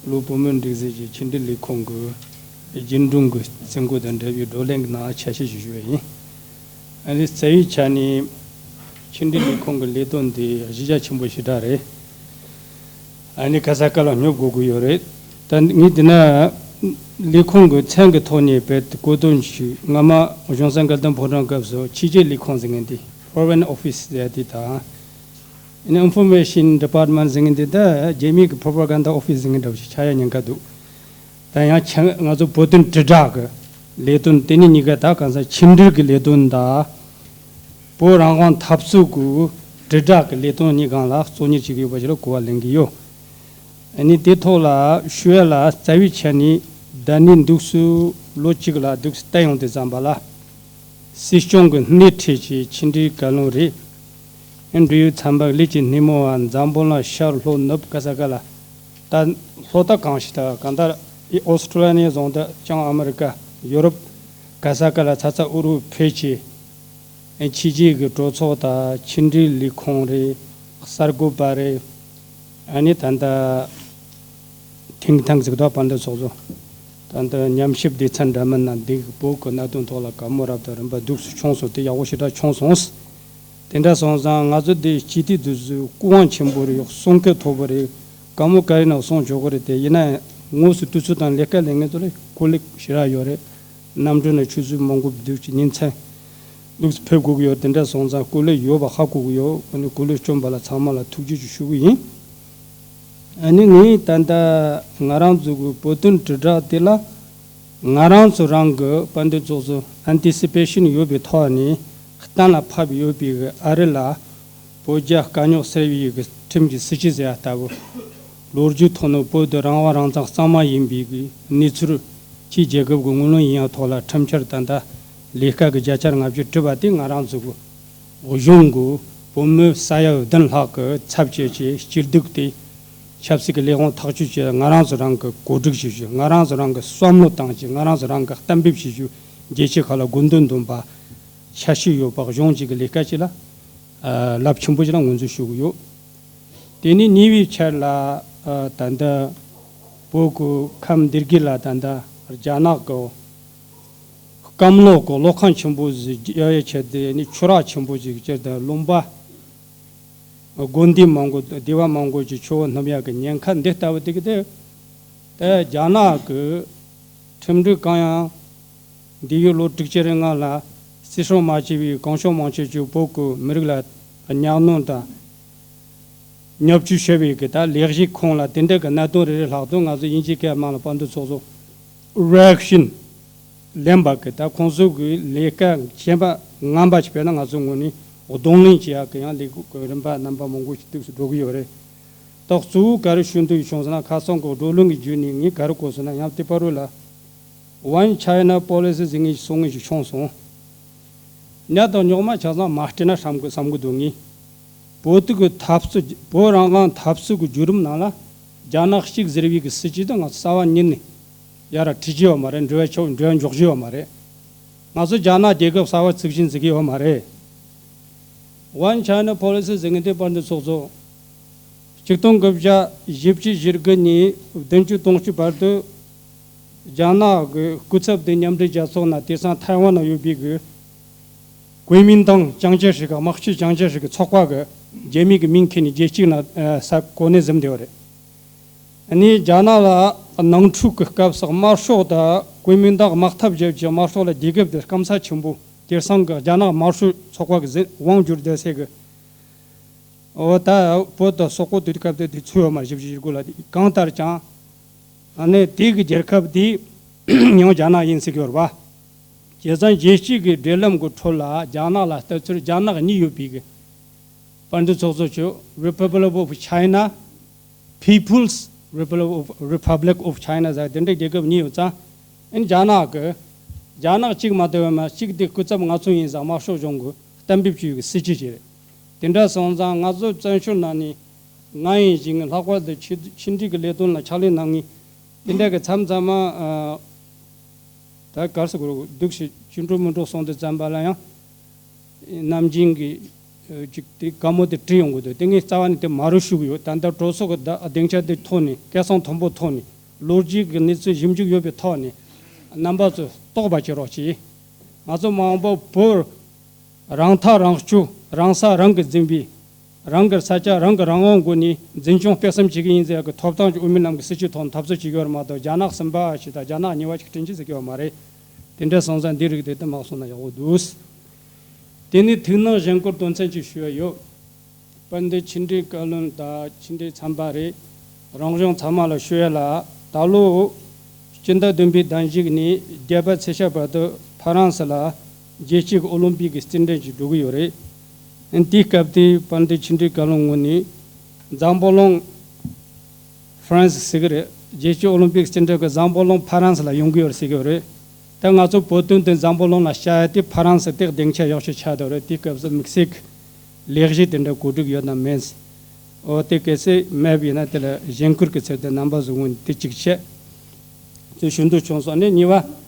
ལོ་བོད་མིའི་སྒྲིག་འཛུགས་ཀྱི་ཕྱི་འབྲེལ་ལས་ཁུངས་ཀྱི་རྒྱུན་དྲུང་གི་རྩིས་འགོ་དང་འབྲེལ་བའི་བགྲོ་གླེང་གི་ནང་ཆ་ཤས་ཤིག་ཞུ་བ་ཡིན། ཨ་ནི་རྩ་བའི་ཆ་ནས་ཕྱི་འབྲེལ་ལས་ཁུངས་ཀྱི་ལས་དོན་འདི་གཞི་རྒྱ་ཆེན་པོ་ཞེ་དྲག་རེད། ཨ་ནི་ག་ས་ག་ལ་སྙོབ་དགོས་ཀྱི་ཡོད་རེད། ད་ངས་འདི་ན་ལས་ཁུངས་ཀྱི་མཚན་གྱི་ཐོག་ནས་བོད་དུ་བཀོད་དོན་ཞུས། སྔ་མ་གཞུང་ས་འགལ་ཟླ་ཕོ་བྲང་སྐབས་སུ་ཕྱི་རྒྱལ་ལས་ཁུངས་ཟེར་མཁན་དེ། Foreign Office ཟེར་ཡ་དེ་དང་། ཨ་ནི་Information Department ཟེར་མཁན་དེ་ད་རྒྱ་མིའི་གི་Propaganda Office ཟེར་མཁན་འདྲ་བོ་ཞིག་ཆགས་ཡ་ཉེན་ཁ་འདུག་ད་ཡང་ཆ་ང་ཚོ་བོད་དོན་དྲིལ་བསྒྲགས་ཀྱི་ལས་དོན་དེ་ནི་གཉིས་ཀ་ད་གང་ཟག་ཕྱི་འབྲེལ་གྱི་ལས་དོན་དང་། བོད་རང་དབང་འཐབ་རྩོད་ཀྱི་དྲིལ་བསྒྲགས་ཀྱི་ལས་དོན་གཉིས་སྒང་ལ་གཙོ་གཉེར་བྱེད་ཀྱི་ཡོད་པ་ཞིག་ལ་གོ་བ་ལེན་གྱི་ཡོད། ཨ་ནི་དེ་ཐོག་ལ་ཞུ་ཡ་ལ་རྩ་བའི་ཆ་ནས་ཟླ་ནི་འདུག་སུ་ ལོ་གཅིག་ལ་འདུག་བལྟས་ཡོང་དུས་ཙམ་པ་ལ། སྲིད་སྐྱོང་གི་སྣེ་ཁྲིད་ཀྱི་ཕྱི་འབྲེལ་བཀའ་བློན་རེད། འབྲེལ་ཡོད་ཚན་པ་ལས་ཀྱི་སྣེ་མོ་བ་འཛམ་བུ་གླིང་ཤར་ལྷོ་ནུབ་ག་ས་ག་ལ། ད་ལྷོ་ད་གང་ཞིག་ད་གང་ལྟར་ཨོ་སི་ཁྲུ་ལི་ཡ་ནས་བཟུང་སྟེ་བྱང་ཨ་མི་རི་ཀ། ཡོ་རོབ། ག་ས་ག་ལ་ཚ་ཚ་འུར་འུར་ཕེབས་ཀྱི། ཕྱི་རྒྱལ་གྱི་གྲོས་ཚོགས་དང་ཕྱི་འབྲེལ་ལས་ཁུངས་རེད། གསར་འགོད་པ་རེད། ཨ་ནི་ད་ལྟ་ཐིང་ཐང་ཟིག་དང་དཔལ་འབྱོར་ཚོགས་གཙོ། ད་ལྟ་ཉམས་ཞིབ་སྡེ་ཚན་འདྲ་མིན་ན་འདི་བོད་ཀྱི་གནད་དོན་ཐོག་ལ་བཀའ་མོལ་རབ་དང་རིམ་པ་འདུག་སེ་བྱུང་སོང་། དེ་ཡག་པོ་ཞེ་དྲག་བྱུང་སོང་། དེ་འདྲ་སོང་ཙང་ང་ཚོ་འདི་སྤྱི་འཐུས་འདི་ཚོས་སྐུ་དབང་ཆེན་པོ་རེད། གསུང་སྐད་མཐོ་པོ་རེད། བཀའ་མོལ་ག་རེ་ན་གསུང་ཆོག་གི་རེད། དེ་ཡིན་ན་ཡང་དངོས་སུ་དུས་ཚོད་དང་ལས་ཀ་ལས་ངན་ཚོ་ལ་གོ་ལེགས་ཞེ་དྲག་ཡོད་རེད། གནམ་གྲུ་ནས་ཆུ་ཚོད་མང་པོ་འདུག་ཅིག་ཉིན་མཚན་འདུག་ཕེབས་དགོས་ཀྱི་ཡོད། དེ་འདྲ་སོང་ཙང་གོ་ལེགས་ཡོད་པ་ཧ་གོ་གི་ཡོད། ཨ་ནི་གོ་ལེགས་བསྐྱོན་པ་ལ་ཚང་མ་ལ་ཐུགས་རྗེ་ཆེ་ཞུ་གི་ཡིན། ཨ་ནི་ངས་ད་ལྟ་ང་རང་ཚོ་གི་བོད་དོན་དྲིལ་བསྒྲགས་དེ་ལ་ང་རང་ཚོ་རང་གི་དཔལ་འབྱོར་ཚོགས་གཙོ་ཨན་ཊི་སི་པེ་ཤན་ཡོད་པའི་ཐོག་ནས་གཏན་ལ་ཕབ་ཡོད་པའི་གི་ཨ་རི་ལ་བོད་རྒྱ་དཀའ་རྙོག་སེལ་བའི་གི་ཁྲིམས་ཀྱི་སྲིད་ཇུས་ཟེར་ཡ་ལྟ་བུ། ལོ་རྒྱུས་ཐོག་ནས་བོད་དུ་རང་དབང་རང་བཙན་གཙང་མ་ཡིན་པའི་གི་གནས་ཚུལ་ཕྱིའི་རྒྱལ་ཁབ་ཀྱི་ངོས་ལེན་ཡིན་ཡ་ཐོག་ལ་ཁྲིམས་འཆར་ད་ལྟ་ལས་ཀ་གི་བརྒྱ་ཆ་ལྔ་བཅུ་བྲིས་པ་དེ་ང་རང་ཚོ་གི་གཞུང་གི་བུ་མོ་ས་ཡ་བདུན་ལྷག་གི་ཚབ་བྱས་ཀྱི་སྐྱིད་སྡུག་དེ་ཆབ་སྲིད་ཀྱི་ལས་དབང་ཐག་གཅོད་ཀྱི་ང་རང་ཚོ་རང་གི་གོ་སྒྲིག་བྱེད་རྒྱུ། ང་རང་ཚོ་རང་གི་བསམ་བློ་བཏང་རྒྱུ། ང་རང་ཚོ་རང་གི་གཏན་འབེབས་བྱེད་རྒྱུ། རྒྱལ་སྤྱིའི་ཁ་ལ་དགོས་འདུན་འདོན་པ་ཆ་ཤས་ཡོད་པ་གཞུང་གཅིག་གི་ལས་ཀ་ཅིག་ལ་རླབས་ཆེན་པོ་ཅིག་ལ་ངོས་འཛིན་ཞུ་གི་ཡོད། དེ་ནས་ཉེ་བའི་ཆར་ལ་ད་ལྟ་བོད་ཀྱི་ཁམས་འདི་གི་ལ་ད་ལྟ་རྒྱ་ནག་གི་སྐམ་ལོ་གི་གློག་ཁང་ཆེན་པོ་ཟིག་ཡོད་ཡ་ཆེད་དུ་ནི་ཆུ་རགས་ཆེན་པོ་ཟིག་ཅེར་དང་ལུང་པ། དགོན་སྡེ་མང་པོ་སྡེ་བ་མང་པོ་ཅིག་ཆུ་བོ་སྣུབ་ཡག་གི་ཉེན་ཁ་འདི་ལྟ་བུ་དེ་གི་དེ། དེ་རྒྱ་ནག་གི་ཁྲིམས་སྒྲིག་གང་ཡང་འདི་ཡོད་ལོ་དྲུག་ཅུ་རེ་ལྔ་ལ་བརྩི་སྲུང་མ་བྱས་པའི་གང་བྱུང་མང་བྱུང་ཅིག་བོད་ཀྱི་མི་རིགས་ལ་གཉའ་གནོན་དང་། བརྙས་བཅོས་བྱས་པའི་གི་ད་ལས་གཞི་ཁོངས་ལ་དེ་འདྲ་གི་གནད་དོན་རེ་རེ་ལྷག་དུས་ང་ཚོ་དབྱིན་ཇིའི་སྐད་མ་ལ་དཔལ་འབྱོར་ཚོགས་གཙོ་རེག་ཤིན་ལེན་པ་གི་ད་ཁོང་ཚོ་གི་ལས་ཀ་གཞན་པ་ངན་པ་ཞིག་སྤེལ་ན་ང་ཚོ་ངོས་ནས་གདོང་ལེན་བྱེད་ཡག་གི་ཡང་ལས་འགུལ་གི་རིམ་པ་རྣམ་པ་མང་པོ་ཞིག་འདུག་སེ་འགྲོ་གི་ཡོད་རེད། ད་གཙོ་བོ་ག་རེ་ཞུ་འདོད་བྱུང་ཟེར་ན་ཁ་སང་གི་བགྲོ་གླེང་གི་བརྒྱུད་ནས་ངས་ག་རེ་གོ་སོང་ན་ཡང་དེ་པར་རོ་ལ། One China Policy ཟེར་མཁན་ཞིག་གསུང་མཁན་ཞིག་བྱུང་སོང་། ཉ་དང་རྙོག་མ་ཆ་ཚང་མ་སྤྲད་ན་བསམ་གི་བསམ་གི་འདུག་ངས། བོད་དུ་གི་འཐབ་རྩོད་བོད་རང་དབང་འཐབ་རྩོད་ཀྱི་བརྒྱུད་རིམ་ནང་ལ་རྒྱ་ནག་གཅིག་ཟེར་བའི་གི་སྲིད་ཇུས་དེ་ང་ཚོ་རྩ་བ་ཉིད་ནས་ཡར་ཁྲིད་ཀྱི་ཡོད་མ་རེད། འགྲོ་བ་ཆོག་འགྲོ་བ་འཇོག་གི་ཡོད་མ་རེད། ང་ཚོ་རྒྱ་ནག་རྒྱལ་ཁབ་གསར་བ་བཙུགས་བཞིན་ཟེར་གི་ཡོད་མ་རེད། One China Policy ཟེར་མཁན་དེ་དཔལ་འབྱོར་ཚོགས་གཙོ། ཆིག་སྟོང་དགུ་བརྒྱ་བཞི་བཅུ་ཞེ་དགུ་ནས་བདུན་ཅུ་དོན་གཅིག་བར་དུ་རྒྱ་ནག་གི་སྐུ་ཚབ་དེ་མཉམ་འབྲེལ་རྒྱལ་ཚོགས་ནང་དེང་སང་ཐའེ་ཝན་ན་ཡོད་པའི་གི་国民党 ཅང་ཅེ་ཧྲི་གི་དམག་སྤྱི་ཅང་ཅེ་ཧྲི་གི་ཚོགས་པ་གི་རྒྱལ་མི་གི་མིང་ཁྱེར་ནས་རྒྱལ་གཅིག་ན་ས་གོ་གནས་ཟིན་བསྡད་པ་རེད། ཨ་ནི་རྒྱ་ནག་ལ་ནང་འཁྲུག་གི་སྐབས་སུ་དམར་ཤོག་དང་国民党 དམག་འཐབ་བརྒྱབ་ཀྱི་དམར་ཤོག་ལ་རྒྱལ་ཁབ་དེ་སྐམ་ས་ཆེན་པོ་དེང་སང་གི་རྒྱ་ནག་དམར་ཤོག་ཚོགས་པ་གི་ཟིན་དབང་བསྒྱུར་བསྡད་སའི་གི། འོ་ད་བོད་དང་སོག་པོ་དུས་སྐབས་དེ་དུས་ཚོད་ཡོད་མ་བཞི་བཅུ་ཞེ་དགུ་ལ་གང་ལྟར་ཀྱང་། ཨ་ནི་དེ་གི་རྒྱལ་ཁབ་དེ་ཡང་རྒྱ་ནག་ཡིན་ཟེར་གི་ཡོད་རེད་པ། བྱས་ཙང་རྒྱལ་སྤྱི་གི་འབྲེལ་ལམ་གི་ཁྲོད་ལ་རྒྱ་ནག་ལ་ལྟ་ཚུལ་རྒྱ་ནག་གཉིས་ཡོད་པའི་གི་དཔལ་འབྱོར་ཚོགས་གཙོ་ཆོས་Republic of China People's Republic of Republic of China ཟེར་དེ་འདྲའི་རྒྱལ་ཁབ་གཉིས་ཡོད་ཙང་། ཨ་ནི་རྒྱ་ནག་གི་རྒྱ་ནག་གཅིག་མ་གཏོགས་ཡོད་མ་གཅིག་དེ་སྐུ་ཚབ་ང་ཚོ་ཡིན་ཟེར་དམར་ཤོག་གཞུང་གི་གཏན་འབེབས་བྱས་ཡོད་གི་སྲིད་ཇུས་ཅིག་རེད། དེ་འདྲ་སོང་ཙང་ང་ཚོ་བཙན་བྱོལ་ནང་ནས་ང་ཡིན་ཞིང་ལྷག་པར་དུ་ཕྱི་ཕྱི་འབྲེལ་གྱི་ལས་དོན་ལ་ཕྱག་ལས་གནང་མཁན་དེ་འདྲ་གི་མཚམས་མཚམས་མ་ཨ། ད་གར་སོ་གོ་རོ་སྡུག་ཤི་ཅི་འགྲོ་མི་འགྲོ་སོང་དུས་ཙམ་པ་ལ་ཡང་ནམ་རྒྱུན་གྱི་ཅིག་དེ་བཀའ་མོལ་དེ་བྲིས་ཡོང་གི་འདུག་དེ་ངས་རྩ་བ་ནས་དེ་མ་རུ་ཞུ་གི་ཡོད། ད་ལྟ་གྲོས་ཚོགས་ཀྱི་བདག་སྡིངས་ཆ་དེ་ཐོག་ནས་སྐད་གསང་མཐོན་པོ་ཐོག་ནས་ལོ་རྒྱུས་ཀྱི་གནས་ཚུལ་ཞིབ་འཇུག་ཡོད་པའི་ཐོག་ནས་རྣམ་པ་ཚོས་རྟོགས་པ་བྱེད་རོགས་གྱིས། ང་ཚོ་མ་འོངས་པ་བོད་རང་ཐག་རང་གཅོད་རང་ས་རང་གིས་འཛིན་པའི་རང་གི་ས་ཆ་རང་གི་རང་དབང་སྒོ་ནས་འཛིན་སྐྱོང་སྤེལ་གསུམ་བྱེད་ཀྱི་ཡིན་ཟེར་གི་ཐོབ་ཐང་གི་དབུ་མའི་ལམ་གྱི་སྲིད་བྱུས་ཐོག་འཐབ་རྩོད་བྱེད་ཀྱི་ཡོད་རེད་མ་གཏོགས་རྒྱ་ནག་གསུམ་པ་ཞིག་དང་རྒྱ་ནག་གཉིས་པ་ཞིག་བསྐྲུན་གྱི་ཟེར་གྱི་ཡོད་མ་རེད། དེ་འདྲ་སོང་ཙང་འདི་རིགས་དེ་དུ་མ་གསུངས་ན་ཡག་པོ་འདུག་དེ་ནས་ཐུགས་སྣང་གཞེན་སྐུལ་དོན་ཚན་གཅིག་ཞུ་ཡ་ཡོད། དཔལ་ལྡན་ཕྱི་འབྲེལ་བཀའ་བློན་དང་ཕྱི་འབྲེལ་ཚན་པ་རེད། རང་གཞུང་ཚང་མ་ལ་ཞུ་ཡ་ལ་ད་ལོ་སྤྱི་ཟླ་བདུན་པའི་ཟླ་མཇུག་ནས་བརྒྱད་པ་ཚེས་ཤར་བར་དུ་ཕ་རན་སི་ལ་རྒྱལ་སྤྱིའི་ཨོ་ལིམ་པིག་གི་རྩེད་འགྲན་ཞིག་འགྲོ་གི་ཡོད་རེད། དེའི་སྐབས་དེ་དཔལ་ལྡན་ཕྱི་འབྲེལ་བཀའ་བློན་ངོས་ནས་འཛམ་བུ་གླིང་ཧྥ་རན་སི་ཟེར་གི་རེད། རྒྱལ་སྤྱིའི་ཨོ་ལིམ་པིག་རྩེད་འགྲན་གི་འཛམ་བུ་གླིང་ཕ་རན་སི་ལ་ཡོང་གི་ཡོད་རེད་ཟེར་གི་ཡོད་རེད། ད་ང་ཚོ་བོད་དོན་དེ་འཛམ་བུ་གླིང་ལ་བཤད་ཡ་དེ་ཕ་རན་སི་དེ་སྡིངས་ཆ་ཡག་ཤོས་ཆགས་བསྡད་རེད། དེ་སྐབས་སུ་དམིགས་བསལ་གྱི་ལས་གཞི་དེ་འདྲ་གོ་སྒྲིག་ཡོད་ན་མེད། འོ་དེ་གལ་སྲིད་མེད་པ་ཡིན་ན་དེ་ལ་གཞེན་སྐུལ་གྱི་ཚུལ་དུ་རྣམ་པ་ཚོའི་ངོས་ནས་དེ་གཅིག་བྱས། དེ་ཞུ་འདོད་བྱུང་སོང་། ཨ་ནི་གཉིས་པ།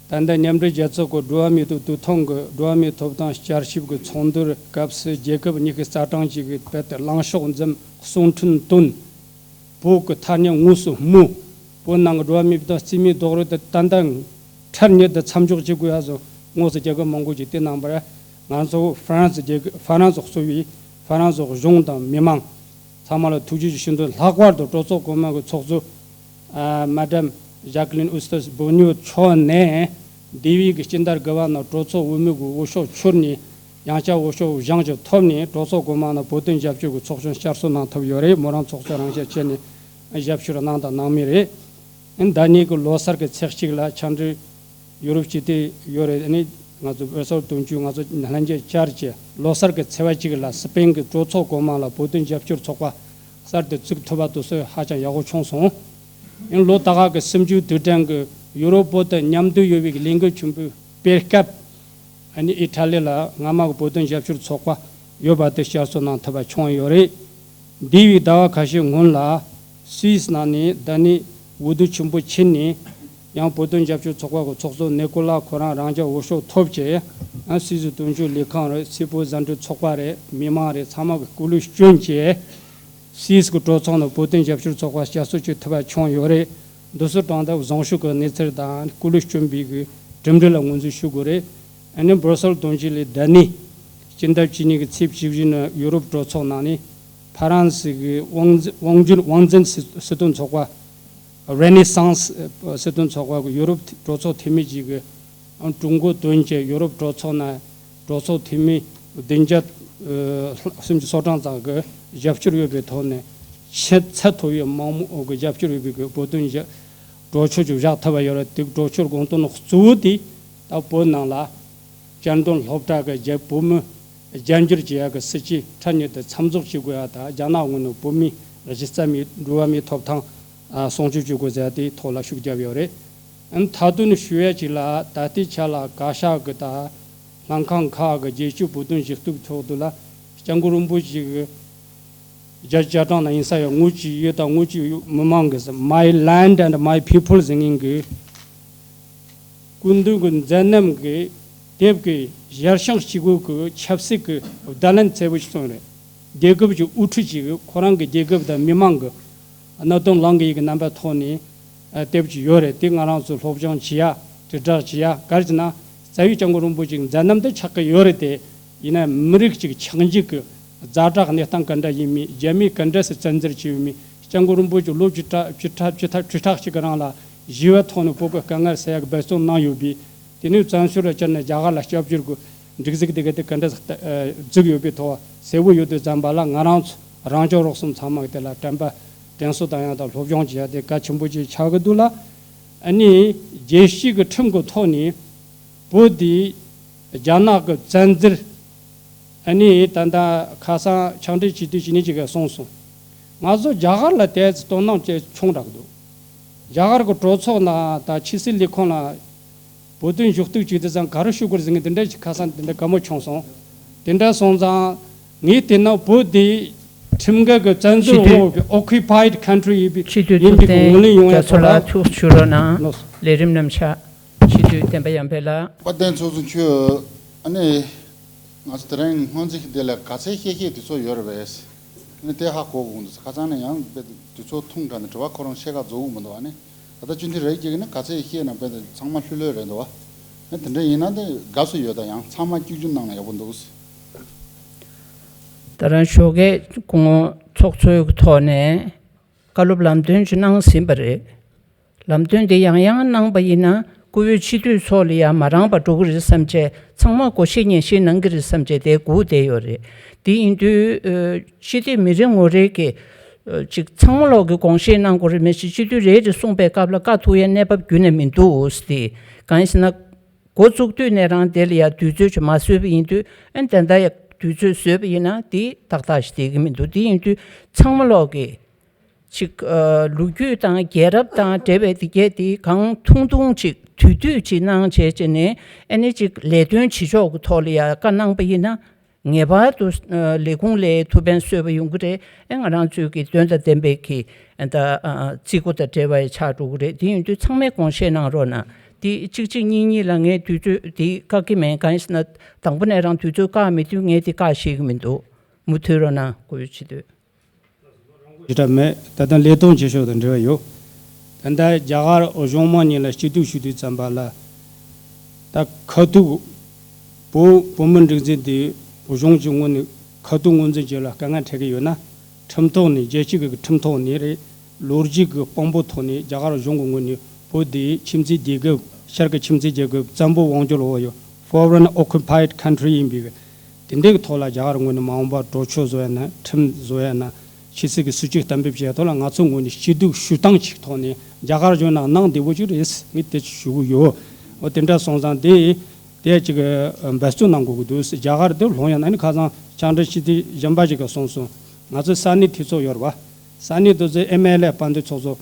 ད་ལྟ་མཉམ་འབྲེལ་རྒྱལ་ཚོགས་ཀྱི་འགྲོ་བ་མིའི་ཐོབ་དུས་ཐོག་གི་འགྲོ་བ་མིའི་ཐོབ་ཐང་བསྐྱར་ཞིབ་ཀྱི་ཚོགས་འདུའི་སྐབས་སུ་རྒྱལ་ཁབ་གཉིས་ཀྱི་རྩ་གྲངས་གཅིག་གི་བར་དུ་ལངས་ཕྱོགས་འཛིན་གསུང་འཕྲིན་བཏོན། བོད་ཀྱི་ཐ་སྙད་དངོས་སུ་སྨོས། བོད་ནང་གི་འགྲོ་བ་མིའི་ཐོབ་ཐང་རྩིས་མེད་རྡོག་རོལ་དུ་ཏན་ཏན་ཁྲལ་ཉུང་དུ་མཚམས་འཇོག་བྱེད་དགོས་ཡ་བཟོ་དངོས་སུ་རྒྱལ་ཁབ་མང་པོ་ཞིག་དེ་གནང་བར། ང་ཚོ་ཧྥ་རན་སི་རྒྱལ་ཁབ་ཧྥ་རན་སི་གཙོས་པའི་ཧྥ་རན་སི་གཞུང་དང་མི་མང་ཚང་མ་ལ་ཐུགས་རྗེ་ཆེ་ཞུ་འདོད། ལྷག་པར་དུ་གྲོས་ཚོགས་གོང་མ་གི་ཚོགས་གཙོ་ཨ་མ་ཌམ་ཇཱ་ཀི་ལིན་ཨུ་སྟར་སི་བོ་ཉོ་མཆོག་ནས་འདས་པའི་གི་སྤྱི་ཟླ་དགུ་པ་ནང་གྲོས་ཚོགས་འོས་མི་གི་འོས་ཤོག་འཕྱུར་ནས། ཡང་བསྐྱར་འོས་ཤོག་བཞེངས་ཀྱི་ཐོག་ནས་གྲོས་ཚོགས་གོང་མ་ནང་བོད་དོན་རྒྱབ་སྐྱོར་གྱི་ཚོགས་ཆུང་བསྐྱར་གསོ་གནང་ཐུབ་ཡོད་རེད། མོ་རང་ཚོགས་གཙོ་རང་བཞིན་བྱས་ནས་རྒྱབ་སྐྱོར་གནང་དང་གནང་མུས་རེད། ཟླ་ཉིན་གྱི་ལོ་གསར་གྱི་ཚེས་གཅིག་ལ་ཕྱག་འབྲེལ་ཡུ་རོབ་སྤྱི་མཐུན་ཡོད་རེད། ཨ་ནི་ང་ཚོ་བོད་སོག་དོན་གཅོད་ང་ཚོ་ལྷན་རྒྱས་བཅར་གྱི་ལོ་གསར་གྱི་ཚེས་པ་གཅིག་ལ་སི་པེན་གྱི་གྲོས་ཚོགས་གོང་མ་ལ་བོད་དོན་རྒྱབ་སྐྱོར་ཚོགས་པ་གསར་དུ་བཙུགས་ཐུབ་པ་དེ་ཚོ་ཧ་ཅང་ཡག་པོ་བྱུང་སོང་། ཡང་ལོ་ད་ག་གི་གསུམ་བཅུའི་དུས་དྲན་གྱི་ཡུ་རོབ་བོད་དོན་མཉམ་འདུས་ཡོད་པའི་ལས་འགུལ་ཆེན་པོའི་སྤེལ་སྐབས། ཨ་ནི་ཨི་ཊ་ལི་ལ་སྔ་མ་གི་བོད་དོན་རྒྱབ་སྐྱོར་ཚོགས་པ་ཡོད་པ་དེ་བསྐྱར་གསོ་གནང་ཐུབ་པ་བྱུང་ཡོད་རེད། འདས་པའི་ཟླ་བ་ཁ་ཤས་སྔོན་ལ་སུད་སི་ནང་ནས་ད་ནི་འོས་བསྡུ་ཆེན་པོ་ཕྱིན་ནས། ཡང་བོད་དོན་རྒྱབ་སྐྱོར་ཚོགས་པ་གི་ཚོགས་གཙོ་ནི་ཀོ་ལ་ཁོ་རང་རང་འཇགས་འོས་ཤོག་ཐོབ་བྱས། ཡང་སུད་སི་དོན་གཅོད་ལས་ཁང་རེད། སུད་བོད་མཛའ་འབྲེལ་ཚོགས་པ་རེད། མི་མང་རེད། ཚང་མ་གི་སྐུ་ལུས་བསྐྱོན་བྱས། སུད་སི་གི་གྲོས་ཚོགས་ནང་བོད་དོན་རྒྱབ་སྐྱོར་ཚོགས་པ་བསྐྱར་གསོ་བྱེད་ཐུབ་པ་བྱུང་ཡོད་རེད། འདི་ཚོ་དྲང་བདེན་བཟང་ཤོས་ཀྱི་གནས་ཚུལ་དང་སྐུ་ལུས་བསྐྱོན་པའི་གི་གྲུབ་འབྲས་ལ་ངོས་འཛིན་ཞུ་དགོས་རེད། ཨ་ནི་སྦོ་སལ་དོན་གཅོད་ལས་ད་ནི་སྤྱི་ཟླ་བཅུ་གཉིས་ཀྱི་ཚེས་བཅུ་བཞི་ནི་ཡུ་རོབ་གྲོས་ཚོགས་ནང་ནས་ཕ་རན་སི་གི་དབང་འཛིན་དབང་སྒྱུར་དབང་འཛིན་སྲིད་དོན་ཚོགས་པ། རེ་ནེ་སང་སི་སྲིད་དོན་ཚོགས་པ་གི་ཡུ་རོབ་གྲོས་ཚོགས་འཐུས་མི་གཅིག་གིས་ཀྲུང་གོ་དོན་གྱི་ཡུ་རོབ་གྲོས་ཚོགས་ནང་གྲོས་ཚོགས་འཐུས་མི་བདུན་བརྒྱ་སུམ་ཅུ་སོ་གྲངས་ཙམ་གྱི་རྒྱབ་སྐྱོར་ཡོད་པའི་ཐོག་ནས་ཆེས་ཚད་མཐོ་བའི་མང་མོས་ཀྱི་རྒྱབ་སྐྱོར་ཡོད་པའི་གི་བོད་དོན་གྱི་གྲོས་ཆོད་ཅིག་བཞག་ཐུབ་པ་ཡོད་རེད། དེ་གྲོས་ཆོད་དགོངས་དོན་གཙོ་བོ་དེ་ད་བོད་ནང་ལ། བཅའ་སྡོད་སློབ་གྲྭ་གི་རྒྱ་བོད་མི་རྒྱ་འགྱུར་བྱེད་ཡག་གི་སྲིད་ཇུས་ཁྲལ་མྱུར་དུ་མཚམས་འཇོག་བྱེད་དགོས་ཡ་དང་། རྒྱ་ནག་ངོས་ནས་བོད་མིའི་གཞི་རྩ་མེད་འགྲོ་བ་མིའི་ཐོབ་ཐང་ཨ་སྲུང་སྐྱོབ་བྱེད་དགོས་ཟེར་ཡ་དེའི་ཐོག་ལ་ཤུགས་བརྒྱབ་ཡོད་རེད། ཨ་ནི་མཐའ་དོན་ཞུ་ཡ་གཅིག་ལ། ད་ལྟའི་ཆ་ལ་བཀའ་ཤག་གི་དང་ལྷན་ཁང་ཁག་གི་རྒྱལ་སྤྱིའི་བོད་དོན་ཞུ་གཏུག་ཚོགས་འདུ་ལ་སྐྱབས་མགོན་རིན་པོ་ཆེ་གི་བརྒྱ་ཆ་བརྒྱ་གྲངས་ནང་ཡིན་ས་ཡོད། དངུལ་གྱི་ཡོད་དང་དངུལ་གྱི་ཡོད། མི་མང་གི་My Land and My People ཟེར་མཁན་གྱི་སྐུ་མདུན་གྱི་མཛད་རྣམ་གྱི་དེབ་ཀྱི་ཞལ་བྱང་གཅིག་པོ་གི་ཆབ་སྲིད་ཀྱི་བརྡ་ལན་གསལ་པོ་ཞིག་སོང་རེད། རྒྱལ་ཁབ་ཀྱི་དབུ་ཁྲིད་ཅིག་གིས་ཁོ་རང་གི་རྒྱལ་ཁབ་དང་མི་མང་གི་གནད་དོན་ལངས་ཀྱི་ཡོད་ཀྱི་རྣམ་པའི་ཐོག་ནས་ཨ་དེབ་ཅིག་ཡོད་རེད། དེ་ང་རང་ཚོ་སློབ་སྦྱོང་བྱེད་ཡ། དྲིལ་བསྒྲགས་བྱེད་ཡ། ག་རེ་ཟེར་ན། རྩ་བའི་སྐྱབས་མགོན་རིན་པོ་ཆེའི་མཛད་རྣམ་དེ་ཆགས་ཀྱི་ཡོད་རེད་དེ། ཡིན་ན་མི་རིགས་གཅིག་ཆགས་འཇིག་གི་ཛ་དྲག་གནས་སྟངས་ག་འདྲ་ཡིན་མིན། རྒྱ་མིས་ག་འདྲ་སེ་བཙན་འཛུལ་བྱས་ཡོད་མིན། སྐྱབས་མགོན་རིན་པོ་ཆེ་ལོ་བཅུ་ཕྲག་བཅུ་ཕྲག་བཅུ་ཕྲག་བཅུ་ཕྲག་གཅིག་གི་རིང་ལ་ཞི་བའི་ཐོག་ནས་བོད་ཀྱི་དཀའ་ངལ་སེལ་ཡག་གི་འབད་བརྩོན་གནང་ཡོད་པས། དེ་ནས་བཙན་བྱོལ་ལ་བཅར་ནས་རྒྱ་གར་ལ་སྐྱབས་བཅོལ་གྱི་སྒྲིག་འཛུགས་དེ་ག་དེ་ག་འདྲ་ཟིག་ད་ཨ་བཙུགས་ཡོད་པའི་ཐོག་གསལ་པོ་ཡོད་དུས་ཙམ་པ་ལ། ང་རང་ཚོ་རང་སྐྱོང་རོགས་གསུམ་ཚང་མ་གི་དེ་ལ་དྲན་པ་དྲན་གསོ་བཏང་ཡ་དང་སློབ་སྦྱོང་བྱེད་ཡ་དེ་གལ་ཆེན་པོ་ཅིག་ཆགས་ཀྱི་འདུག་ལ། ཨ་ནི་རྒྱལ་སྤྱི་གི་ཁྲིམས་ཀྱི་ཐོག་ནས་བོད་དེ་རྒྱ་ནག་གི་བཙན་འཛུལ། ཨ་ནི་ད་ལྟ་ཁ་སང་ཕྱག་སྦྲེལ་སྤྱི་འཐུས་ཅིག་ནས་ཅིག་གིས་གསུངས་སོང་། ང་ཚོ་རྒྱ་གར་ལ་དེ་ཚོ་དོ་སྣང་བྱེད་ཆུང་དྲགས་འདུག་རྒྱ་གར་གྱི་གྲོས་ཚོགས་ནང་དང་ཕྱི་སྲིད་ལས་ཁུངས་ལ་བོད་དོན་ཞུ་གཏུག་བྱེད་དུས་ཙང་ག་རེ་ཞུ་དགོས་ཟེར་མཁན་དེ་འདྲ་ཞིག་ཁ་སང་དེ་འདྲ་དགའ་མོ་བྱུང་སོང་། དེ་འདྲ་སོང་ཙང་ངས་བལྟས་ན་བོད་དེ་ཁྲིམས་འགལ་གྱི་བཙན་འཛུལ་འོག་གི་ཨོ་ཀུ་པའེ་ཌི་ཁན་ཊི་རི་ཡིན་པའི་ཡིན་པའི་ངོས་ལེན་ཡོང་ཡ་ཐོག་ལ་ཐུགས་ཆུ་རོ་ནང་ལོ། ལས་རིམ་རྣམས་ཆགས་ཕྱི་དུས་བསྟན་པ་ཡར་འཕེལ་ལ། དཔལ་ལྡན་ཚོགས་གཙོ་མཆོག་ཨ་ནི་ང་ཚོ་དེ་རིང་སྔོན་རྩིས་འདི་ལ་ག་ཚད་བཤད་བཤད་དུས་ཚོད་ཡོད་རེད་པས། ཨ་ནི་དེ་ཧ་གོ་དགོས་འདུག་ཁ་སང་ནས་ཡང་དཔེ་དུས་ཚོད་ཐུང་དྲགས་ནས་དྲི་བ་ཁོ་རང་བཤད་ག་རྫོགས་མི་འདུག་ཨ་ནི་ད་ལྟ་སྤྱི་འཐུས་རེ་གཅིག་གིས་ནི་ག་ཚད་བཤད་ན་དཔེ་དུ་ཚང་མ་ལྷོད་ལྷོད་རེད་འདུག་ཨ་ནི་དེ་འདྲ་ཡིན་ན་དེ་དགའ་བསུ་ཡོད། ད་ཡང་ཚང་མ་གཅིག་གྱུར་གནང་ན་ཡག་པོ་འདུག་ད་རང་ཞོགས་ཀས་སྐུ་ངོ་ཚོགས་གཙོའི་ཐོག་ནས་བཀའ་སློབ་ལམ་སྟོན་ཅིག་གནང་ཟིན་པ་རེད། ལམ་སྟོན་དེ་ཡང་ཡང་གནང་པ་ཡིན་ན་བཀུར་འོས་སྤྱི་འཐུས་ཚོ་ལ་ཡང་མ་རངས་པ་འགྲོ་གི་རེད་བསམ་བྱས། ཚང་མ་གོ་ཤེས་ཉན་ཤེས་གནང་གི་རེད་བསམ་བྱས་དེ་སྒུག་བསྡད་ཡོད་རེད། དེ་ཡིན་དུས་ཨ་སྤྱི་འཐུས་མི་རེ་ངོ་རེ་གིས་ཨ་ཅིག་ཚང་མ་ལོག་གི་དགོངས་བཞེས་གནང་དགོས་རེད། མི་ཞིག་སྤྱི་འཐུས་རེ་རེ་གསུངས་པའི་སྐབས་ལ་བཀའ་ཐུག་ཡ་གནས་བབ་རྒྱུན་ནས་མི་འདུག་ཟེར་ཏེ། གང་ཡིན་ཟེར་ན། འགོ་བཙུགས་དུས་ནས་རང་དེ་ལ་ཡ་དུས་ཚོད་ཅིག་མ་བཟོས་པ་ཡིན་དུས། ཨ་ནི་ད་ལྟ་ཡ་དུས་ཚོད་བཟོས་པ་ཡིན་ན་དེ་ཏག་ཏག་ཞིག་བསྡད་ཀྱི་མི་འདུག་དེ་ཡིན་དུས་ཚང་མ་ལོག་གིས་ ཅིག་ཨ་ལོ་རྒྱུས་དང་རྒྱལ་རབས་དང་འབྲེལ་བའི་དེ་གས་དེ་གང་ཐུང་ཐུང་ཅིག་དུས་དུས་ཅིག་གནང་བྱས་བྱས་ནས་ཨ་ནི་ཅིག་ལས་དོན་བྱེད་ཕྱོགས་ཀྱི་ཐོག་ལ་ཡ་བཀའ་གནང་པ་ཡིན་ན། ངེས་པར་དུ་ཨ་ལས་ཁུངས་ལ་ཐུགས་ཕན་གསོས་པ་ཡོང་གི་རེད། ཨེ་ང་རང་ཚོའི་གི་དོན་དང་ལྡན་པའི་གི་ཨ་ད་ཨ་རྩིས་འགོ་དང་འབྲེལ་བ་ཡི་ཆགས་འགྲོ་གི་རེད། དེ་ཡིན་དུས་ཚང་མས་དགོངས་བཞེས་གནང་རོགས་གནང་། དེ་གཅིག་གཅིག་གཉིས་གཉིས་ལ་ངས་དུས་ཚོད་དེ་བཀག་གི་མེད། གང་ཡིན་ཟེར་ན་དང་པོ་ནས་རང་དུས་ཚོད་བཀག་མེད་དུས་ངས་དེ་བཀག་ཤེས་གི་མི་འདུག་མུ་མཐུད་རོགས་གནང་། གུས་ཞབས་ཆེ། ཞེ་དྲག་མེད། ད་ལྟ་ལས་དོན་བྱེད་ཕྱོགས་དང་འབྲེལ་བ་ཡོད། ད་ལྟ་རྒྱ་གར་གཞུང་མང་གཉིས་ལ་སྐྱིད་སྡུག་ཞུ་དུས་ཙམ་པ་ལ། ད་ཁ་ཐུག་བོད་བོད་མི་སྒྲིག་འཛུགས་འདི་གཞུང་གི་ངོས་ནས་ཁ་ཐུག་ངོས་འཛིན་བྱེད་ལ་དཀའ་ངལ་འཕྲད་ཀྱི་ཡོད་ན། ཁྲིམས་ཐོག་ནས་རྒྱལ་སྤྱི་གི་ཁྲིམས་ཐོག་ནས་རེད། ལོ་རྒྱུས་ཀྱི་དཔང་པོ་ཐོག་ནས་རྒྱ་གར་གཞུང་གི་ངོས་ནས་བོད་དེ་ཁྱིམ་མཚེས་རྒྱལ་ཁབ། ཤར་གྱི་ཁྱིམ་མཚེས་རྒྱལ་ཁབ་བཙན་པོའི་དབང་སྒྱུར་འོག་ཡོད། Foreign occupied country ཡིན་པའི་དེ་འདྲའི་ཐོག་ལ་རྒྱ་གར་ངོས་ནས་མ་འོངས་པར་གྲོས་ཆོད་བཟོ་ཡ་ན། ཁྲིམས་བཟོ་ཡ་ན། ཕྱི་སྲིད་ཀྱི་སྲིད་ཇུས་གཏན་འབེབས་བྱས་ཐོག་ལ་ང་ཚོ་ངོས་ནས་སྐྱིད་སྡུག་ཞུ་སྟངས་ཅིག་ཐོག་ནས་རྒྱ་གར་གཞུང་ནང་གནང་བདེ་པོ་ཅིག་རེད། ངས་དེ་ཞུ་གི་ཡོད། འོ་དེ་འདྲ་སོང་ཙང་དེ་དེ་ཅིག་འབད་བརྩོན་གནང་དགོས་ཀྱི་འདུག་རྒྱ་གར་དེ་ལྷོང་ཡ་ན་ནི་ཁ་སང་བཅར་འདྲི་ཞུ་དུས་གཞན་པ་ཞིག་གིས་གསུངས་སོང་། ང་ཚོའི་ས་གནས་འཐུས་ཚོགས་ཡོད་རེད་པ། ས་གནས་དེ་ཚོའི་ཨེམ་ཨེལ་ཨེ་དཔལ་འབྱོར་ཚོགས་གཙོ།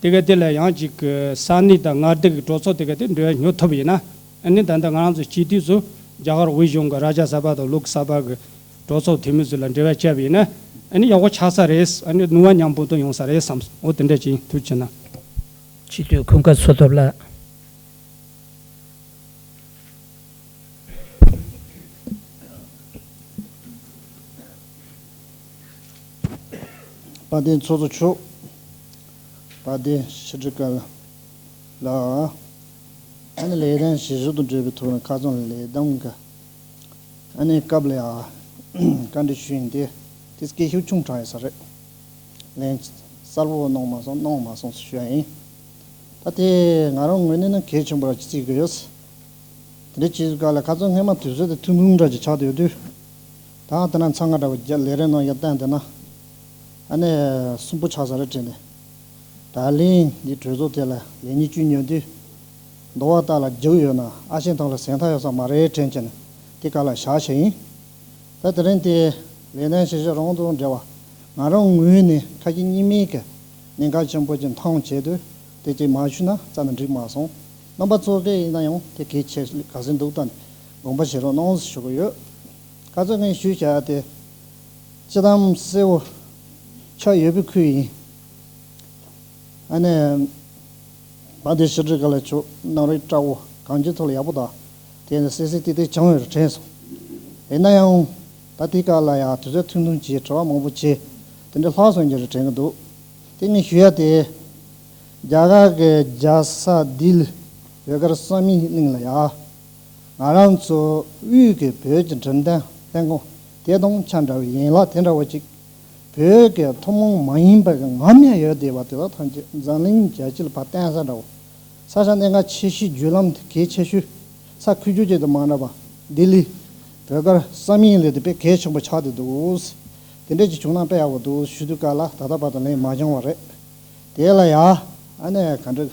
དེ་ག་དེ་ལ་ཡང་ཅིག་ས་གནས་དང་མངའ་སྡེ་གི་གྲོས་ཚོགས་དེ་ག་དེ་འབྲེལ་བ་ཉོ་ཐུབ་ཡིན་ན། ཨ་ནི་ད་ལྟ་ང་རང་ཚོ་སྤྱི་འཐུས་ཚོ་རྒྱ་གར་དབུས་གཞུང་གི་རཱ་ཇ་ས་བྷ་དང་ལོག་ས་བྷ་གི་གྲོས་ཚོགས་འཐུས་མི་ཚོ་ལ་འབྲེལ་བ་བྱས་པ་ཡིན་ན། ཨ་ནི་ཡག་པོ་ཆགས་ས་རེད། ཨ་ནི་ནུས་པ་མཉམ་སྤུངས་ཐོན་ཡོང་ས་རེད་བསམ་སོང་། འོ་དེ་འདྲ་ཅིག་ཐུགས་རྗེ་གནང་། སྤྱི་འཐུས་ཁུངས་སྐར་མཚོ་ཐོབ་ལགས། དཔལ་ལྡན་ཚོགས་གཙོ་མཆོག་དཔལ་ལྡན་ཕྱི་དྲིལ་བཀའ་བློན་ལགས། ཨ་ནི་ལས་དོན་བྱེད་ཕྱོགས་དང་འབྲེལ་བའི་ཐོག་ནས་ཁ་སང་ལས་བསྡོམས་ཀྱི་ཨ་ནི་སྐབས་ལ་ཡང་བཀའ་འདྲི་ཞུས་ཡིན་ཏེ། དེ་སྐད་ཤུགས་ཆུང་དྲགས་ཡོད་ས་རེད། ལན་གསལ་པོ་གནང་མ་སོང་། གནང་མ་སོང་ཞུ་ཡ་ཡིན། ད་དེ་ང་རང་ངོས་ནས་ནི་གལ་ཆེན་པོ་ར་ཅིག་བརྩི་གི་ཡོད། དེ་འདྲ་བྱེད་སྐབས་ལ་ཁ་སང་སྔས་མ་དུས་ཚོད་དེ་ཐུང་ཐུང་འདྲ་ཅིག་ཆགས་བསྡད་ཡོད་དུས། ད་དེ་ན་འཚང་ཁ་འདྲ་བོ་རྒྱ་ལས་རིམ་ནང་ཡར་བསྟན་དེ་ན། ཨ་ནི་གསོན་པོ་ཆགས་ས་རེད་དྲན་ནས། ད་ལན་འདི་གྲོས་ཚོགས་དེ་ལ་ལས་ཉིན་བཅུ་ཉོན་དུས། འདོ་བ་ལྟ་ལ་རྒྱུག་ཡོད་ན་ཨ་ཤེ་ཐང་ལ་ཟན་ཐག་ཡོད་ས་མ་རེད་དྲན་བྱས་ནས་དེ་ག་ལ་བཞག་བྱས་ཡིན། ད་དེ་རིང་དེ་ལས་དོན་བྱེད་ཕྱོགས་རང་དང་འབྲེལ་བ་ང་རང་ངོས་ནས་ཁ་ཞེ་གཉིས་མེད་ཀྱི་གནད་འགག་ཆེན་པོ་ཅིག་མཐོང་བྱས་དུས་དེ་ཅིག་མ་ཞུས་ན་རྩ་ནས་འགྲིག་མ་སོང་། རྣམ་པ་ཚོ་གིས་ཡིན་ན་ཡང་དེ་གལ་ཆེ་ག་ཚོད་འདུག་ལྟ་ནས་དགོངས་པ་བཞེས་རོགས་གནང་ཞུ་གི་ཡོད། ག་ཚོད་ངས་ཞུས་བྱ་དེ་སྤྱི་བཏང་གསལ་བོ་ཆགས་ཡོད་པའི་ཁུལ་ཡིན། ཨ་ནི། དཔལ་ལྡན་ཕྱི་དྲིལ་བཀའ་བློན་མཆོག་གནང་རིགས་བཀྲ་བོ་གང་ཅིའི་ཐོག་ལ་ཡག་པོ་དང་། དེ་ནི་གསལ་གསལ་ཏིག་ཏིག་བྱུང་ཡོད་རེད་དྲན་སོང་། ཡིན་ན་ཡང་། ད་དེ་ག་ལ་ཡང་དུས་ཚོད་ཐུང་ཐུང་བྱས་དྲི་བ་མང་པོ་བྱས། དེ་འདྲ་ལྷག་སོང་རྒྱུ་རེད་དྲན་གྱི་འདུག་དེ་ངས་ཞུ་ཡ་དེ། རྒྱ་གར་གྱི་རྒྱལ་ས་ལྡི་ལི་བོད་སྒར་བསམ་ཡས་གླིང་ལ་ཡ། ང་རང་ཚོ་དབུས་ཀྱི་བོད་ཀྱི་འབྲེལ་ཟླ་ལྷན་ཁང་དེ་དང་ཆ་འདྲ་བའི་ཡན་ལག་དེ་འདྲ་བོ་ཅིག་བོད་ཀྱི་ཐུན་མོང་མ་ཡིན་པ་གི་ངོམ་ཡ་ཡོད་བསྡད་པ་དེ་དག་ཐམས་ཅད་འཛམ་གླིང་རྒྱལ་སྤྱི་ལ་ཕར་བསྟན་ས་འདྲ་བོ། ས་ཆ་གནད་འགག་ཆེ་ཤོས་བརྒྱུད་ལམ་དེ་གལ་ཆེ་ཤོས། ས་ཁུལ་རྒྱུད་ཅིག་དང་མ་འདྲ་བ་ལྡི་ལི་བོད་སྒར་བསམ་ཡས་གླིང་དེ་དཔེ་གལ་ཆེན་པོ་ཆགས་བསྡད་འདུག་དེ་འདྲ་ཅིག་བྱུང་ན་དཔེ་ཡག་པོ་འདུག་ཞུ་དུས་ག་ལ་ད་ལྟ་བར་དུ་ལན་མ་བྱུང་བ་རེད། དེ་ལ་ཡ། ཨ་ནི་ག་འདྲ་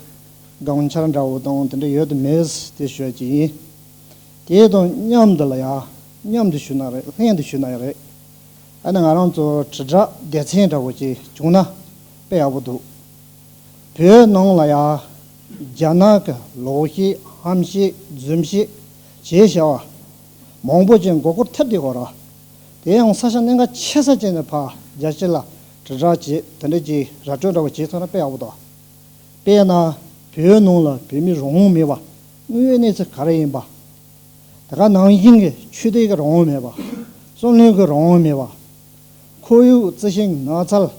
དགོངས་འཆར་འདྲ་བོ་དང་དེ་འདྲ་ཡོད་དམ་མེད་དེ་ཞུ་ཡ་ཅིག་ཡིན། དེ་དང་མཉམ་དུ་ལ་ཡ། མཉམ་དུ་ཞུ་ན་རེད། ལྷན་དུ་ཞུ་ན་ཡང་རེད། ཨ་ནི་ང་རང་ཚོ་དྲིལ་བསྒྲགས་སྡེ་ཚན་འདྲ་བོ་ཅིག་བྱུང་ན་དཔེ་ཡག་པོ་འདུག་བོད་ནང་ལ་ཡ། རྒྱ་ནག་གི་ལོག་བཤད་ཧམ་བཤད་རྫུན་བཤད་བྱས་བྱ་བ། མང་པོ་ཅིག་མགོ་སྐོར་ཐེབས་བསྡད་ཡོད་རེད། དེ་ཡང་ས་ཆ་གནད་འགག་ཆེ་ས་ཅིག་ནས་ཕར་རྒྱལ་སྤྱི་ལ་དྲིལ་བསྒྲགས་བྱས་དེ་འདྲ་ཅིག་ར་སྤྲོད་འདྲ་བོ་བྱས་ཐུབ་ན་དཔེ་ཡག་པོ་འདུག་དཔེར་ན། བོད་ནང་ལ་བོད་མི་རང་དབང་མེད་པ། དངོས་ཡོད་གནས་ཚུལ་ག་རེ་ཡིན་པ། དེ་ག་ནང་བཞིན་གྱི་ཆོས་དད་ཀྱི་རང་དབང་མེད་པ། རྩོད་ལེན་གྱི་རང་དབང་མེད་པ། ཁོར་ཡུག་རྩི་ཤིང་ནགས་ཚལ།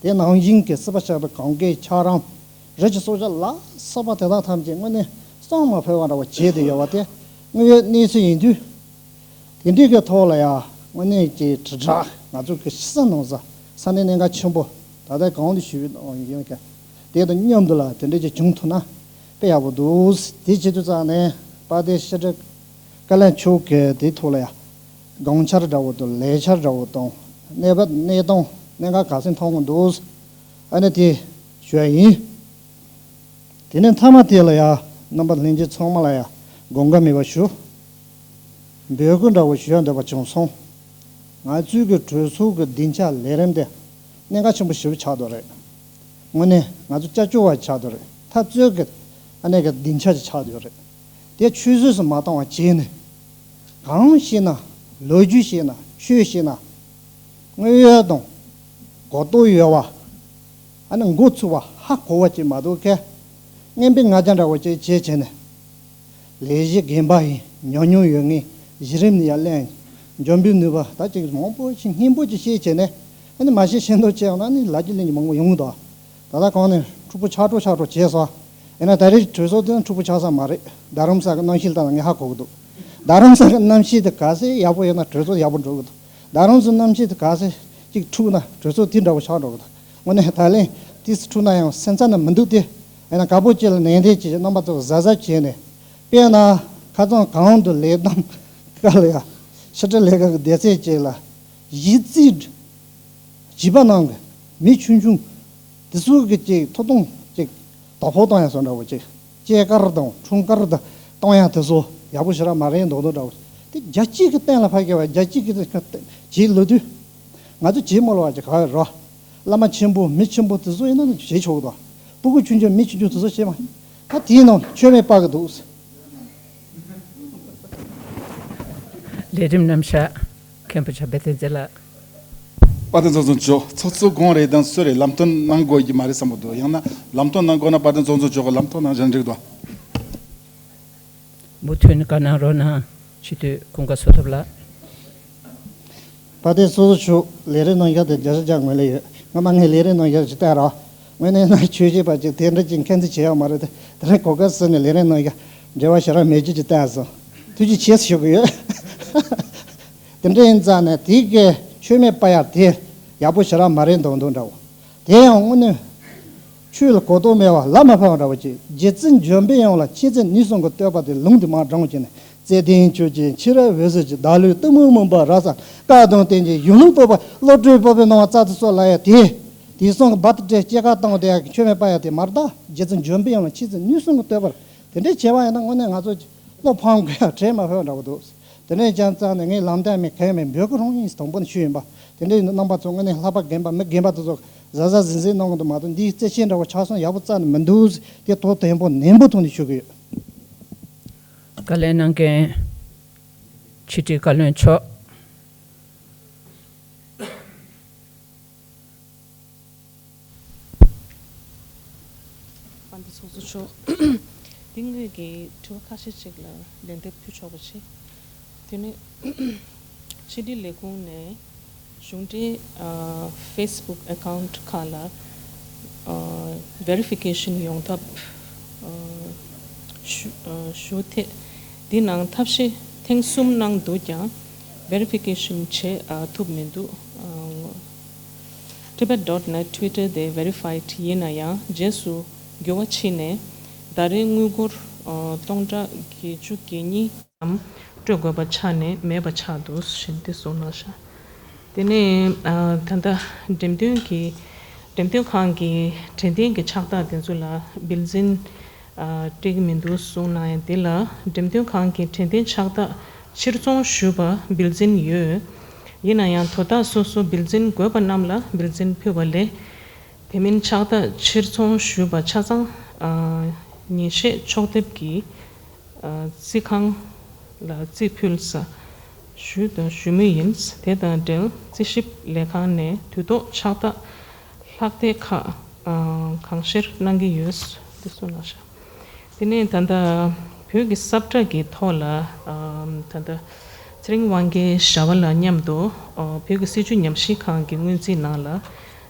དེ་ནང་བཞིན་གྱི་སྲིད་པ་ཆགས་པའི་གངས་སྐས་འཁྱགས་རོམ། རི་ཆུ་སྲོག་ཆགས་ལ་སོགས་པ་དེ་དག་ཐམས་ཅད་དངོས་གནས་བསམ་མ་ཕོད་པ་འདྲ་བོ་བྱས་ཏེ་ཡོད་པ་དེ་དངོས་ཡོད་གནས་ཚུལ་ཡིན་དུས། དེ་འདྲའི་གི་ཐོག་ལ་ཡང་དངོས་གནས་ཀྱི་དྲིལ་བསྒྲགས་ང་ཚོ་གི་ཕྱི་ས་ནང་ས་ས་གནས་གནད་འགག་ཆེན་པོ་ད་ལྟ་གོང་དུ་ཞུས་པའི་ནང་བཞིན་གྱི་དེ་དང་མཉམ་དུ་ལ་དེ་འདྲ་ཅིག་བྱུང་ཐུབ་ན་དཔེ་ཡག་པོ་འདུག་དེ་བྱེད་དུས་ཙང་ནས་དཔལ་ལྡན་ཕྱི་དྲིལ་བཀའ་བློན་མཆོག་གིས་དེའི་ཐོག་ལ་ཡང་དགོངས་འཆར་འདྲ་བོ་དང་ལས་འཆར་འདྲ་བོ་དང་གནས་བབ་གནས་སྟངས་གནད་འགག་ག་ཚོད་མཐོང་གི་འདུག་ཨ་ནི་དེ་ཞུ་ཡ་ཡིན། དེ་ནས་མཐའ་མ་དེ་ལ་ཡ་རྣམ་པ་ལྷན་རྒྱས་ཚང་མ་ལ་ཡ་དགོངས་འགལ་མེད་པ་ཞུ། འབོད་སྐུལ་འདྲ་བོ་ཞུ་ཡ་འདོད་པ་བྱུང་སོང་། ང་ཚོའི་གི་གྲོས་ཚོགས་ཀྱི་སྡིངས་ཆ་ལས་རིམ་དེ་གནད་འགག་ཆེན་པོ་ཞེ་པོ་ཆགས་འདུག་རེད། དངོས་གནས་ང་ཚོ་སྐྱབས་བཅོལ་བ་ཆགས་བསྡད་རེད། འཐབ་རྩོད་ཀྱི་ཨ་ནེ་གི་སྡིངས་ཆ་ཅིག་ཆགས་བསྡད་རེད། དེ་ཆུད་ཟོས་སུ་མ་བཏང་བ་བྱས་ནས། གང་བཤད་ན། ལོ་རྒྱུས་བཤད་ན། ཆོས་བཤད་ན། དངོས་ཡོད་དང་། གོ་རྟོགས་ཡོད་པ། ཨ་ནི་མགོ་ཚོས་པ་ཧ་གོ་བ་ཅིག་མ་གཏོགས་ཁ། རྔན་པའི་ང་རྒྱལ་འདྲ་བོ་ཅིག་བྱས་བྱས་ནས། ལས་གཞི་རྒན་པ་ཡིན། ཉམས་མྱོང་ཡོད་མཁན། གཞི་རིམ་ནས་ཡར་སླེབས། འཇོན་པའི་ནུས་པ་ད་ཅིག་མང་པོ་ཞིག་སྙན་པོ་ཅིག་བཤད་བྱས་ནས། ཨ་ནི་མ་བཤད་ཤེས་མདོག་བྱས་ཡོང་ན་ནི་ལབ་རྒྱུ་གླེང་རྒྱུ་མང་པོ་ཡོང་གི་འདུག། ད་ལྟ་གོང་ནས་འཁྲུག་པོ་ཆགས་འགྲོ་ཆགས་འགྲོ་བྱས་སོང་། ཡིན་ན་ད་རེས་གྲོས་ཚོགས་དེ་འཁྲུག་པོ་ཆགས་ས་མ་རེད། རྡ་རམ་ས་གི་གནམ་གཤིས་ལྟར་ངས་ཧ་གོ་གི་འདུག། རྡ་རམ་ས་གི་གནམ་གཤིས་དེ་ག་ཚད་ཡག་པོ་ཡོད་ན་གྲོས་ཚོགས་ཡག་པོ་འགྲོ་གི་འདུག། རྡ་རམ་སའི་གནམ་གཤིས་དེ་ག་ཚད་ཅིག་འཁྲུག་ན་གྲོས་ཚོགས་དེ་འདྲ་བོ་ཆགས་འགྲོ་གི་འདུག། དངོས་གནས་ད་ལན་དེ་འཁྲུག་ན་ཡང་སེམས་འཚབ་ན་མི་འདུག་སྟེ། ཡིན་ན་དགའ་པོ་བྱས་ལ་ནན་ཏན་བྱས་རྣམ་པ་ཚོ་གཟབ་གཟབ་བྱས་ནས། དཔེར་ན་ཁ་སང་གོང་དུ་ལས་བསྡོམས་སྐབས་ལ་ཡང་ཕྱི་དྲིལ་ལས་ཁང་གི་སྡེ་ཚན་བཅས་ལ་གཞི་རྩའི་བྱིས་པ་ནང་གི་མི་ཆུང་ཆུང་དེ་ཚོ་གི་ཅིག་ཐོབ་ཐང་ཅིག་དོ་ཕོག་བཏང་ཡ་བཟོ་འདྲ་བོ་ཅིག། སྐྱེས་སྐར་དང་འཁྲུངས་སྐར་དང་བཏང་ཡ་དེ་ཚོ་ཡག་པོ་ཞེ་དྲག་མ་རེད་མདོག་མདོག་འདྲ་བོ། དེ་རྒྱལ་སྤྱི་གི་སྟེང་ལ་ཕ་གི་བ་རྒྱལ་སྤྱི་གི་བྱེད་ལོ་དུས། ང་ཚོ་བྱེད་མ་ལོ་བ་ཅིག་ག་བའི་རོ། བླ་མ་ཆེན་པོ་མི་ཆེན་པོ་དེ་ཚོ་ཡིན་ན་བྱེད་ཆོག་གི་འདུག། སྤུ་གུ་ཆུང་ཆུང་མི་ཆུང་ཆུང་དེ་ཚོ་བྱེད་མ། ད་དེའི་ནང་མཆོད་མེ་སྤར་གི་འདུག། ལས་རིམ་རྣམ་གཞག་མཁན་པོ་བྱམས་པ་བསྟན་འཛིན་ལགས། དཔལ་ལྡན་ཚོགས་གཙོ་མཆོག། ཚོགས་གཙོ་དགོངས་རེད་དང་སུ་རེད་ལམ་སྟོན་གནང་དགོས་ཀྱི་མ་རེད་བསམ་གྱི་འདུག། ཡང་ན་ལམ་སྟོན་གནང་དགོས་ན་དཔལ་ལྡན་ཚོགས་གཙོ་མཆོག་གིས་ལམ་སྟོན་གནང་བཞག་འགྲིག་འདུག། མུ་མཐུད་ནས་བཀའ་གནང་རོགས་གནང་། སྤྱི་འཐུས་ཀུན་དགའ་བསོད་སྟོབས་ལགས། དཔལ་ལྡན་ཚོགས་གཙོ་མཆོག། ལས་རིམ་རྣམ་གཞག་དེ་བརྒྱ་ཆ་བརྒྱ་ངོས་ལེན་ཡོད། སྔོན་མ་ངས་ལས་རིམ་རྣམ་གཞག་ཅིག་བལྟས་རོགས། དངོས་གནས་ན་ཆོས་བྱེད་པ་ཅིག་དེ་འདྲ་ཅིག་མཁྱེན་རྩིས་བྱེད་ཡག་མ་རེད་དེ། དེ་རིང་གོ་སྐབས་ཟིན་ནས་ལས་རིམ་རྣམ་གཞག་འབྲེལ་བ་ཞེ་དྲག་མེད་རྒྱུ་ཅིག་བལྟས་སོང་། ཐུགས་རྗེ་ཆེ་ཞུ་གི་ཡོད། དེ་འདྲ་ཡིན་ཙང་ནས་དེ་གའི་མཆོད་མེ་སྤར་ཡག་དེ་ཡག་པོ་ཞེ་དྲག་མ་རེད་མདོག་མདོག་འདྲ་བོ། དེ་ཡང་དངོས་གནས་ཆོས་ལ་གོ་རྟོགས་མེད་པ་ལ་མ་ཕན་པ་འདྲ་བོ་ཅིག། རྗེ་བཙུན་འཇམ་པའི་དབྱངས་ལ་མཁྱེན་བརྩེ་ནུས་གསུམ་གྱིས་བསྟོད་པ་དེ་ལུང་དུ་མ་དྲངས་བྱས་ནས། བརྩེ་ལྡན་ཁྱོད་ཀྱི་མཁྱེན་རབ་འོད་ཟེར་གྱིས། བདག་བློའི་གཏི་མུག་མུན་པ་རབ་བསལ། བཀའ་དང་བསྟན་བཅོས་ཡིད་བློ་སྤོབས་པ། བློ་གྲོས་སྤོབས་པའི་སྣང་བ་སྩལ་དུ་གསོལ་ལབ་ཡ་དེ། དེ་གསུམ་གྱི་བར་དུ་སྦྲེལ་སྐྱེས་སྐར་བཏང་བ་དེ་ཡང་མཆོད་མེ་སྤར་ཡ་དེ་མ་རེད་ད། རྗེ་བཙུན་འཇམ་པའི་དབྱངས་ལ་མཁྱེན་བརྩེ་ནུས་གསུམ་གྱིས་བསྟོད་པར། དེ་འདྲའི་བྱས་པ་ཡིན་ན་དངོས་གནས་ང་ཚོ་བློ་ཕམ་དགོས་ཡ་བྲལ་མ་ཕོད་འདྲ་བོ་འདུག། དེ་ནས་ཀྱང་རྩ་ནས་ངས་ལམ་སྟོན་མེད་གང་མེད་འབོད་སྐུལ་རང་ཡིན་དང་པོ་ནས་ཞུས་ཡིན་པ། དེ་འདྲའི་རྣམ་པ་ཚོ་དངོས་གནས་ལྷག་པ་རྒན་པ་མི་རྒན་པ་དེ་ཚོ་གཟབ་གཟབ་གཟིམ་གཟིམ་གནང་གི་འདུག་མ་གཏོགས་འདིའི་རྩེད་ཆས་འདྲ་བོ་ཆགས་སོང་ཡག་པོ་རྩ་ནས་མི་འདུག། དེ་ཐོག་དང་པོ་ནན་པོ་ཐོག་ནས་ཞུ་གི་ཡོད། བཀའ་ལན་གནང་མཁན་ཕྱི་དྲིལ་བཀའ་བློན་མཆོག། དཔལ་ལྡན་ཚོགས་གཙོ་མཆོག། འདི་སྔོན་གྱི་དྲི་བ་ཁ་ཤས་ཅིག་ལ་ལན་འདེབས་ཕུལ་ཆོག་པ་བྱེད། དེ་ནི་ཕྱི་དྲིལ་ལས་ཁུངས་ནས་གཞུང་འབྲེལ་ཨ་Facebook account ཁག་ལ་ཨ་verification ཡོང་ཐབས་ཨ་ཞུ་ཨ་ཞུ་ཐད། འདི་ནང་ཐབས་ཤེས་ཐེངས་གསུམ་གནང་འདུག་ཀྱང་verification བྱེད་ཨ་ཐུབ་མི་འདུག། ཨ། Tibet dot net Twitter དེ་verified ཡིན་ན་ཡང་རྗེས་སུ་འགྱུར་བ་ཕྱིན་ནས་ད་རེས་དངུལ་སྒོར་ཨ་སྟོང་ཕྲག་བརྒྱད་ཅུ་གྱ་གཉིས་ཙམ་སྤྲོད་དགོས་པ་ཆགས་ནས་མེད་པ་ཆགས་འདུག་ཞེས་འདི་གསུངས་གནང་ཤག། དེ་ནས་ཨ་ད་ལྟ་འགྲེམས་སྟོན་གྱི་འགྲེམས་སྟོན་ཁང་གི་དྲན་རྟེན་གྱི་ཕྱག་རྟགས་དེ་ཚོ་ལ་བིལ་འཛིན་ཨ་སྤྲད་ཀྱི་མི་འདུག་གསུངས་གནང་ཡང་དེ་ལ་འགྲེམས་སྟོན་ཁང་གི་དྲན་རྟེན་ཕྱག་རྟགས་ཕྱིར་ཚོང་ཞུས་པ་བིལ་འཛིན་ཡོད། ཡིན་ན་ཡང་དོ་བདག་སོ་སོ་བིལ་འཛིན་དགོས་པ་རྣམས་ལ་བིལ་འཛིན་ཕུལ་བ་ལས། དེ་མིན་ཕྱག་རྟགས་ཕྱིར་ཚོང་ཞུས་པ་ཆ་ཚང་ཨ་ཉིན་ཤས་ཕྱོགས་བསྡེབས་ཀྱིས་ཨ་རྩིས་ཁང་ལ་རྩིས་ཕུལ་ས་ཞུས་དང་ཞུ་མུས་ཡིན། དེ་དང་འབྲེལ་རྩིས་ཞིབ་ལས་ཁང་ནས་དུས་ཐོག་ཕྱག་རྟགས་ལྷག་ཐེ་ཁག་ཨ་གང་ཤེར་གནང་གི་ཡོད། འདི་གསུངས་གནང་ཤག། དེ་ནས་ད་ལྟ་བོད་ཀྱི་ས་བཀྲ་གི་ཐོག་ལ་ཨམ་ད་ལྟ་ཚེ་རིང་དབང་རྒྱལ་ཞྭ་དབང་ལགས་མཉམ་དུ་ཨ་བོད་ཀྱི་སྲིད་བྱུས་ཉམས་ཞིབ་ཁང་གི་སྔོན་རྩིས་ནང་ལ་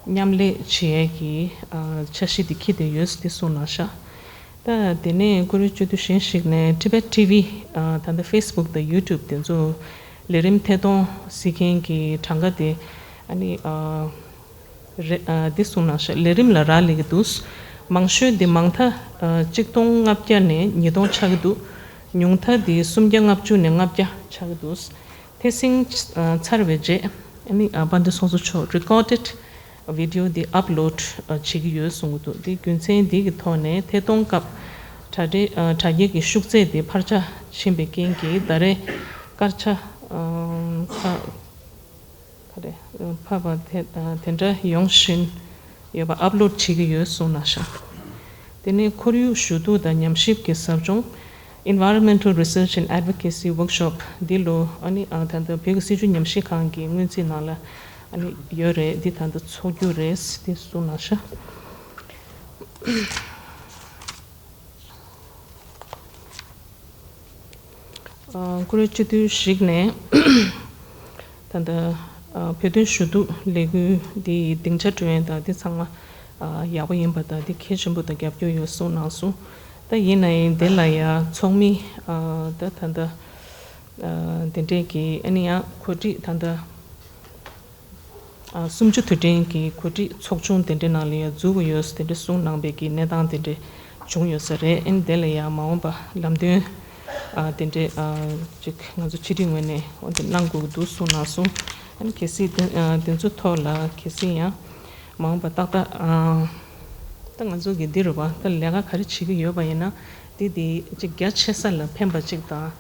མཉམ་ལས་བྱེད་ཡས་ཀྱི་ཨ་འཆར་གཞི་དེ་འཁྱེར་བསྡད་ཡོད་ཟེར་ཏེ་གསུངས་གནང་ཤག། ད་དེ་ནས་ཀུ་རེ་བཅུ་དུས་གཞན་ཞིག་ནས་Tibet T V ཨ་ད་ལྟ་Facebook དང་YouTube དེ་ཚོ་ལས་རིམ་ཐད་གཏོང་གཟིགས་མཁན་གྱི་གྲངས་ཀ་དེ་ཨ་ནི་ཨ། རེ་ཨ་འདི་གསུངས་གནང་ཤག། ལས་རིམ་ལ་རག་ལས་ཀྱི་འདུག། མང་ཤོས་འདི་མང་མཐའ་ཨ་གཅིག་སྟོང་ལྔ་བརྒྱ་ནས་ཉིས་སྟོང་ཆགས་ཀྱི་འདུག། ཉུང་མཐའ་འདི་སུམ་བརྒྱ་ལྔ་བཅུ་ནས་ལྔ་བརྒྱ་ཆགས་ཀྱི་འདུག། ཐད་སྲིང་ཨ་ཚར་བའི་རྗེས་ཨ་ནི་ཨ་དཔལ་ལྡན་ཚོགས་གཙོ་མཆོག་recorded video འདི་upload ཨ་བྱེད་ཀྱི་ཡོད་གསུང་གི་འདུག། འདི་རྒྱུ་མཚན་འདི་གི་ཐོག་ནས་ཐད་གཏོང་སྐབས་དྲ་སྦྲེལ་ཨ་དྲ་རྒྱའི་གི་ཤུགས་ཚད་དེ་འཕར་ཆ་ཕྱིན་པའི་རྐྱེན་གྱིས་ད་རེས་སྐར་ཆ་ཨ་ཁ། ག་རེ། ཕབ་པ་དེ་དེ་འདྲ་ཡོང་བཞིན་ ཡོད་པ་ཨབ་ལོཌ་བྱེད་ཀྱི་ཡོད་གསུངས་གནང་ཤག་དེ་ནས་ཁོར་ཡུག་ཞུ་གཏུག་དང་ཉམས་ཞིབ་ཀྱི་ཟབ་སྦྱོང་Environmental Research and Advocacy Workshop འདི་ལོ་ཨ་ནི་ཨ་ད་ལྟ་བོད་ཀྱི་སྲིད་བྱུས་ཉམས་ཞིབ་ཁང་གི་སྔོན་རྩིས་ནང་ལ་ཨ་ནི་ཡོད་རེད། འདི་ད་ལྟ་ཚོགས་རྒྱུ་རེད། འདི་གསུངས་གནང་ཤག་ཨ་ཀུ་རེ་སྤྱི་འཐུས་ཤིག་ནས་ད་ལྟ་ཨ་བོད་དོན་ཞུ་གཏུག་ལས་འགུལ་འདི་ཡི་སྡིངས་ཆ་སྤྲོད་ཡོན་དང་འདི་ཚང་མ་ཨ་ཡག་པོ་ཡིན་པ་དང་འདི་གལ་ཆེན་པོ་དང་རྒྱབ་སྐྱོར་ཡོད་གསུངས་གནང་སོང་། ད་ཡིན་ན་ཡང་འདི་ལ་ཡང་ཚོགས་མི་ཨ་ད་ད་ལྟ་ཨ་འདི་འདྲས་ཀྱི་ཨ་ནི་ཡང་གོ་སྒྲིག་ད་ལྟ་ཨ་སུམ་ཅུ་དུས་དྲན་གྱི་གོ་སྒྲིག་ཚོགས་ཆུང་དེ་འདྲའི་ནང་ལ་ཡང་འཛུལ་དགོས་ཡོད་ཟེར་དེ་འདྲ་གསུངས་གནང་པའི་གི་གནས་སྟངས་དེ་འདྲ་བྱུང་ཡོད་ས་རེད། ཨ་ནི་དེ་ལ་ཡང་མ་འོངས་པ་ལམ་སྟོན་ཨ་དེ་འདྲ་ཨ་ཅིག་ང་ཚོ་ཕྱི་དྲིལ་ངོས་ནས་འོ་དེ་གནང་དགོས་ཀྱི་འདུག་གསུངས་གནང་སོང་། ཨ་ནི་གལ་སྲིད་དེ་ཨ་དེ་ཚོ་ཐོག་ལ་གལ་སྲིད་ཡང་མ་འོངས་པ་ཏག་ཏག་ཨ་ད་ང་ཚོ་གི་འདི་རུ་བ་ད་ལས་ཀ་ག་རེ་བྱེད་ཀྱི་ཡོད་པ་ཡིན་ན་དེ་དེ་ཅིག་རྒྱ་ཆེ་ས་ལ་ཕན་པ་ཅིག་དང་།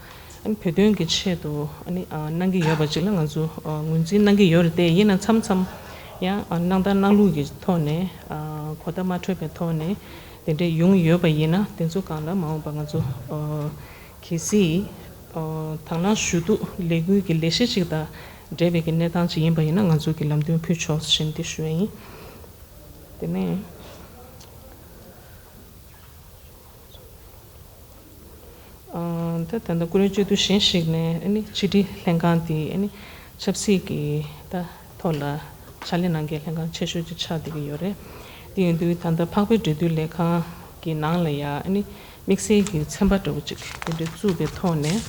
ཨ་ནི་བོད་དོན་གྱི་ཆེད་དུ་ཨ་ནི་ཨ་གནང་གི་ཡོད་པ་ཅིག་ལ་ང་ཚོ་ཨ་ངོས་འཛིན་གནང་གི་ཡོད་རེད་དེ། ཡིན་ན་མཚམས་མཚམས་ཡང་ཨ་སྣང་དག་སྣང་ལུགས་ཀྱི་ཐོག་ནས་ཨ་གོ་བརྡ་མ་འཕྲོད་པའི་ཐོག་ནས་དེ་འདྲས་ཡོང་ཡོད་པ་ཡིན་ན་དེ་ཚོ་སྒང་ལ་མ་འོངས་པ་ང་ཚོ་ཨ་གལ་སྲིད་ཨ་དང་བླངས་ཞུ་གཏུག་ལས་འགུལ་གྱི་ལས་གཞི་ཅིག་དང་འབྲེལ་བའི་གི་གནས་སྟངས་ཅིག་ཡིན་པ་ཡིན་ན་ང་ཚོ་གི་ལམ་སྟོན་ཕུལ་ཆོག་ཟེར་འདི་ཞུ་ཡ་ཡིན། དེ་ནས། ཨ་ད་ད་ལྟ་ཀུ་རེ་སྤྱི་འཐུས་གཞན་ཞིག་ནས་ཨ་ནི་ཕྱི་དྲིལ་ལྷན་ཁང་དེ་ཨ་ནི་ཆབ་སྲིད་ཀྱི་ད་ཐོག་ལ་ཕྱག་ལས་གནང་མཁན་ལྷན་ཁང་ཆེ་ཤོས་ཅིག་ཆགས་བསྡད་ཀྱི་ཡོད་རེད། དེ་ཡིན་དུས་ད་ལྟ་འཕགས་པའི་འབྲེལ་མཐུད་ལས་ཁང་གི་ནང་ལ་ཡང་ཨ་ནི་དམིགས་བསལ་གྱི་ཚན་པ་འདྲ་བོ་ཅིག་དེ་འདྲ་བཙུགས་པའི་ཐོག་ནས་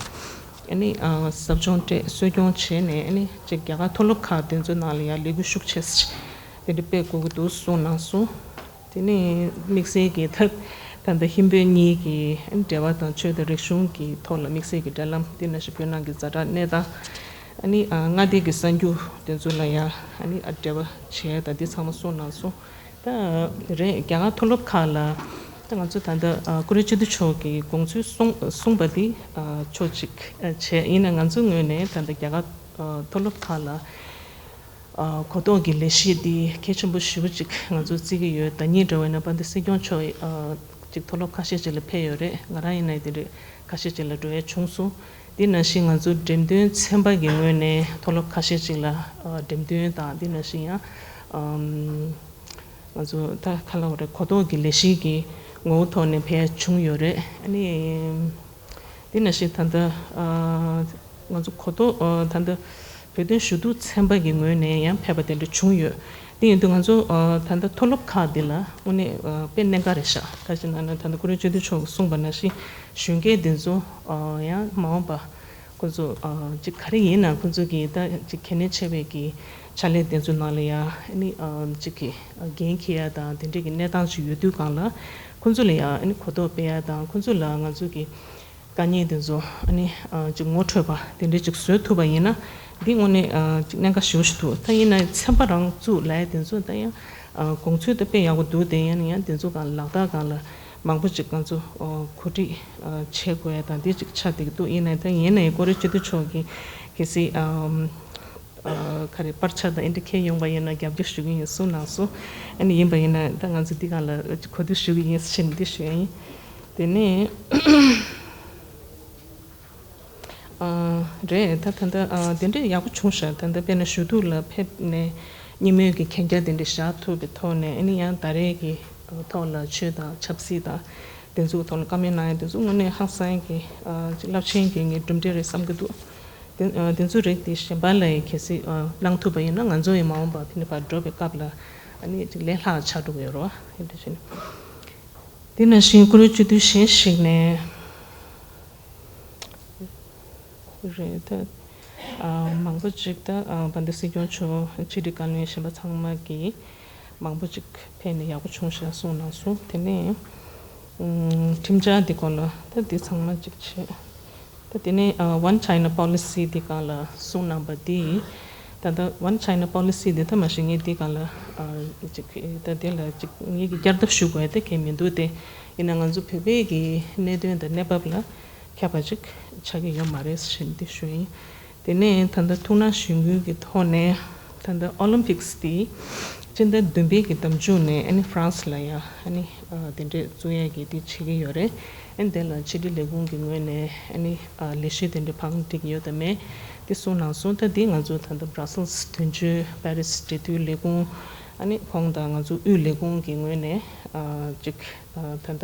ཨ་ནི་ཨ་ཟབ་སྦྱོང་སྤྲད་གསོ་སྐྱོང་བྱས་ནས་ཨ་ནི་ཅིག་རྒྱ་གར་མཐོ་སློབ་ཁག་དེ་ཚོའི་ནང་ལ་ཡང་ལས་འགུལ་ཤུགས་ཆེ་དེ་འདྲ་སྤེལ་དགོས་ཀྱི་འདུག་གསུངས་གནང་སོང་། དེ་ནས་དམིགས་བསལ་གྱི་ད་ད་ལྟ་ཧིན་བོད་གཉིས་ཀྱི་འབྲེལ་བ་དང་ཆོས་དང་རིག་གཞུང་གི་ཐོག་ལ་དམིགས་བསལ་གྱི་འབྲེལ་ལམ་དེ་ནང་བཞིན་བོད་ནང་གི་ཛ་དྲག་གནས་སྟངས་ཨ་ནི་ཨ་མངའ་སྡེ་གི་གསར་འགྱུར་དེ་ཚོ་ལ་ཡང་ཨ་ནི་ཨ་འབྲེལ་བ་བྱས་དང་འདི་ཚང་མ་གསུངས་གནང་སོང་། ད་རེད་རྒྱ་གར་མཐོ་སློབ་ཁག་ལ་ད་ང་ཚོ་ད་ལྟ་ཨ་ཀུ་རེ་སྤྱི་འཐུས་མཆོག་གིས་དགོངས་ཚུལ་གསུངས་གསུངས་པ་འདི་ཨ་ཕྱོགས་གཅིག་ཨ་བྱས་ཡིན་ན་ང་ཚོའི་ངོས་ནས་ད་ལྟ་རྒྱ་གར་ཨ་མཐོ་སློབ་ཁག་ལ། ཨ་གོ་རྟོགས་ཀྱི་ལས་གཞི་འདི་གལ་ཆེན་པོ་ཞེ་པོ་ཅིག་ང་ཚོ་བརྩི་གི་ཡོད། ཟླ་ཉིན་འདྲ་བོ་ཡིན་ན་དཔལ་ལྡན་སྲིད་སྐྱོང་མཆོག་ཨ་ཅིག་མཐོ་སློབ་ཁ་ཤས་ཅིག་ལ་ཕེབས་ཡོད་རེད། ང་རང་ཡིན་ན་དེ་འདྲ་ཁ་ཤས་ཅིག་ལ་འགྲོ་ཡས་བྱུང་སོང་། དེ་ནང་བཞིན་ང་ཚོ་འགྲེམས་སྟོན་ཚན་པ་གི་ངོས་ནས་མཐོ་སློབ་ཁ་ཤས་ཅིག་ལ་ཨ་འགྲེམས་སྟོན་དང་དེ་ནང་བཞིན་ཡང་ཨམ་ང་ཚོ་ད་ག་ལབ་དགོས་རེད། གོ་རྟོགས་ཀྱི་ལས་གཞི་གི་ངོ་བོ་ཐོག་ནས་ཕེབས་ཡས་བྱུང་ཡོད་རེད། ཨ་ནི། དེ་ནང་བཞིན་ད་ལྟ་ཨ་ང་ཚོ་གོ་རྟོགས་ཨ་ད་ལྟ་བོད་དོན་ཞུ་གཏུག་ཚན་པ་གི་ངོས་ནས་ཡང་ཕེབས་པ་དེ་འདྲ་བྱུང་ཡོད། དེ་ཡིན་དུས་ང་ཚོ་ཨ་ད་ལྟ་མཐོ་སློབ་ཁག་འདི་ལ་དངོས་གནས་ཨ་དཔེ་གནད་འགག་རེད་ཤག་ག་ཅི་ན་ན་ད་ལྟ་ཀུ་རེ་སྤྱི་འཐུས་མཆོག་གིས་གསུངས་པ་ནང་བཞིན་གཞོན་སྐྱེས་འདི་ཚོ་ཨ་ཡང་མ་འོངས་པ་ཁོ་ཚོ་ཨ་ཅིག་ག་རེ་ཡིན་ན་ཁོ་ཚོ་གི་ད་ཅིག་གལ་གནད་ཆེ་བའི་གི་ཕྱག་ལས་དེ་ཚོ་ནང་ལ་ཡང་ཨ་ནི་ཨ་ཅིག་གི་འགན་འཁྱེར་ཡ་དང་དེ་འདྲའི་གི་གནས་སྟངས་ཅིག་ཡོད་དུས་སྒང་ལ་ཁོ་ཚོ་ལ་ཡང་ཨ་ནི་གོ་རྟོགས་སྤེལ་ཡ་དང་ཁོ་ཚོ་ལ་ང་ཚོ་གི་དཀའ་ངལ་དེ་ཚོ་ཨ་ནི་ཨ་ཅིག་ངོ་འཕྲོད་པ་དེ་འདྲ་ཅིག་བཟོ་ཐུབ་པ་ཡིན་ན་འདི་དངོས་གནས་ཨ་ཅིག་གནད་འགག་ཞེ་པོ་ཞིག་འདུག་ད་ཡིན་ན་ཚན་པ་རང་བཙུགས་ལབ་ཡ་དེ་ཚོ་ད་ཡང་ཨ་དགོངས་ཚུལ་ད་དཔེ་ཡག་པོ་འདུག་དེ་ཡང་ཡང་དེ་ཚོ་གང་ལག་བསྟར་གང་ལ་མང་པོ་ཅིག་ང་ཚོ་ཨ་གོ་སྒྲིག་ཨ་བྱེད་དགོས་ཡ་དང་འདི་ཅིག་ཆགས་བསྡད་ཀྱི་འདུག་ཡིན་ན་ད་ཡིན་ན་ཡང་ཀུ་རེ་སྤྱི་འཐུས་མཆོག་གིས་གལ་སྲིད་ཨ་ཨ་ག་རེ་པར་ཆ་དང་ཨེ་འདྲ་འཁྱེར་ཡོང་པ་ཡིན་ན་རྒྱབ་སྐྱོར་ཞུ་གི་ཡིན་གསུངས་གནང་སོང་། ཨ་ནི་ཡིན་པ་ཡིན་ན་ད་ང་ཚོ་འདི་གང་ལ་གོ་བསྡུར་ཞུ་གི་ཡིན་ཟེར་ནས་འདི་ཞུ་ཡ་ཡིན། དེ་ནས་ཨ་རེད་ད་ད་ལྟ་ཨ་དེ་འདྲས་ཡག་པོ་བྱུང་ཤག་ད་ལྟ་དཔེར་ན་ཞུ་གཏུག་ལ་ཕེབས་ནས་སྙན་མོལ་གྱི་མཁྱེན་རྒྱ་དེ་འདྲས་བཞག་ཐུབ་པའི་ཐོག་ནས་ཨ་ནི་ཡང་ད་རེས་ཀྱི་ཐོག་ལ་ཆོས་དང་ཆབ་སྲིད་དང་དེ་ཚོའི་ཐོག་ལ་བཀའ་མོལ་གནང་ཡ་དེ་ཚོ་དངོས་གནས་ཧང་སང་གི་ཨ་ཅིག་རླབས་ཆེན་གྱི་ངའི་གྲུབ་འབྲས་རེད་བསམ་གྱི་འདུག་དེ་ཨ་དེ་ཚོ་རིགས་དེ་གཞན་པ་ལ་ཡི་གལ་སྲིད་ཨ་གནང་ཐུབ་པ་ཡིན་ན་ང་ཚོ་ཡི་མ་འོངས་པ་ཕི་ནི་ཕར་འགྲོ་བའི་སྐབས་ལ་ཨ་ནི་ཅིག་ལས་སླ་ཆགས་འགྲོ་གི་ཡོད་རེད་བ། དེ་འདྲ་བྱས་ནས་དེ་ནང་བཞིན་ཀུ་རེ་སྤྱི་འཐུས་གཞན་ཞིག་ནས་རེད་ད། ཨ་མང་པོ་ཅིག་ད་ཨ་དཔལ་ལྡན་སྲིད་སྐྱོང་མཆོག་ཕྱི་དྲིལ་བཀའ་བློན་གཞན་པ་ཚང་མ་གིས་མང་པོ་ཅིག་ཕེབས་ནས་ཡག་པོ་བྱུང་ཤག་གསུངས་གནང་སོང་། དེ་ནས་ཨུམ་ཁྲིམས་འཆར་འདི་སྐོར་ལ་ད་འདི་ཚང་མ་ཅིག་བྱས། ད་དེ་ནས་ཨ་One China Policy འདི་སྒང་ལ་གསུངས་གནང་པ་འདི། ད་ལྟ་One China Policy འདི་ད་མ་གཞི་ངས་འདི་སྒང་ལ་ཨ་ཅིག་ད་དེ་ལ་ཅིག་ངས་ཀྱི་བསྐྱར་ལྡབ་ཞུ་དགོས་ཡ་དེ་གང་ཡང་མི་འདུག་སྟེ། ཡིན་ན་ང་ཚོ་བོད་པའི་གི་གནད་དོན་དང་གནས་བབ་ལ་ཁྱབ་པ་ཅིག་ཆགས་ཀྱི་ཡོད་མ་རེད་ཟེར་ནས་འདི་ཞུ་ཡིན། དེ་ནས་ད་ལྟ་ཐུགས་སྣང་གཞེན་སྐུལ་གྱི་ཐོག་ནས་ད་ལྟ་Olympics འདི་ཆ་ སྤྱི་ཟླ་བདུན་པའི་གི་ཟླ་མཇུག་ནས་ཨ་ནི་ཧྥ་རན་སི་ལ་ཡ་ཨ་ནི་ཨ་དེ་འདྲས་བཙུགས་ཡས་ཀྱི་དེ་བྱེད་ཀྱི་ཡོད་རེད། ཨ་ནི་དེ་ལ་ཕྱི་དྲིལ་ལས་ཁུངས་ཀྱི་ངོས་ནས་ཨ་ནི་ཨ་ལས་གཞི་དེ་འདྲས་བང་སྒྲིག་ཡོད་དམ་མེད་དེ་གསུངས་གནང་སོང་། ད་དེ་ང་ཚོ་ད་ལྟ་Brussels་དོན་གཅོད་པེ་རིས་འབྲེལ་མཐུད་ལས་ཁུངས་ཨ་ནི་ཁོང་དང་ང་ཚོ་དབུས་ལས་ཁུངས་ཀྱི་ངོས་ནས་ཨ་ཅིག་ཨ་ད་ལྟ་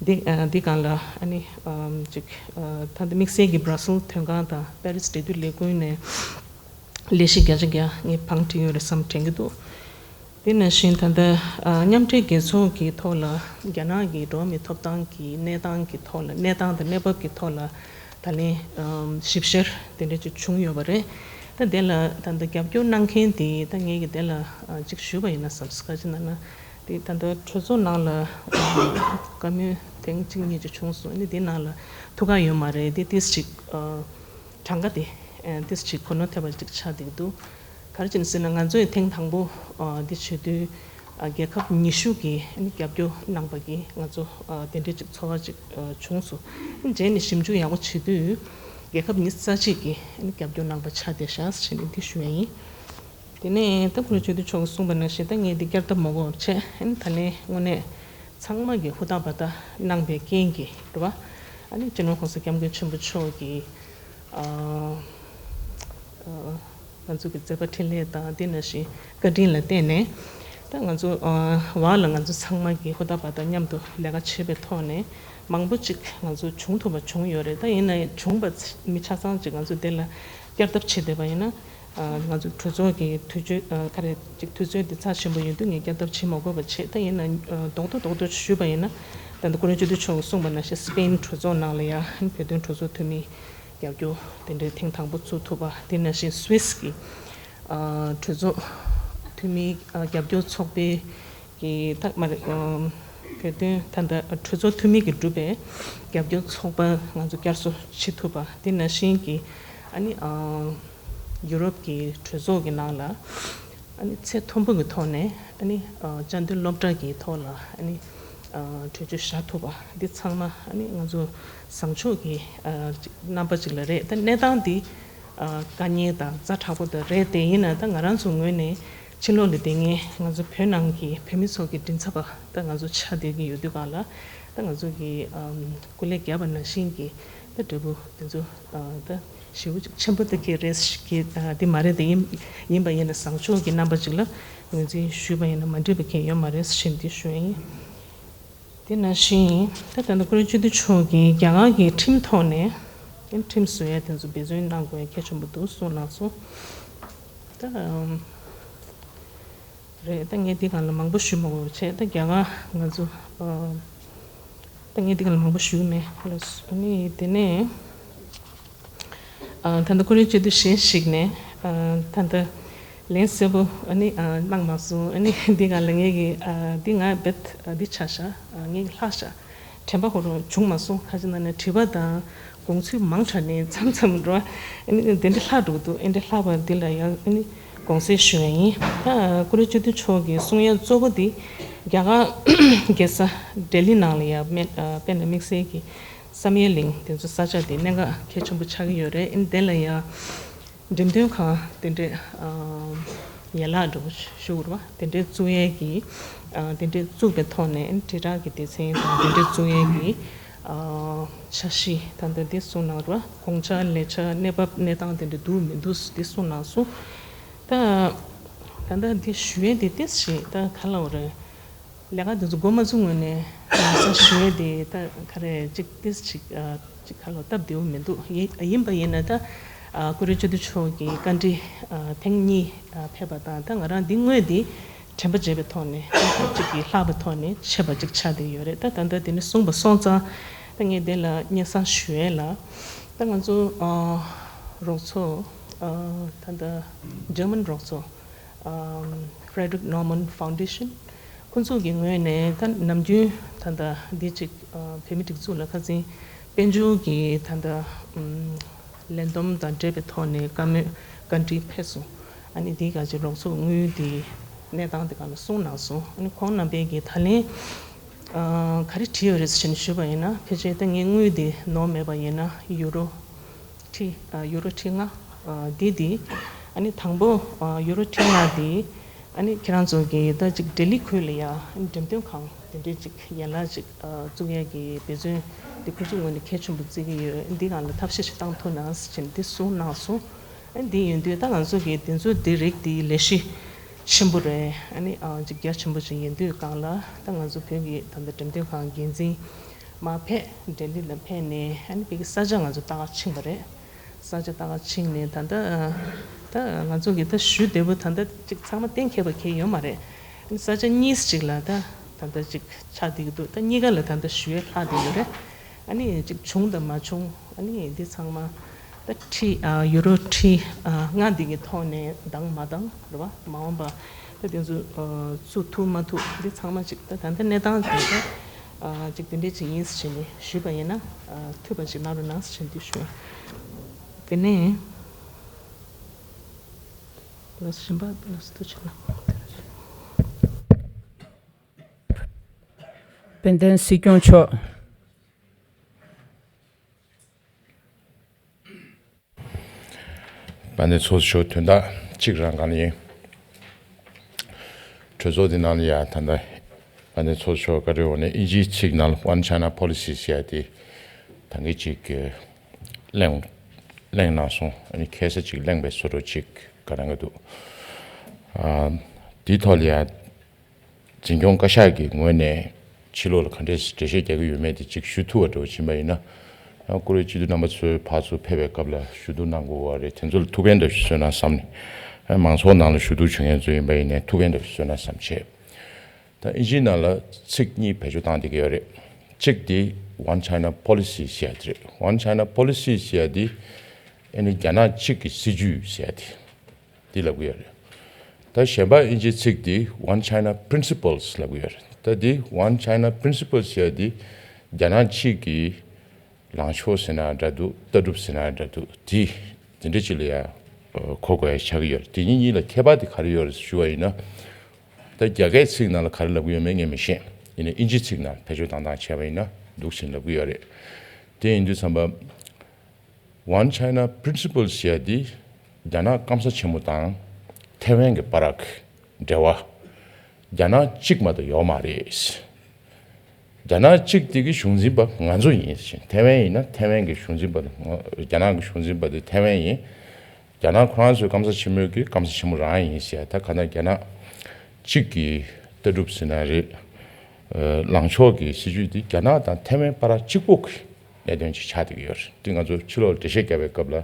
འདི་ཨ་འདི་སྒང་ལ་ཨ་ནི་ཨམ་ཅིག་ཨ་ད་ལྟ་དམིགས་བསལ་གྱི་Brussels་དོན་ཁང་དང་པེ་རིས་འབྲེལ་མཐུད་ལས་ཁུངས་ནས་ལས་གཞི་བརྒྱ་ཆ་བརྒྱ་ངས་བང་སྒྲིག་ཡོད་རེད་བསམ་དྲན་གྱི་འདུག་དེ་ནང་བཞིན་ད་ལྟ་ཨ་མཉམ་འབྲེལ་རྒྱལ་ཚོགས་ཀྱི་ཐོག་ལ་རྒྱ་ནག་གི་འགྲོ་བ་མིའི་ཐོབ་ཐང་གི་གནས་སྟངས་ཀྱི་ཐོག་ལ་གནས་སྟངས་དང་གནས་བབ་ཀྱི་ཐོག་ལ་ད་ལན་ཨམ་ཞིབ་བཤེར་དེ་འདྲ་ཅིག་བྱུང་ཡོད་པ་རེད། ད་དེ་ལ་ད་ལྟ་རྒྱབ་སྐྱོར་གནང་མཁན་དེ་ད་ངས་ཀྱི་དེ་ལ་ཨ་ཅིག་ཞུས་པ་ཡིན་ན་བསམ་སོང་། ག་ཅི་ན་ན་དེ་ད་ལྟ་གྲོས་ཚོགས་ནང་ལ་ཨ་བཀའ་མོལ་ཐེངས་གཅིག་གཉིས་ཅིག་བྱུང་སོང་། ཨ་ནི་དེ་ནང་ལ་ཐུགས་ཁག་ཡོད་མ་རེད། དེ་ཏིས་ཅིག་ཨ་གྲངས་ཀ་དེ་ཨ་ཏིས་ཅིག་གོ་ནོར་ཐེབས་པ་ཅིག་ཆགས་བསྡད་ཀྱི་འདུག་ག་རེ་བྱས་ནས་ཟེར་ན་ང་ཚོས་ཐེངས་དང་པོ་ཨ་འདི་བྱེད་དུས་ཨ་རྒྱལ་ཁབ་ཉི་ཤུ་གིས་ཨ་ནི་རྒྱབ་སྐྱོར་གནང་པ་གིས་ང་ཚོ་ཨ་དེ་འདྲའི་ཅིག་ཚོར་བ་ཅིག་ཨ་བྱུང་སོང་། རྗེས་ནས་ཞིབ་འཇུག་ཡག་པོ་བྱེད་དུས་རྒྱལ་ཁབ་ཉི་ཤུ་རྩ་གཅིག་གིས་ཨ་ནི་རྒྱབ་སྐྱོར་གནང་པ་ཆགས་བསྡད་ཤག་ཟེར་ནས་འདི་ཞུ་ཡ་ཡིན། དེ་ནས་ད་ཁོ་རང་ཆོས་སྡེ་མཆོག་གིས་གསུངས་པ་ནང་བཞིན་ད་ངས་འདི་བསྐྱར་ལྡབ་མ་དགོས་པ་བྱས། ཨ་ནི་ད་ལན་དངོས་གནས་ཚང་མ་གིས་ཧུར་ཐག་འབད་ཐག་གནང་པའི་རྐྱེན་གྱིས་རེད་བ། ཨ་ནི་སྤྱི་ནོར་༸གོང་ས་༸སྐྱབས་མགོན་ཆེན་པོ་མཆོག་གིས་ཨ་ཨ་ང་ཚོ་གི་མཛད་པ་འཕྲིན་ལས་དང་དེ་ནང་བཞིན་བཀའ་དྲིན་ལ་བརྟེན་ནས་ད་ང་ཚོ་ཨ་བར་ལ་ང་ཚོ་ཚང་མ་གིས་ཧུར་ཐག་འབད་ཐག་མཉམ་དུ་ལས་ཀ་བྱེད་པའི་ཐོག་ནས་མང་པོ་ཅིག་ང་ཚོ་བྱུང་ཐུབ་པ་བྱུང་ཡོད་རེད། ད་ཡིན་ན་ཡང་བྱུང་བ་མི་ཆ་ཚང་ཅིག་ང་ཚོ་དེ་ལ་བསྐྱར་ལྡབ་བྱེད་བསྡད་པ་ཡིན་ན། ང་ཚོ་གྲོས་ཚོགས་ཀྱི་དུས་ཚོད་ག་རེ་ཅིག་དུས་ཚོད་འདི་ཚགས་ཆེན་པོ་ཡིན་དུས་ངས་བསྐྱར་ལྡབ་བྱེད་མ་དགོས་པ་བྱས། ད་ཡིན་ན་རྡོག་རྡོག་རྡོག་རྡོག་ཞུས་པ་ཡིན་ན་ད་ལྟ་ཁོ་རང་སྤྱི་འཐུས་མཆོག་གིས་གསུངས་པ་ནང་བཞིན་སི་པེན་གྲོས་ཚོགས་ནང་ལ་ཡང་བོད་དོན་གྲོས་ཚོགས་འཐུས་མི་རྒྱབ་སྐྱོར་དེ་འདྲའི་ཐེངས་དང་པོ་ཚུགས་ཐུབ་པ། དེ་ནང་བཞིན་སུད་སི་གི་གྲོས་ཚོགས་འཐུས་མི་རྒྱབ་སྐྱོར་ཚོགས་པའི་གི་ད་མ་རེད། བོད་དོན་ད་ལྟ་གྲོས་ཚོགས་འཐུས་མི་གིས་གྲུབ་པའི་རྒྱབ་སྐྱོར་ཚོགས་པ་ང་ཚོ་བསྐྱར་གསོ་བྱེད་ཐུབ་པ། དེ་ནང་བཞིན་གྱི་ཨ་ནི་ཨ་ཡུ་རོབ་ཀྱི་གྲོས་ཚོགས་ཀྱི་ནང་ལ་ཨ་ནི་ཚད་མཐོན་པོ་གི་ཐོག་ནས་ཨ་ནི་ཨ་བཅའ་དོན་སློབ་གྲྭ་གི་ཐོག་ལ་ཨ་ནི་ཨ་གྲོས་ཆོད་བཞག་ཐུབ་པ་འདི་ཚང་མ་ཨ་ནི་ང་ཚོ་བཟང་ཕྱོགས་ཀྱི་ཨ་རྣམ་པ་ཅིག་ལ་རེད། ད་གནས་སྟངས་འདི་ཨ་དཀའ་ངལ་དང་ཛ་དྲག་པོ་དང་རེད་དེ། ཡིན་ན་ད་ང་རང་ཚོ་ངོས་ནས་ཕྱི་ལོགས་ལ་བསྡད་མཁན་ང་ཚོ་བོད་ནང་གི་བོད་མི་ཚོ་གི་མགྲིན་ཚབ་པ་ད་ང་ཚོ་ཆགས་བསྡད་ཀྱི་ཡོད་དུས་སྒང་ལ་ད་ང་ཚོ་གི་ཨམ་སྐུ་ལས་བརྒྱབ་པ་ནང་བཞིན་གྱི་ད་འབྲས་བུ་དེ་ཚོ་ཨ་ད་ཞེ་པོ་ཅིག་ཆེན་པོ་དེ་གས་རེད་གི་ཨ་དེ་མ་རེད་དེ། ཡིན་ཡིན་པ་ཡིན་ན་བཟང་ཕྱོགས་ཀྱི་རྣམ་པ་ཅིག་ལ་ངོས་འཛིན་ཞུས་པ་ཡིན་ན་མ་འགྲིག་པ་གང་ཡང་ཡོད་མ་རེད་ཟེར་ནས་དེ་ཞུ་ཡ་ཡིན། དེ་ནང་བཞིན་ད་ད་ལྟ་ཁོ་རང་སྤྱི་འཐུས་མཆོག་གིས་རྒྱ་གར་གྱི་ཁྲིམས་ཐོག་ནས་ཁྲིམས་བཟོ་ཡ་དེ་ཚོ་འབད་བརྩོན་གནང་དགོས་ཡ་གལ་ཆེན་པོ་འདུག་གསུངས་གནང་སོང་། ད་ཨམ་རེད། ད་ངས་འདི་སྒང་ལ་མང་པོ་ཞུ་མ་དགོས་པ་བྱས། ད་རྒྱ་གར་ང་ཚོ་ཨམ་ད་ངས་འདི་སྒང་ལ་མང་པོ་ཞུ་གི་མེད་ལགས། ཨ་ནི་དེ་ནས། ཨ་ད་ལྟ་ཁོ་རང་སྤྱི་འཐུས་གཞན་ཞིག་ནས་ཨ་ད་ལྟ་ལན་གསལ་པོ་ཨ་ནི་ཨ་གནང་མ་སོང་། ཨ་ནི་འདི་སྒང་ལ་ངས་ཀྱི་ཨ་འདི་ང་རྦད་ཨ་འདི་ཆགས་ཤག་ཨ་ངས་ཀྱི་ལྷག་ཤག་དྲན་པ་ཁོ་རང་བྱུང་མ་སོང་། ག་ཅི་ན་ནས་དྲི་བ་དང་དགོངས་ཚུལ་མང་དྲགས་ནས་མཚམས་མཚམས་འགྲོ། ཨ་ནི་དེ་འདྲ་ལྷག་འགྲོ་གི་འདུག་ཨེ་འདྲ་ལྷག་པ་འདི་ལ་ཡང་ཨ་ནི་དགོངས་སེལ་ཞུ་ཡ་ཡིན། ད་ཁོ་རང་སྤྱི་འཐུས་མཆོག་གི་གསུང་ཡ་གཙོ་བོ་འདི་རྒྱ་གར་རྒྱལ་ས་ལྡི་ལི་ནང་ལ་ཡང་དཔེར་ན་དམིགས་བསལ་གྱི་བསམ་ཡས་གླིང་དེ་ཚོ་ས་ཆ་དེ་གནད་འགག་གལ་ཆེན་པོ་ཆགས་ཀྱི་ཡོད་རེད། ཨ་ནི་དེ་ལ་ཡང་འགྲེམས་སྟོན་ཁང་དེ་འདྲས་ཨ་ཡན་ལག་འདྲ་བོ་ཞུ་དགོས་རེད་པ། དེ་འདྲས་བཙུགས་ཡས་ཀྱི་ཨ་དེ་འདྲས་བཙུགས་པའི་ཐོག་ནས་ཨ་ནི་དྲིལ་བསྒྲགས་ཀྱི་སྡེ་ཚན་དང་དེ་འདྲས་བཙུགས་ཡས་ཀྱི་ཨ་འཆར་གཞི་ད་ལྟ་འདི་གསུངས་གནང་རེད་པ། དགོངས་འཆར་ལས་འཆར་གནས་བབ་གནས་སྟངས་དེ་འདྲས་འདུག་མི་འདུག་འདི་གསུངས་གནང་སོང་། ད་ད་ལྟ་འདི་ཞུ་ཡས་དེ་ཏིས་ཞིག་ད་ག་ལབ་དགོས་རེད། ལས་ཀ་དེ་ཚོ་འགོ་མ་བཙུགས་སྔོན་ནས་ང་ཚོ་ཞུ་ཡས་དེ་ད་ག་རེ་ཅིག་ཏིས་ཅིག་ཨ་ཅིག་ག་ལོ་སྟབས་བདེ་བོ་མི་འདུག་ཡིན་ཡིན་པ་ཡིན་ན་ད་ཨ་ཀུ་རེ་སྤྱི་འཐུས་མཆོག་གིས་བཀའ་འདྲི་ཨ་ཐེངས་གཉིས་ཨ་ཕེབས་པ་དང་ད་ང་རང་འདི་དངོས་དེ་དྲན་པ་བརྗེད་པའི་ཐོག་ནས་ཅིག་གི་ལྷག་པའི་ཐོག་ནས་ཆད་པ་ཅིག་ཆགས་བསྡད་ཡོད་རེད། ད་ད་ལྟ་དེ་ནས་གསུངས་པ་སོང་ཙང་ད་ངས་དེ་ལ་སྙན་སེང་ཞུ་ཡས་ལ། ད་ང་ཚོ་ཨ་རོགས་ཚོ་ཨ་ད་ལྟ་འཇར་མན་རོགས་ཚོ་ཨམ་Frederick Naumann Foundation ཁོང་ཚོ་གི་ངོས་ནས་ད་ནམ་རྒྱུན་ད་ལྟ་འདི་གཅིག་ཨ་བོད་མི་སྒྲིག་འཛུགས་ལ་ཁ་སང་དཔལ་འབྱོར་གྱི་ད་ལྟ་ཨམ་ལས་བསྡོམས་དང་འབྲེལ་བའི་ཐོག་ནས་བཀའ་མོལ་བཀའ་འདྲི་ཕེབས་སོང་། ཨ་ནི་འདིའི་སྒང་ཅིག་རོགས་ཚོགས་དངུལ་འདི་གནས་སྟངས་དེ་སྒང་ལ་གསུངས་གནང་སོང་། ཨ་ནི་ཁོང་རྣམ་པས་ཀྱི་ད་ལན་ཨ་ག་རེ་བྲིས་ཡོད་རེད་ཟེར་ནས་ཞུས་པ་ཡིན་ན། ཕལ་ཆེར་ད་ངས་དངུལ་འདི་ནོར་མེད་པ་ཡིན་ན་ཡུ་རོ་ཁྲི་ཨ་ཡུ་རོ་ཁྲི་ལྔ་ཨ་འདི་འདི་ཨ་ནི་དང་པོ་ཨ་ཡུ་རོ་ཁྲི་ལྔ་འདི་ ཨ་ནི་ཁྱེད་རང་ཚོ་གིས་ད་ཅིག་ལྡི་ལི་ཁུལ་ལ་ཡ་ཨ་ནི་འགྲེམས་སྟོན་ཁང་དེ་འདྲའི་ཅིག་ཡན་ལག་ཅིག་ཨ་བཙུགས་ཡ་གི་འབད་བརྩོན་དེ་ཁོ་ཚོའི་ངོས་ནས་གལ་ཆེན་པོ་བརྩི་གི་ཡོད། འདི་སྒང་ལ་ཐབས་ཤེས་ཤིག་བཏང་ཐུབ་ན་ཟེར་བྱས་ནས་དེ་གསུངས་གནང་སོང་། ཨ་ནི་འདི་ཡིན་དུས་ད་ང་ཚོ་གིས་དེ་ཚོ་དེ་རིགས་དེ་ལས་གཞི་ཆེན་པོ་རེད། ཨ་ནི་ཨ་ཅིག་རྒྱ་ཆེན་པོ་ཅིག་ཡིན་དུས་སྒང་ལ་ད་ང་ཚོ་བོད་ཀྱི་ད་ལྟ་འགྲེམས་སྟོན་ཁང་འགན་འཛིན་མར་ཕེབས། ལྡི་ལི་ལ་ཕེབས་ནས་ཨ་ནི་བོད་ཀྱི་ས་ཆ་ང་ཚོ་ལྟ་ག་ཕྱིན་པ་རེད། ས་ཆ་ལྟ་ག་ཕྱིན་ནས་ད་ལྟ་ད་ང་ཚོ་གི་ད་ཞུ་བདེ་པོ་ད་ལྟ་ཅིག་ཚང་མ་གཏན་འཁེལ་བ་གང་ཡང་ཡོད་མ་རེད། ཨ་ནི་ས་ཆ་གཉིས་ཅིག་ལ་ད་ད་ལྟ་ཅིག་ཆགས་བསྡད་ཀྱི་འདུག་ད་གཉིས་ཀ་ལ་ད་ལྟ་ཞུ་ཡས་ལྷག་བསྡད་ཡོད་རེད། ཨ་ནི་ཅིག་བྱུང་དང་མ་བྱུང་ཨ་ནི་འདི་ཚང་མ་ད་ཁྲི་ཨ་ཡུ་རོ་ཁྲི་ཨ་ལྔ་འདི་གི་ཐོག་ནས་འདང་མ་འདང་རེད་བ། མ་འོངས་པ་ད་དེ་ཚོ་ཨ་བཙུགས་ཐུབ་མ་ཐུབ་འདི་ཚང་མ་ཅིག་ད་ད་ལྟ་གནས་སྟངས་དེ་ད་ཨ་ཅིག་དེ་འདྲས་ཅིག་ཡིན་ཟེར་བྱས་ནས་ཞུས་པ་ཡིན་ན་ཨ་ཐུབ་པ་ཅིག་གནང་རོགས་གནང་ཟེར་བྱས་ནས་འདི་ཞུ། དེ་ནས་ལགས་སོ། གཞན་པ་ལགས་སོ། ཐུགས་རྗེ་གནང་། དཔལ་ལྡན་སྲིད་སྐྱོང་མཆོག་དཔལ་ལྡན་ཚོགས་གཙོ་མཆོག་དོན་དག་གཅིག་རང་གང་ཡིན། གྲོས་ཚོགས་འདི་ནང་ལ་ཡ་ད་ལྟ་དཔལ་ལྡན་ཚོགས་གཙོ་མཆོག་བཀའ་འཁྲོལ་འོག་ནས་ཨིན་ཇིའི་ཚིག་ནང་ལ་One China Policy ཟེར་ཡ་དེ་ད་གིན་ཅིག་གླེང་གླེང་གནང་སོང་། ཨ་ནི་ཁ་སང་ཅིག་གླེང་པའི་བཟོ་འདྲ་ཅིག་ག་རང་གི་འདུག་ཨ་དེའི་ཐོག་ལ་ཡ་འཛིན་སྐྱོང་བཀའ་ཤག་གི་ངོས་ནས་ཕྱི་ལོགས་ལ་ག་འདྲས་འགྲེལ་བཤད་རྒྱག་གི་ཡོད་མེད་དེ་ཅིག་ཞུ་ཐུབ་པ་འདྲ་བོ་ཕྱིན་པ་ཡིན་ན། ཡང་བཀུར་འོས་སྤྱི་འཐུས་རྣམ་པ་ཚོས་ཕར་ཚུར་ཕེབས་པའི་སྐབས་ལ་ཞུ་གཏུག་གནང་དགོས་པ་རེད། དེ་ཚོ་ལ་ཐུགས་ཕན་འདྲ་ཞིག་གསོས་ན་བསམ་ནས། མང་ཚོགས་ནང་ལ་ཞུ་གཏུག་བྱེད་མཁན་ཚོ་ཡིན་པ་ཡིན་ནའི་ཐུགས་ཕན་འདྲ་ཞིག་གསོས་ན་བསམ་བྱས། ད་ཨིན་ཇིའི་ནང་ལ་ཚིག་གཉིས་བེད་སྤྱོད་བཏང་བསྡད་ཀྱི་ཡོད་རེད། གཅིག་དེ་One China Policy ཟེར་ཡ་དེ་རེད། One China Policy ཟེར་ཡ་དེ་ཨ་ནི་རྒྱ་ནག་གཅིག་གི་སྲིད་ཇུས་ཟེར་ཡ་དེ། འདི་ལབ་ཀྱི་ཡོད་རེད། ད་གཞན་པ་ཨིན་ཇིའི་ཚིག་འདི་One China Principles ལབ་ཀྱི་ཡོད་རེད། ད་འདི་One China Principles ཟེར་ཡ་འདི་རྒྱ་ནག་གཅིག་གི་ལངས་ཕྱོགས་ཟེར་ན་འདྲ་འདུག་ལྟ་གྲུབ་ཟེར་ན་འདྲ་འདུག་དེ་དེ་འདྲ་ཅིག་ལ་ཡ་གོ་དགོས་ཡ་ཆགས་ཀྱི་ཡོད་རེད། དེ་གཉིས་གཉིས་ལ་ཁྱད་པར་དེ་ག་རེ་ཡོད་རེད་ཞུ་བ་ཡིན་ན། ད་རྒྱ་སྐད་ཚིག་ནང་ལ་ག་རེ་ལབ་ཀྱི་ཡོད་མེད་ངས་མི་ཤེས། ཡིན་ནའི་ཨིན་ཇིའི་ཚིག་ནང་བེད་སྤྱོད་བཏང་སྟངས་བྱས་པ་ཡིན་ན་འདུག་ཟེར་ལབ་ཀྱི་ཡོད་རེད། དེ་ཡིན་དུས་ཙམ་པ། One China Principles ཟེར་ཡ་འདི་རྒྱ་ནག་སྐམ་ས་ཆེན་མོ་དང་ཐེ་ཝན་གྱི་བར་གྱི་འབྲེལ་བ་རྒྱ་ནག་གཅིག་མ་གཏོགས་ཡོད་མ་རེད། རྒྱ་ནག་གཅིག་དེ་གི་གཞུང་འཛིན་པ་ང་ཚོ་ཡིན་ཟེར། ཐེ་ཝན་ཡིན་ན་ཐེ་ཝན་གྱི་གཞུང་འཛིན་པ་དང་རྒྱ་ནག་གི་གཞུང་འཛིན་པ་དེ་ཐེ་ཝན་ཡིན། རྒྱ་ནག་ཁོ་རང་ཚོའི་སྐམ་ས་ཆེན་མོའི་གི་སྐམ་ས་ཆེན་མོ་རང་ཡིན་ཟེར། ད་ག་ན་རྒྱ་ནག་གཅིག་གི་ལྟ་གྲུབ་ཟེར་ན་རེད། ལངས་ཕྱོགས་ཀྱི་སྲིད་ཇུས་འདི་རྒྱ་ནག་དང་ཐེ་ཝན་བར་གཅིག་པོ་གི་གནད་དོན་ཅིག་ཆགས་བསྡད་ཀྱི་ཡོད་རེད། འདི་ང་ཚོ་ཕྱི་ལོགས་ལ་འགྲེལ་བཤད་བརྒྱབ་པའི་སྐབས་ལ་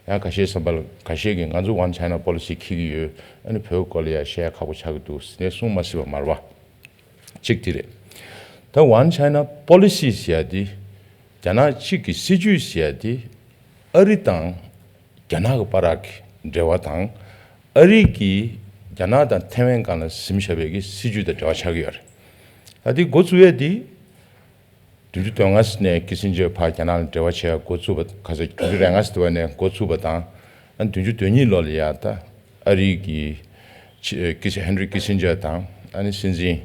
ཡང་ཁ་ཤས་བསམ་པ་ལ་ཁ་ཤས་ཀྱིས་ང་ཚོ་One China Policy འཁྱེར་གྱི་ཡོད། ཨ་ནི་བོད་སྐོར་ལ་ཡང་བཤད་ཡ་ཁག་པོ་ཆགས་ཀྱི་འདུག་ཟེར་ནས་གསུང་མ་སྲིད་པ་མ་རེད་བ། གཅིག་དེ་རེད། ད་One China Policy ཟེར་ཡ་དེ་རྒྱ་ནག་གཅིག་གི་སྲིད་ཇུས་ཟེར་ཡ་དེ་ཨ་རི་དང་རྒྱ་ནག་གི་བར་གྱི་འབྲེལ་བ་དང་། ཨ་རི་གིས་རྒྱ་ནག་དང་ཐེ་ཝན་སྒང་ལ་ཟིན་བཞག་པའི་གི་སྲིད་ཇུས་དང་འབྲེལ་བ་ཆགས་ཀྱི་ཡོད་རེད། ད་དེ་འགོ་བཙུགས་ཡས་དེ་བདུན་ཅུ་དོན་ལྔ་ནས་ཀི་སིན་ཇར་ཕར་རྒྱ་ནག་ལ་འབྲེལ་བ་བྱེད་ཡ་འགོ་བཙུགས་པ། ཁ་སང་བདུན་ཅུ་རེ་ལྔ་ཟེར་བ་ནས་འགོ་བཙུགས་པ་དང་། ཨ་བདུན་ཅུ་དོན་གཉིས་ལོ་ལ་ཡ་ད་ཨ་རི་གི་ཆེ་ཀི་སི་ཧེན་རི་ཀི་སིན་ཇར་དང་ཨ་ནི་སྲིད་འཛིན་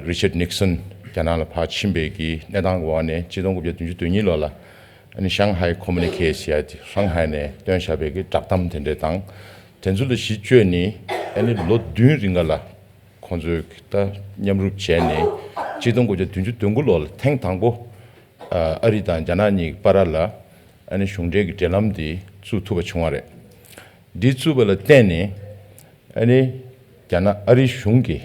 རི་ཆར་ནིག་སན་རྒྱ་ནག་ལ་ཕར་ཕྱིན་པའི་གི་གནས་སྟངས་ཀྱི་འོག་ནས་ཆིག་སྟོང་དགུ་བརྒྱ་བདུན་ཅུ་དོན་གཉིས་ལོ་ལ་ཨ་ནི་ཤང་ཧའེ་ཁོ་མུ་ནི་ཁེ་ཟེར་ཡ་དེ་ཧྲང་ཧའེ་ནས་བཏོན་བཞག་པའི་གི་བསྒྲགས་གཏམ་དེ་འདྲ་དང་། དེ་ཚོ་ལ་གཞི་བཅོལ་ནས་ཨ་ནི་ལོ་བདུན་རིང་ག་ལ་ཁོང་ཚོས་ད་མཉམ་རུབ་བྱས་ནས་ཆིག་སྟོང་དགུ་བརྒྱ་བདུན་ཅུ་དོན་དགུ་ལོ་ལ་ཐེངས་དང་པོ་ཨ་རི་དང་རྒྱ་ནག་གཉིས་ཀྱི་བར་ལ་ཨ་ནི་གཞུང་འབྲེལ་གྱི་འབྲེལ་ལམ་འདི་བཙུགས་ཐུབ་པ་བྱུང་བ་རེད། འདི་བཙུགས་པ་ལ་བརྟེན་ནས་ཨ་ནི་རྒྱ་ནག་ཨ་རི་གཞུང་གིས་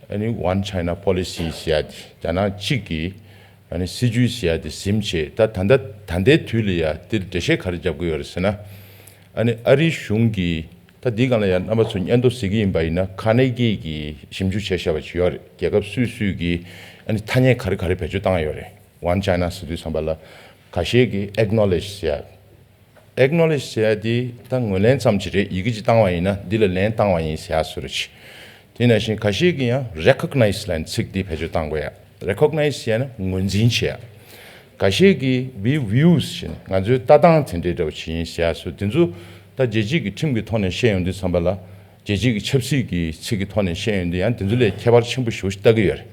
ཨ་ནི་One China Policy ཟེར་ཡ་དེ་རྒྱ་ནག་གཅིག་གི་ཨ་ནི་སྲིད་ཇུས་ཟེར་ཡ་དེ་ཟིན་བྱས། ད་ད་ལྟ་ད་ལྟའི་དུས་ལ་ཡ་འདིར་འགྲེལ་བཤད་ག་རེ་རྒྱབ་ཀྱི་ཡོད་རེད་ཟེར་ན། ཨ་ནི་ཨ་རིའི་གཞུང་གིས་ད་འདིའི་སྒང་ལ་ཡང་རྣམ་པ་ཚོ་སྙན་ཐོ་གཟིགས་ཀྱི་ཡིན་པ་ཡིན་ན། ཁ་ནེ་གི་གིས་ཞིབ་འཇུག་བྱས་བཞག་པ་ཅིག་ཡོད་རེད། རྒྱལ་ཁབ་སུ་སུ་གིས་ཨ་ནི་ཐ་སྙད་ག་རེ་ག་རེ་བེད་སྤྱོད་བཏང་ཡོད་རེད། One China ཟེར་དུས་ཙམ་པ་ལ་ཁ་ཤས་ཀྱིས་acknowledge ཟེར་ཡ། acknowledge ཟེར་ཡ་དེ་ད་ངོས་ལེན་ཙམ་ཅིག་རེད། ཡི་གེ་ཅིག་བཏང་བ་ཡིན་ན་འདི་ལ་ལན་བཏང་བ་ཡིན་ཟེར་ཡ་བཟོ་འདྲ་ཅིག་དེ་ནང་བཞིན་ཁ་ཤས་ཀྱིས་ཡང་recognize ལབ་ཚིག་འདི་བེད་སྤྱོད་བཏང་དགོས་ཡ། recognize ཟེར་ཡ་ན་ངོས་འཛིན་བྱེད་ཡ། ཁ་ཤས་ཀྱིས་we views ཟེར་ན་ང་ཚོའི་ལྟ་སྟངས་དེ་འདྲའི་འདྲ་བ་ཅིག་ཡིན་ཟེར་ཡ་བཟོ། དེ་ཚོ་ད་རྒྱལ་སྤྱིའི་གི་ཁྲིམས་ཀྱི་ཐོག་ནས་བཤད་ཡོང་དུས་ཙམ་པ་ལ། རྒྱལ་སྤྱིའི་གི་ཆབ་སྲིད་ཀྱི་ཚིག་གི་ཐོག་ནས་བཤད་ཡོང་དུས་ཡང་དེ་ཚོ་ལས་ཁྱད་པར་ཆེན་པོ་ཞེ་པོ་ཞིག་ལྟ་གི་ཡོད་རེད།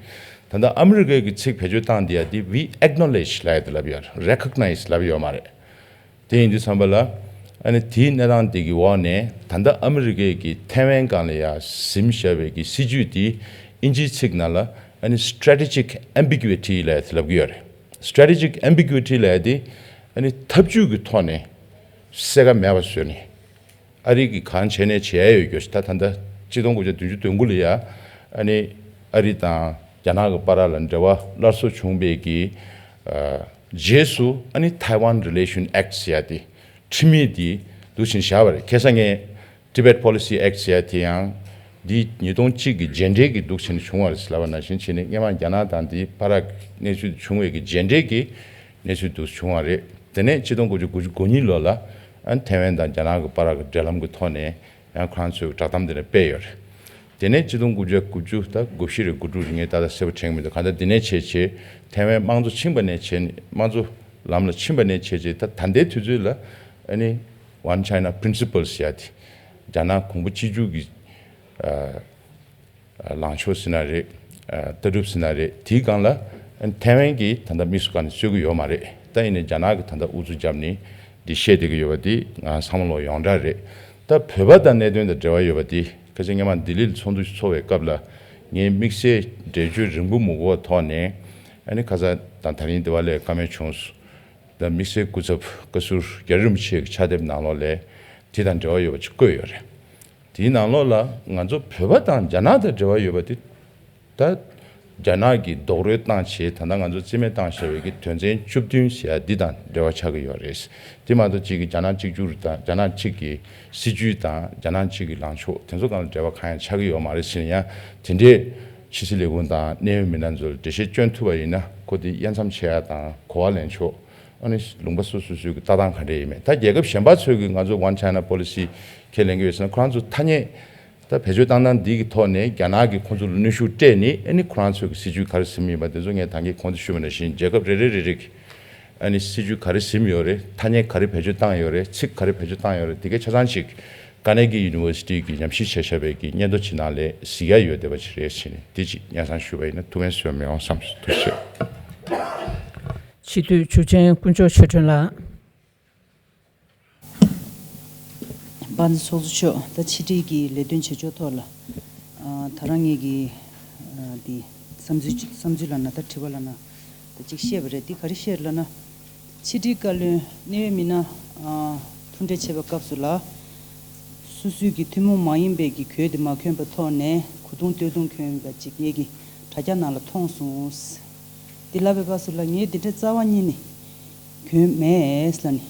ད་ལྟ་ཨ་མི་རི་ཀའི་གི་ཚིག་བེད་སྤྱོད་བཏང་དེ་ཡ་དེ་we acknowledge ལབ་ཡ་དེ་ལབ་ཡོད་རེད། recognize ལབ་ཡོད་མ་རེད། དེ་ཡིན་དུས་ཙམ་པ་ལ་ ཨ་ནི་དེའི་གནས་སྟངས་དེ་གི་འོག་ནས་ད་ལྟ་ཨ་མི་རི་ཀའི་གི་ཐའེ་ཝན་སྒང་ལ་ཡ་ཟིན་བཞག་པའི་གི་སྲིད་ཇུས་དེ་ཨིན་ཇིའི་ཚིག་ནང་ལ་ཨ་ནི་strategic ambiguity ལབ་ལབ་ཀྱི་ཡོད་རེད། strategic ambiguity ལབ་དེ་ཨ་ནི་འཐབ་ཇུས་ཀྱི་ཐོག་ནས་གསལ་ཁ་མེད་པ་བཟོས་ནས། ཨ་རི་གིས་གང་བྱས་ནས་བྱས་ཡོད་རྒྱུ་ཞིག་ད་ད་ལྟ་ཆིག་སྟོང་དགུ་བརྒྱ་བདུན་ཅུ་དོན་དགུ་ལ་ཡ་ཨ་ནི་ཨ་རི་དང་རྒྱ་ནག་གི་བར་ལ་འབྲེལ་བ་སླར་གསོ་བྱུང་བའི་གི་ཨ་རྗེས་སུ་ཨ་ནི་Taiwan Relation Act ཟེར་ཡ་དེ་ཁྲིམས་མིག་དེ་འདུག་བྱས་བཞག་པ་རེད། ཁ་སང་ངས་Tibet Policy Act ཟེར་ཡ་དེ་ཡང་འདི་ཉིས་སྟོང་གཅིག་གི་རྗེས་འབྲེལ་གྱི་འདུག་བྱས་ནས་བྱུང་བ་རེད་ཟེར་ལབ་པ་ནང་བཞིན་བྱས་ནས་སྔོན་མ་རྒྱ་ནག་དང་འདི་བར་གནས་ཚུལ་བྱུང་བའི་གི་རྗེས་འབྲེལ་གྱི་གནས་ཚུལ་དུ་བྱུང་བ་རེད། དེ་ནས་ཆིག་སྟོང་དགུ་བརྒྱ་དགུ་བཅུ་གོ་གཉིས་ལོ་ལ་ཨ་ཐའེ་ཝན་དང་རྒྱ་ནག་གི་བར་གྱི་འབྲེལ་ལམ་གྱི་ཐོག་ནས་ཡང་ཁོ་རང་ཚོས་བསྒྲགས་གཏམ་དེ་འདྲ་སྤེལ་ཡོད་རེད། དེ་ནས་ཆིག་སྟོང་དགུ་བརྒྱ་དགུ་བཅུ་ད་དགུ་བཞི་རེད་དགུ་དྲུག་རེད་ངས་ད་ལྟ་གསལ་པོ་དྲན་གྱི་མི་འདུག་གང་ལྟར་དེ་ནས་བྱས་བྱས་ཐའེ་ཝན་དམངས་གཙོ་ཕྱིན་པ་ནས་བྱས་ནས་དམངས་གཙོ་ལམ་ལ་ཕྱིན་པ་ནས་བྱས་བྱས་ད་ད་ལྟའི་དུས་ཚོད་ལ་ཨ་ནི་One China Principles ཟེར་ཡ་དེ་རྒྱ་ནག་གོང་བུ་གཅིག་གྱུར་གྱི་ཨ། ལངས་ཕྱོགས་ཟེར་ན་རེད། ལྟ་གྲུབ་ཟེར་ན་རེད། དེའི་སྒང་ལ་ཐའེ་ཝན་གྱིས་ད་ལྟ་དམིགས་སུ་བཀར་ནས་རྩོད་ཀྱི་ཡོད་མ་རེད། ད་ཡིན་ནའི་རྒྱ་ནག་གིས་ད་ལྟ་ཨུ་ཚུགས་བརྒྱབ་ནས་འདི་བཤད་བསྡད་ཀྱི་ཡོད་པ་འདི་ང་ཚང་མ་ལོག་ཡོངས་གྲགས་རེད། ད་བོད་པ་དང་གནད་དོན་དང་འབྲེལ་བ་ཡོད་པ་འདི་ཁ་སང་སྔོན་མ་ལྡི་ལི་ལ་ཚོགས་འདུ་ཚོགས་པའི་སྐབས་ལ་ངས་དམིགས་བསལ་འགྲེལ་བརྗོད་རིང་པོ་མི་དགོས་པའི་ཐོག་ནས་ཨ་ནི་ཁ་སང་དང་ད་རིང་འདི་བ་ལས་བཀའ་མོལ་བྱུང་སོང་། ད་དམིགས་བསལ་སྐུ་ཚབ་བཀའ་ཟུར་རྒྱ་རི་རིན་པོ་ཆེ་གི་ཕྱག་དེབ་ནང་ལོགས་ལ་དེ་དང་འབྲེལ་བ་ཡོད་པ་ཅིག་བཀོད་ཡོད་རེད། དེའི་ནང་ལོགས་ལ་ང་ཚོ་བོད་པ་དང་རྒྱ་ནག་དང་འབྲེལ་བ་ཡོད་པ་དེ་ད་རྒྱ་ནག་གིས་རྡོག་རོལ་བཏང་བྱས་ད་ལྟ་ང་ཚོ་རྩིས་མེད་བཏང་བཞག་པའི་གི་དོན་ཚན་བཅུ་བདུན་ཟེར་ཡ་འདི་དང་འབྲེལ་བ་ཆགས་ཀྱི་ཡོད་རེད། དེ་མ་གཏོགས་གཅིག་གི་རྒྱ་ནག་གཅིག་གྱུར་དང་རྒྱ་ནག་གཅིག་གི་སྲིད་ཇུས་དང་རྒྱ་ནག་གཅིག་གི་ལངས་ཕྱོགས་དེ་ཚོ་སྒང་ལ་འབྲེལ་བ་གང་ཡང་ཆགས་ཀྱི་ཡོད་མ་རེད་ཟེར་ན་ཡང་དེ་འདྲའི་ཕྱི་སྲིད་ལས་ཁུངས་དང་གནད་ཡོད་མི་སྣ་ཚོར་འགྲེལ་བཤད་སྐྱོན་ཐུབ་པ་ཡིན་ན་ཁོ་དེ་དབྱེ་མཚམས་ཕྱེ་ཡ་དང་གོ་བ་ལེན་ཕྱོགས། ཨ་ནི་ལུང་པ་སོ་སོ་སོའི་གི་ལྟ་སྟངས་ག་འདྲ་ཡིན་མིན་ད་རྒྱལ་ཁབ་གཞན་པ་ཚོས་གི་ང་ཚོ་One China Policy ཁས་ལེན་གི་ཡོད་ཟེར་ན་ཁོ་རང་ཚོ་ཐ་སྙད་ད་བེད་སྤྱོད་བཏང་སྟངས་འདི་གི་ཐོག་ནས་རྒྱ་ནག་གིས་ཁོང་ཚོ་ལ་གནོན་ཤུགས་སྤྲད་ནས་ཨ་ནི་ཁོ་རང་ཚོའི་གི་སྲིད་ཇུས་ག་རེ་ཟིན་ཡིན་པ་དེ་ཚོ་ངས་ད་གིན་གོང་དུ་ཞུས་པ་ནང་བཞིན་རྒྱལ་ཁབ་རེ་རེ་རེ་རེ་གི་ཨ་ནི་སྲིད་ཇུས་ག་རེ་ཟིན་ཡོད་རེད། ཐ་སྙད་ག་རེ་བེད་སྤྱོད་བཏང་ཡོད་རེད། ཚིག་ག་རེ་བེད་སྤྱོད་བཏང་ཡོད་རེད། དེ་གའི་ཆ་ཚང་ཅིག་Carnegie University གི་ཉམས་ཞིབ་བྱས་བཞག་པའི་གི་སྙན་ཐོ་ཅིག་ནང་ལས་གཟིགས་ཡ་ཡོད་བསྡད་པ་ཅིག་རེད་ཟེར་ནས་དེ་ཅིག་སྙན་སེང་ཞུས་པ་ཡིན་ན་ཐུགས་ཕན་གསོས་མི་འོང་བསམ་སོང་། ཐུགས་རྗེ་ཆེ། སྤྱི་འཐུས་འཇུ་ཆེན་དཀོན་མཆོག་ཆོས་སྒྲོན་ལགས། དཔལ་ལྡན་ཚོགས་གཙོ་མཆོག་ད་ཕྱི་དྲིལ་གྱི་ལས་དོན་བྱེད་ཕྱོགས་ཐོག་ལ་ཨ་ད་རང་ངེད་ཀྱི་ཨ་དེ་བསམ་ཚུལ་བསམ་ཚུལ་ལབ་ན་ད་དྲི་བ་ལབ་ན་ད་ཅིག་བཤད་པ་རེད། འདི་ག་རེ་བཤད་ལབ་ན། ཕྱི་དྲིལ་བཀའ་བློན་གནད་ཡོད་མི་སྣ་ཨ་ཐུག་འཕྲད་བྱེད་པའི་སྐབས་སུ་ལ། སོ་སོའི་གི་ཐུན་མོང་མ་ཡིན་པའི་གི་གོས་དེ་མ་གྱོན་པའི་ཐོག་ནས་གོས་ཐུང་སྟོད་ཐུང་གྱོན་པ་ཅིག་ངེད་ཀྱི་དྲ་རྒྱ་ནང་ལ་མཐོང་སོང་། འདི་ལབ་པའི་སྐབས་སུ་ལ་ངས་འདི་འདྲའི་རྩ་བ་ཉིད་ནས་གྱོན་མེད་ལབ་ནས་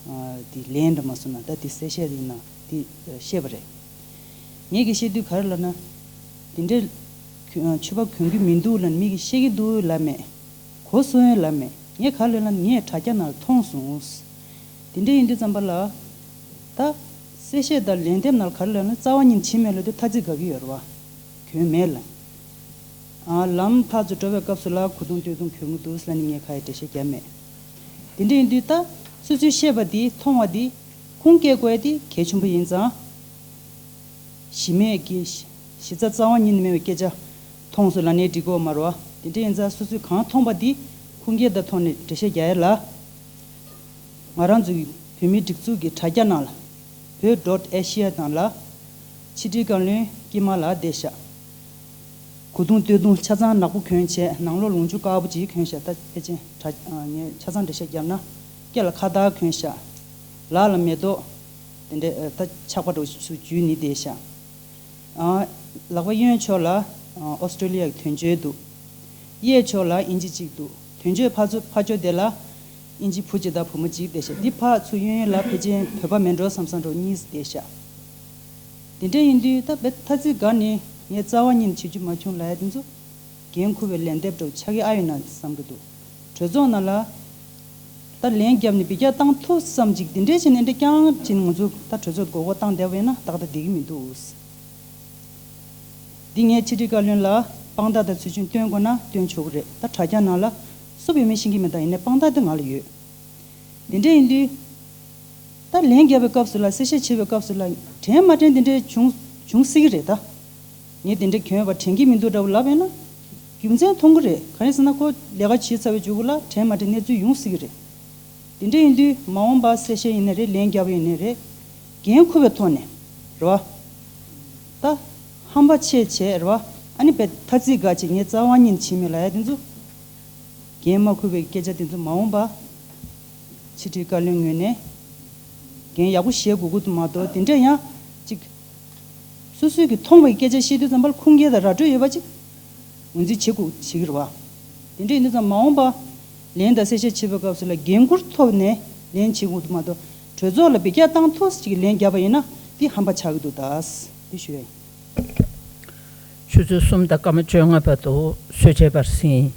ཨ་འདི་ལན་འདྲ་མ་སོང་ན་ད་འདི་གསལ་བཤད་ཡིན་ན་འདི་བཤད་པ་རེད། ངེད་ཀྱིས་བཤད་དུས་ག་རེ་ལབ་ན། དེ་འདྲའི་གྱོན་ཕྱུ་པ་གྱོན་གྱི་མི་འདུག་ལབ་ནས་མི་གིས་བཤད་ཀྱི་འདུག་ལབ་མེད། གོ་སོང་ཡོད་ལབ་མེད། ངས་ག་རེ་ལབ་ན་ངས་དྲ་རྒྱ་ནང་ལ་མཐོང་སོང་། དེ་འདྲ་ཡིན་དུས་ཙམ་པ་ལ། ད་གསལ་བཤད་དང་ལན་འདེབས་ནང་ལ་ག་རེ་ལབ་ན་རྩ་བ་ཉིད་ནས་བྱེད་མེད་ལབ་དུས་ཐ་ཚིག་དགའ་གི་ཡོད་རེད་བ། གྱོན་མེད་ལབ། ཨ་ལམ་ཕར་ཚུར་འགྲོ་བའི་སྐབས་སུ་ལ་གོས་ཐུང་སྟོད་ཐུང་གྱོན་གྱི་འདུག་ལབ་ནས་ངས་ག་ཡེ་འགྲེལ་བཤད་བརྒྱབ་མེད། དེ་འདྲ་ཡིན་དུས་ད་སོ་སོས་བཤད་པ་འདི་མཐོང་བ་འདི་ཁུངས་སྐྱེལ་དགོས་ཡ་འདི་གལ་ཆེན་པོ་ཡིན་ཙང་། གཞི་མེད་ཀྱི་གཞི་རྩ་རྩ་བ་ཉིད་ནས་མེད་པའི་སྐད་ཆ་མཐོང་སོང་ལབ་ནའི་འགྲིག་གི་ཡོད་མ་རེད་བ། དེ་འདྲ་ཡིན་ཙང་སོ་སོས་གང་མཐོང་པ་འདི་ཁུངས་སྐྱེལ་དང་ཐོག་ནས་འགྲེལ་བཤད་རྒྱག་ཡ་ལ། ང་རང་ཚོའི་བོད་མིའི་སྒྲིག་འཛུགས་ཀྱི་དྲ་རྒྱ་ནང་ལ། བོད་dot asia དང་ལ། ཕྱི་དྲིལ་བཀའ་བློན་དཀྱིལ་མ་ལགས་བསྡད་ཤག་གོས་ཐུང་སྟོད་ཐུང་ཆ་ཚང་ནག་པོ་གྱོན་བྱས་ནང་ལོགས་ལོངས་སྤྱོད་དཀར་པོ་ཅིག་གྱོན་ཤག་ད་ཕལ་ཆེར་དྲ་ངས་ཆ་ཚང་འགྲེལ་བཤད་བརྒྱབ་ན། སྐེ་ལ་ཁ་བཏགས་གྱོན་ཤག་ལག་ལ་མེ་ཏོག་དེ་འདྲའི་ད་ཆག་པ་འདྲ་བོ་ཞིག་འཇུས་ནས་བསྡད་ཤག་ཨ། ལག་པ་གཡོན་ཕྱོགས་ལ་ཨོ་སི་ཀྲོ་ལི་ཡ་གི་དོན་གཅོད་འདུག་གཡས་ཕྱོགས་ལ་ཨིན་ཇི་གཅིག་འདུག་དོན་གཅོད་ཕར་ཚུར་ཕར་ཕྱོགས་དེ་ལ་ཨིན་ཇི་བུ་གཅིག་དང་བུ་མོ་གཅིག་བསྡད་ཤག་འདི་ཕར་ཚུར་གཡོན་གཡོན་ལ་ཕལ་ཆེར་བོད་པ་མེད་འགྲོ་བསམ་བསམ་འདྲ་བོ་གཉིས་བསྡད་ཤག་དེ་འདྲ་ཡིན་དུས་ད་བེ་ཐ་ཚིག་འགའ་ནི་ངས་རྩ་བ་ཉིད་ནས་བྱེད་རྒྱུ་མ་བྱུང་ལབ་ཡ་དེ་ཚོ་འགན་འཁུར་བའི་ལན་འདེབས་འདྲ་བོ་ཆགས་ཀྱི་ཨ་ཡོད་ན་བསམ་གྱི་འདུག་གྲོས་ཚོགས་ནང་ལ་ད་ལན་བརྒྱབ་ནས་འབུད་རྒྱག་བཏང་ཐུབ་བསམ་ཅིག་དེ་འདྲའི་བྱས་ནས་འདྲ་རྐྱང་བྱས་ནས་ང་ཚོ་ད་གྲོས་ཚོགས་མགོ་སྐོར་བཏང་བསྡད་པ་ཡིན་ན་ཏག་ཏག་བསྡད་ཀྱི་མི་འདུག་འདི་ངས་ཕྱི་དྲིལ་བཀའ་བློན་ལ་དཔང་རྟགས་དང་ཚུལ་ཤིང་སྟོན་དགོས་ན་སྟོན་ཆོག་གི་རེད། ད་དྲ་རྒྱ་ནང་ལ་སུ་བོད་མི་ཤེས་ཀྱི་མེད། ད་ཡིན་ནའི་དཔང་རྟགས་དེ་ང་ལ་ཡོད། དེ་འདྲ་ཡིན་དུས། ད་ལན་བརྒྱབ་པའི་སྐབས་སུ་ལ་གསལ་བཤད་བྱེད་པའི་སྐབས་སུ་ལ་དྲན་མ་དྲན་དེ་འདྲའི་བྱུང་བྱུང་སྲིད་ཀྱི་རེད་ད། ངས་དེ་འདྲ་གྱོན་པ་དྲན་གྱི་མི་འདུག་འདྲ་བོ་ལབ་ཡོད་ན། རྒྱུ་མཚན་མཐོང་གི་རེད། གང་ཡིན་ཟེར་ན་ཁོ་ལས་ཀ་བྱས་ཚར་བའི་མཇུག་གུ་ལ་དྲན་མ་དྲན་གནས་ཚུལ་ཡོང་སྲིད་ཀྱི་རེད། དེ་འདྲ་ཡིན་དུས་མ་འོངས་པ་གསལ་བཤད་ཡིན་ནའི་རེད། ལན་རྒྱབ་པ་ཡིན་ནའི་རེད། འགན་འཁུར་བའི་ཐོག་ནས་རེད་བ། ད་ཧམ་པ་ཆེ་བྱས་རེད་བ། ཨ་ནི་བས་ཐ་ཚིག་འགའ་ཅིག་ངས་རྩ་བ་ཉིད་བྱེད་མི་ལ་ཡ་དེ་ཚོ། འགན་མ་འཁུར་བའི་སྐད་ཆ་དེ་ཚོ་མ་འོངས་པ། ཕྱི་དྲིལ་བཀའ་བློན་ངོས་ནས་འགན་ཡག་པོ་བཞེས་དགོས་ཀྱི་འདུག་མ་གཏོགས། དེ་འདྲ་ཡང་ཅིག་སོ་སོས་ཀྱི་མཐོང་བའི་སྐད་ཆ་བཤད་དུས་ཙམ་པ་ལ་ཁུངས་སྐྱེལ་དང་ར་སྤྲོད་ཡོད་པ་ཅིག་ངོས་འཛིན་བྱེད་དགོས་བྱེད་ཀྱི་རེད་བ། དེ་འདྲ་ཡིན་དུས་ཙམ་མ་འོངས་པ་ལན་དང་གསལ་བཤད་བྱེད་པའི་སྐབས་སུ་ལ་འགན་འཁུར་ཐོག་ནས་ལན་བྱེད་དགོས་འདུག་མ་གཏོགས། གྲོས་ཚོགས་ལ་འབུད་རྒྱག་བཏང་ཐུབ་ཅིག་ལན་བརྒྱབ་པ་ཡིན་ན་དེ་ཧམ་པ་ཆགས་ཀྱི་འདུག་ད་དེ་ཞུ་ཡ་ཡིན། ཆུ་ཚོད་གསུམ་དང་སྐར་མ་བཅོ་ལྔ་བར་དུ་གསོལ་ཇའི་བར་ཟིན།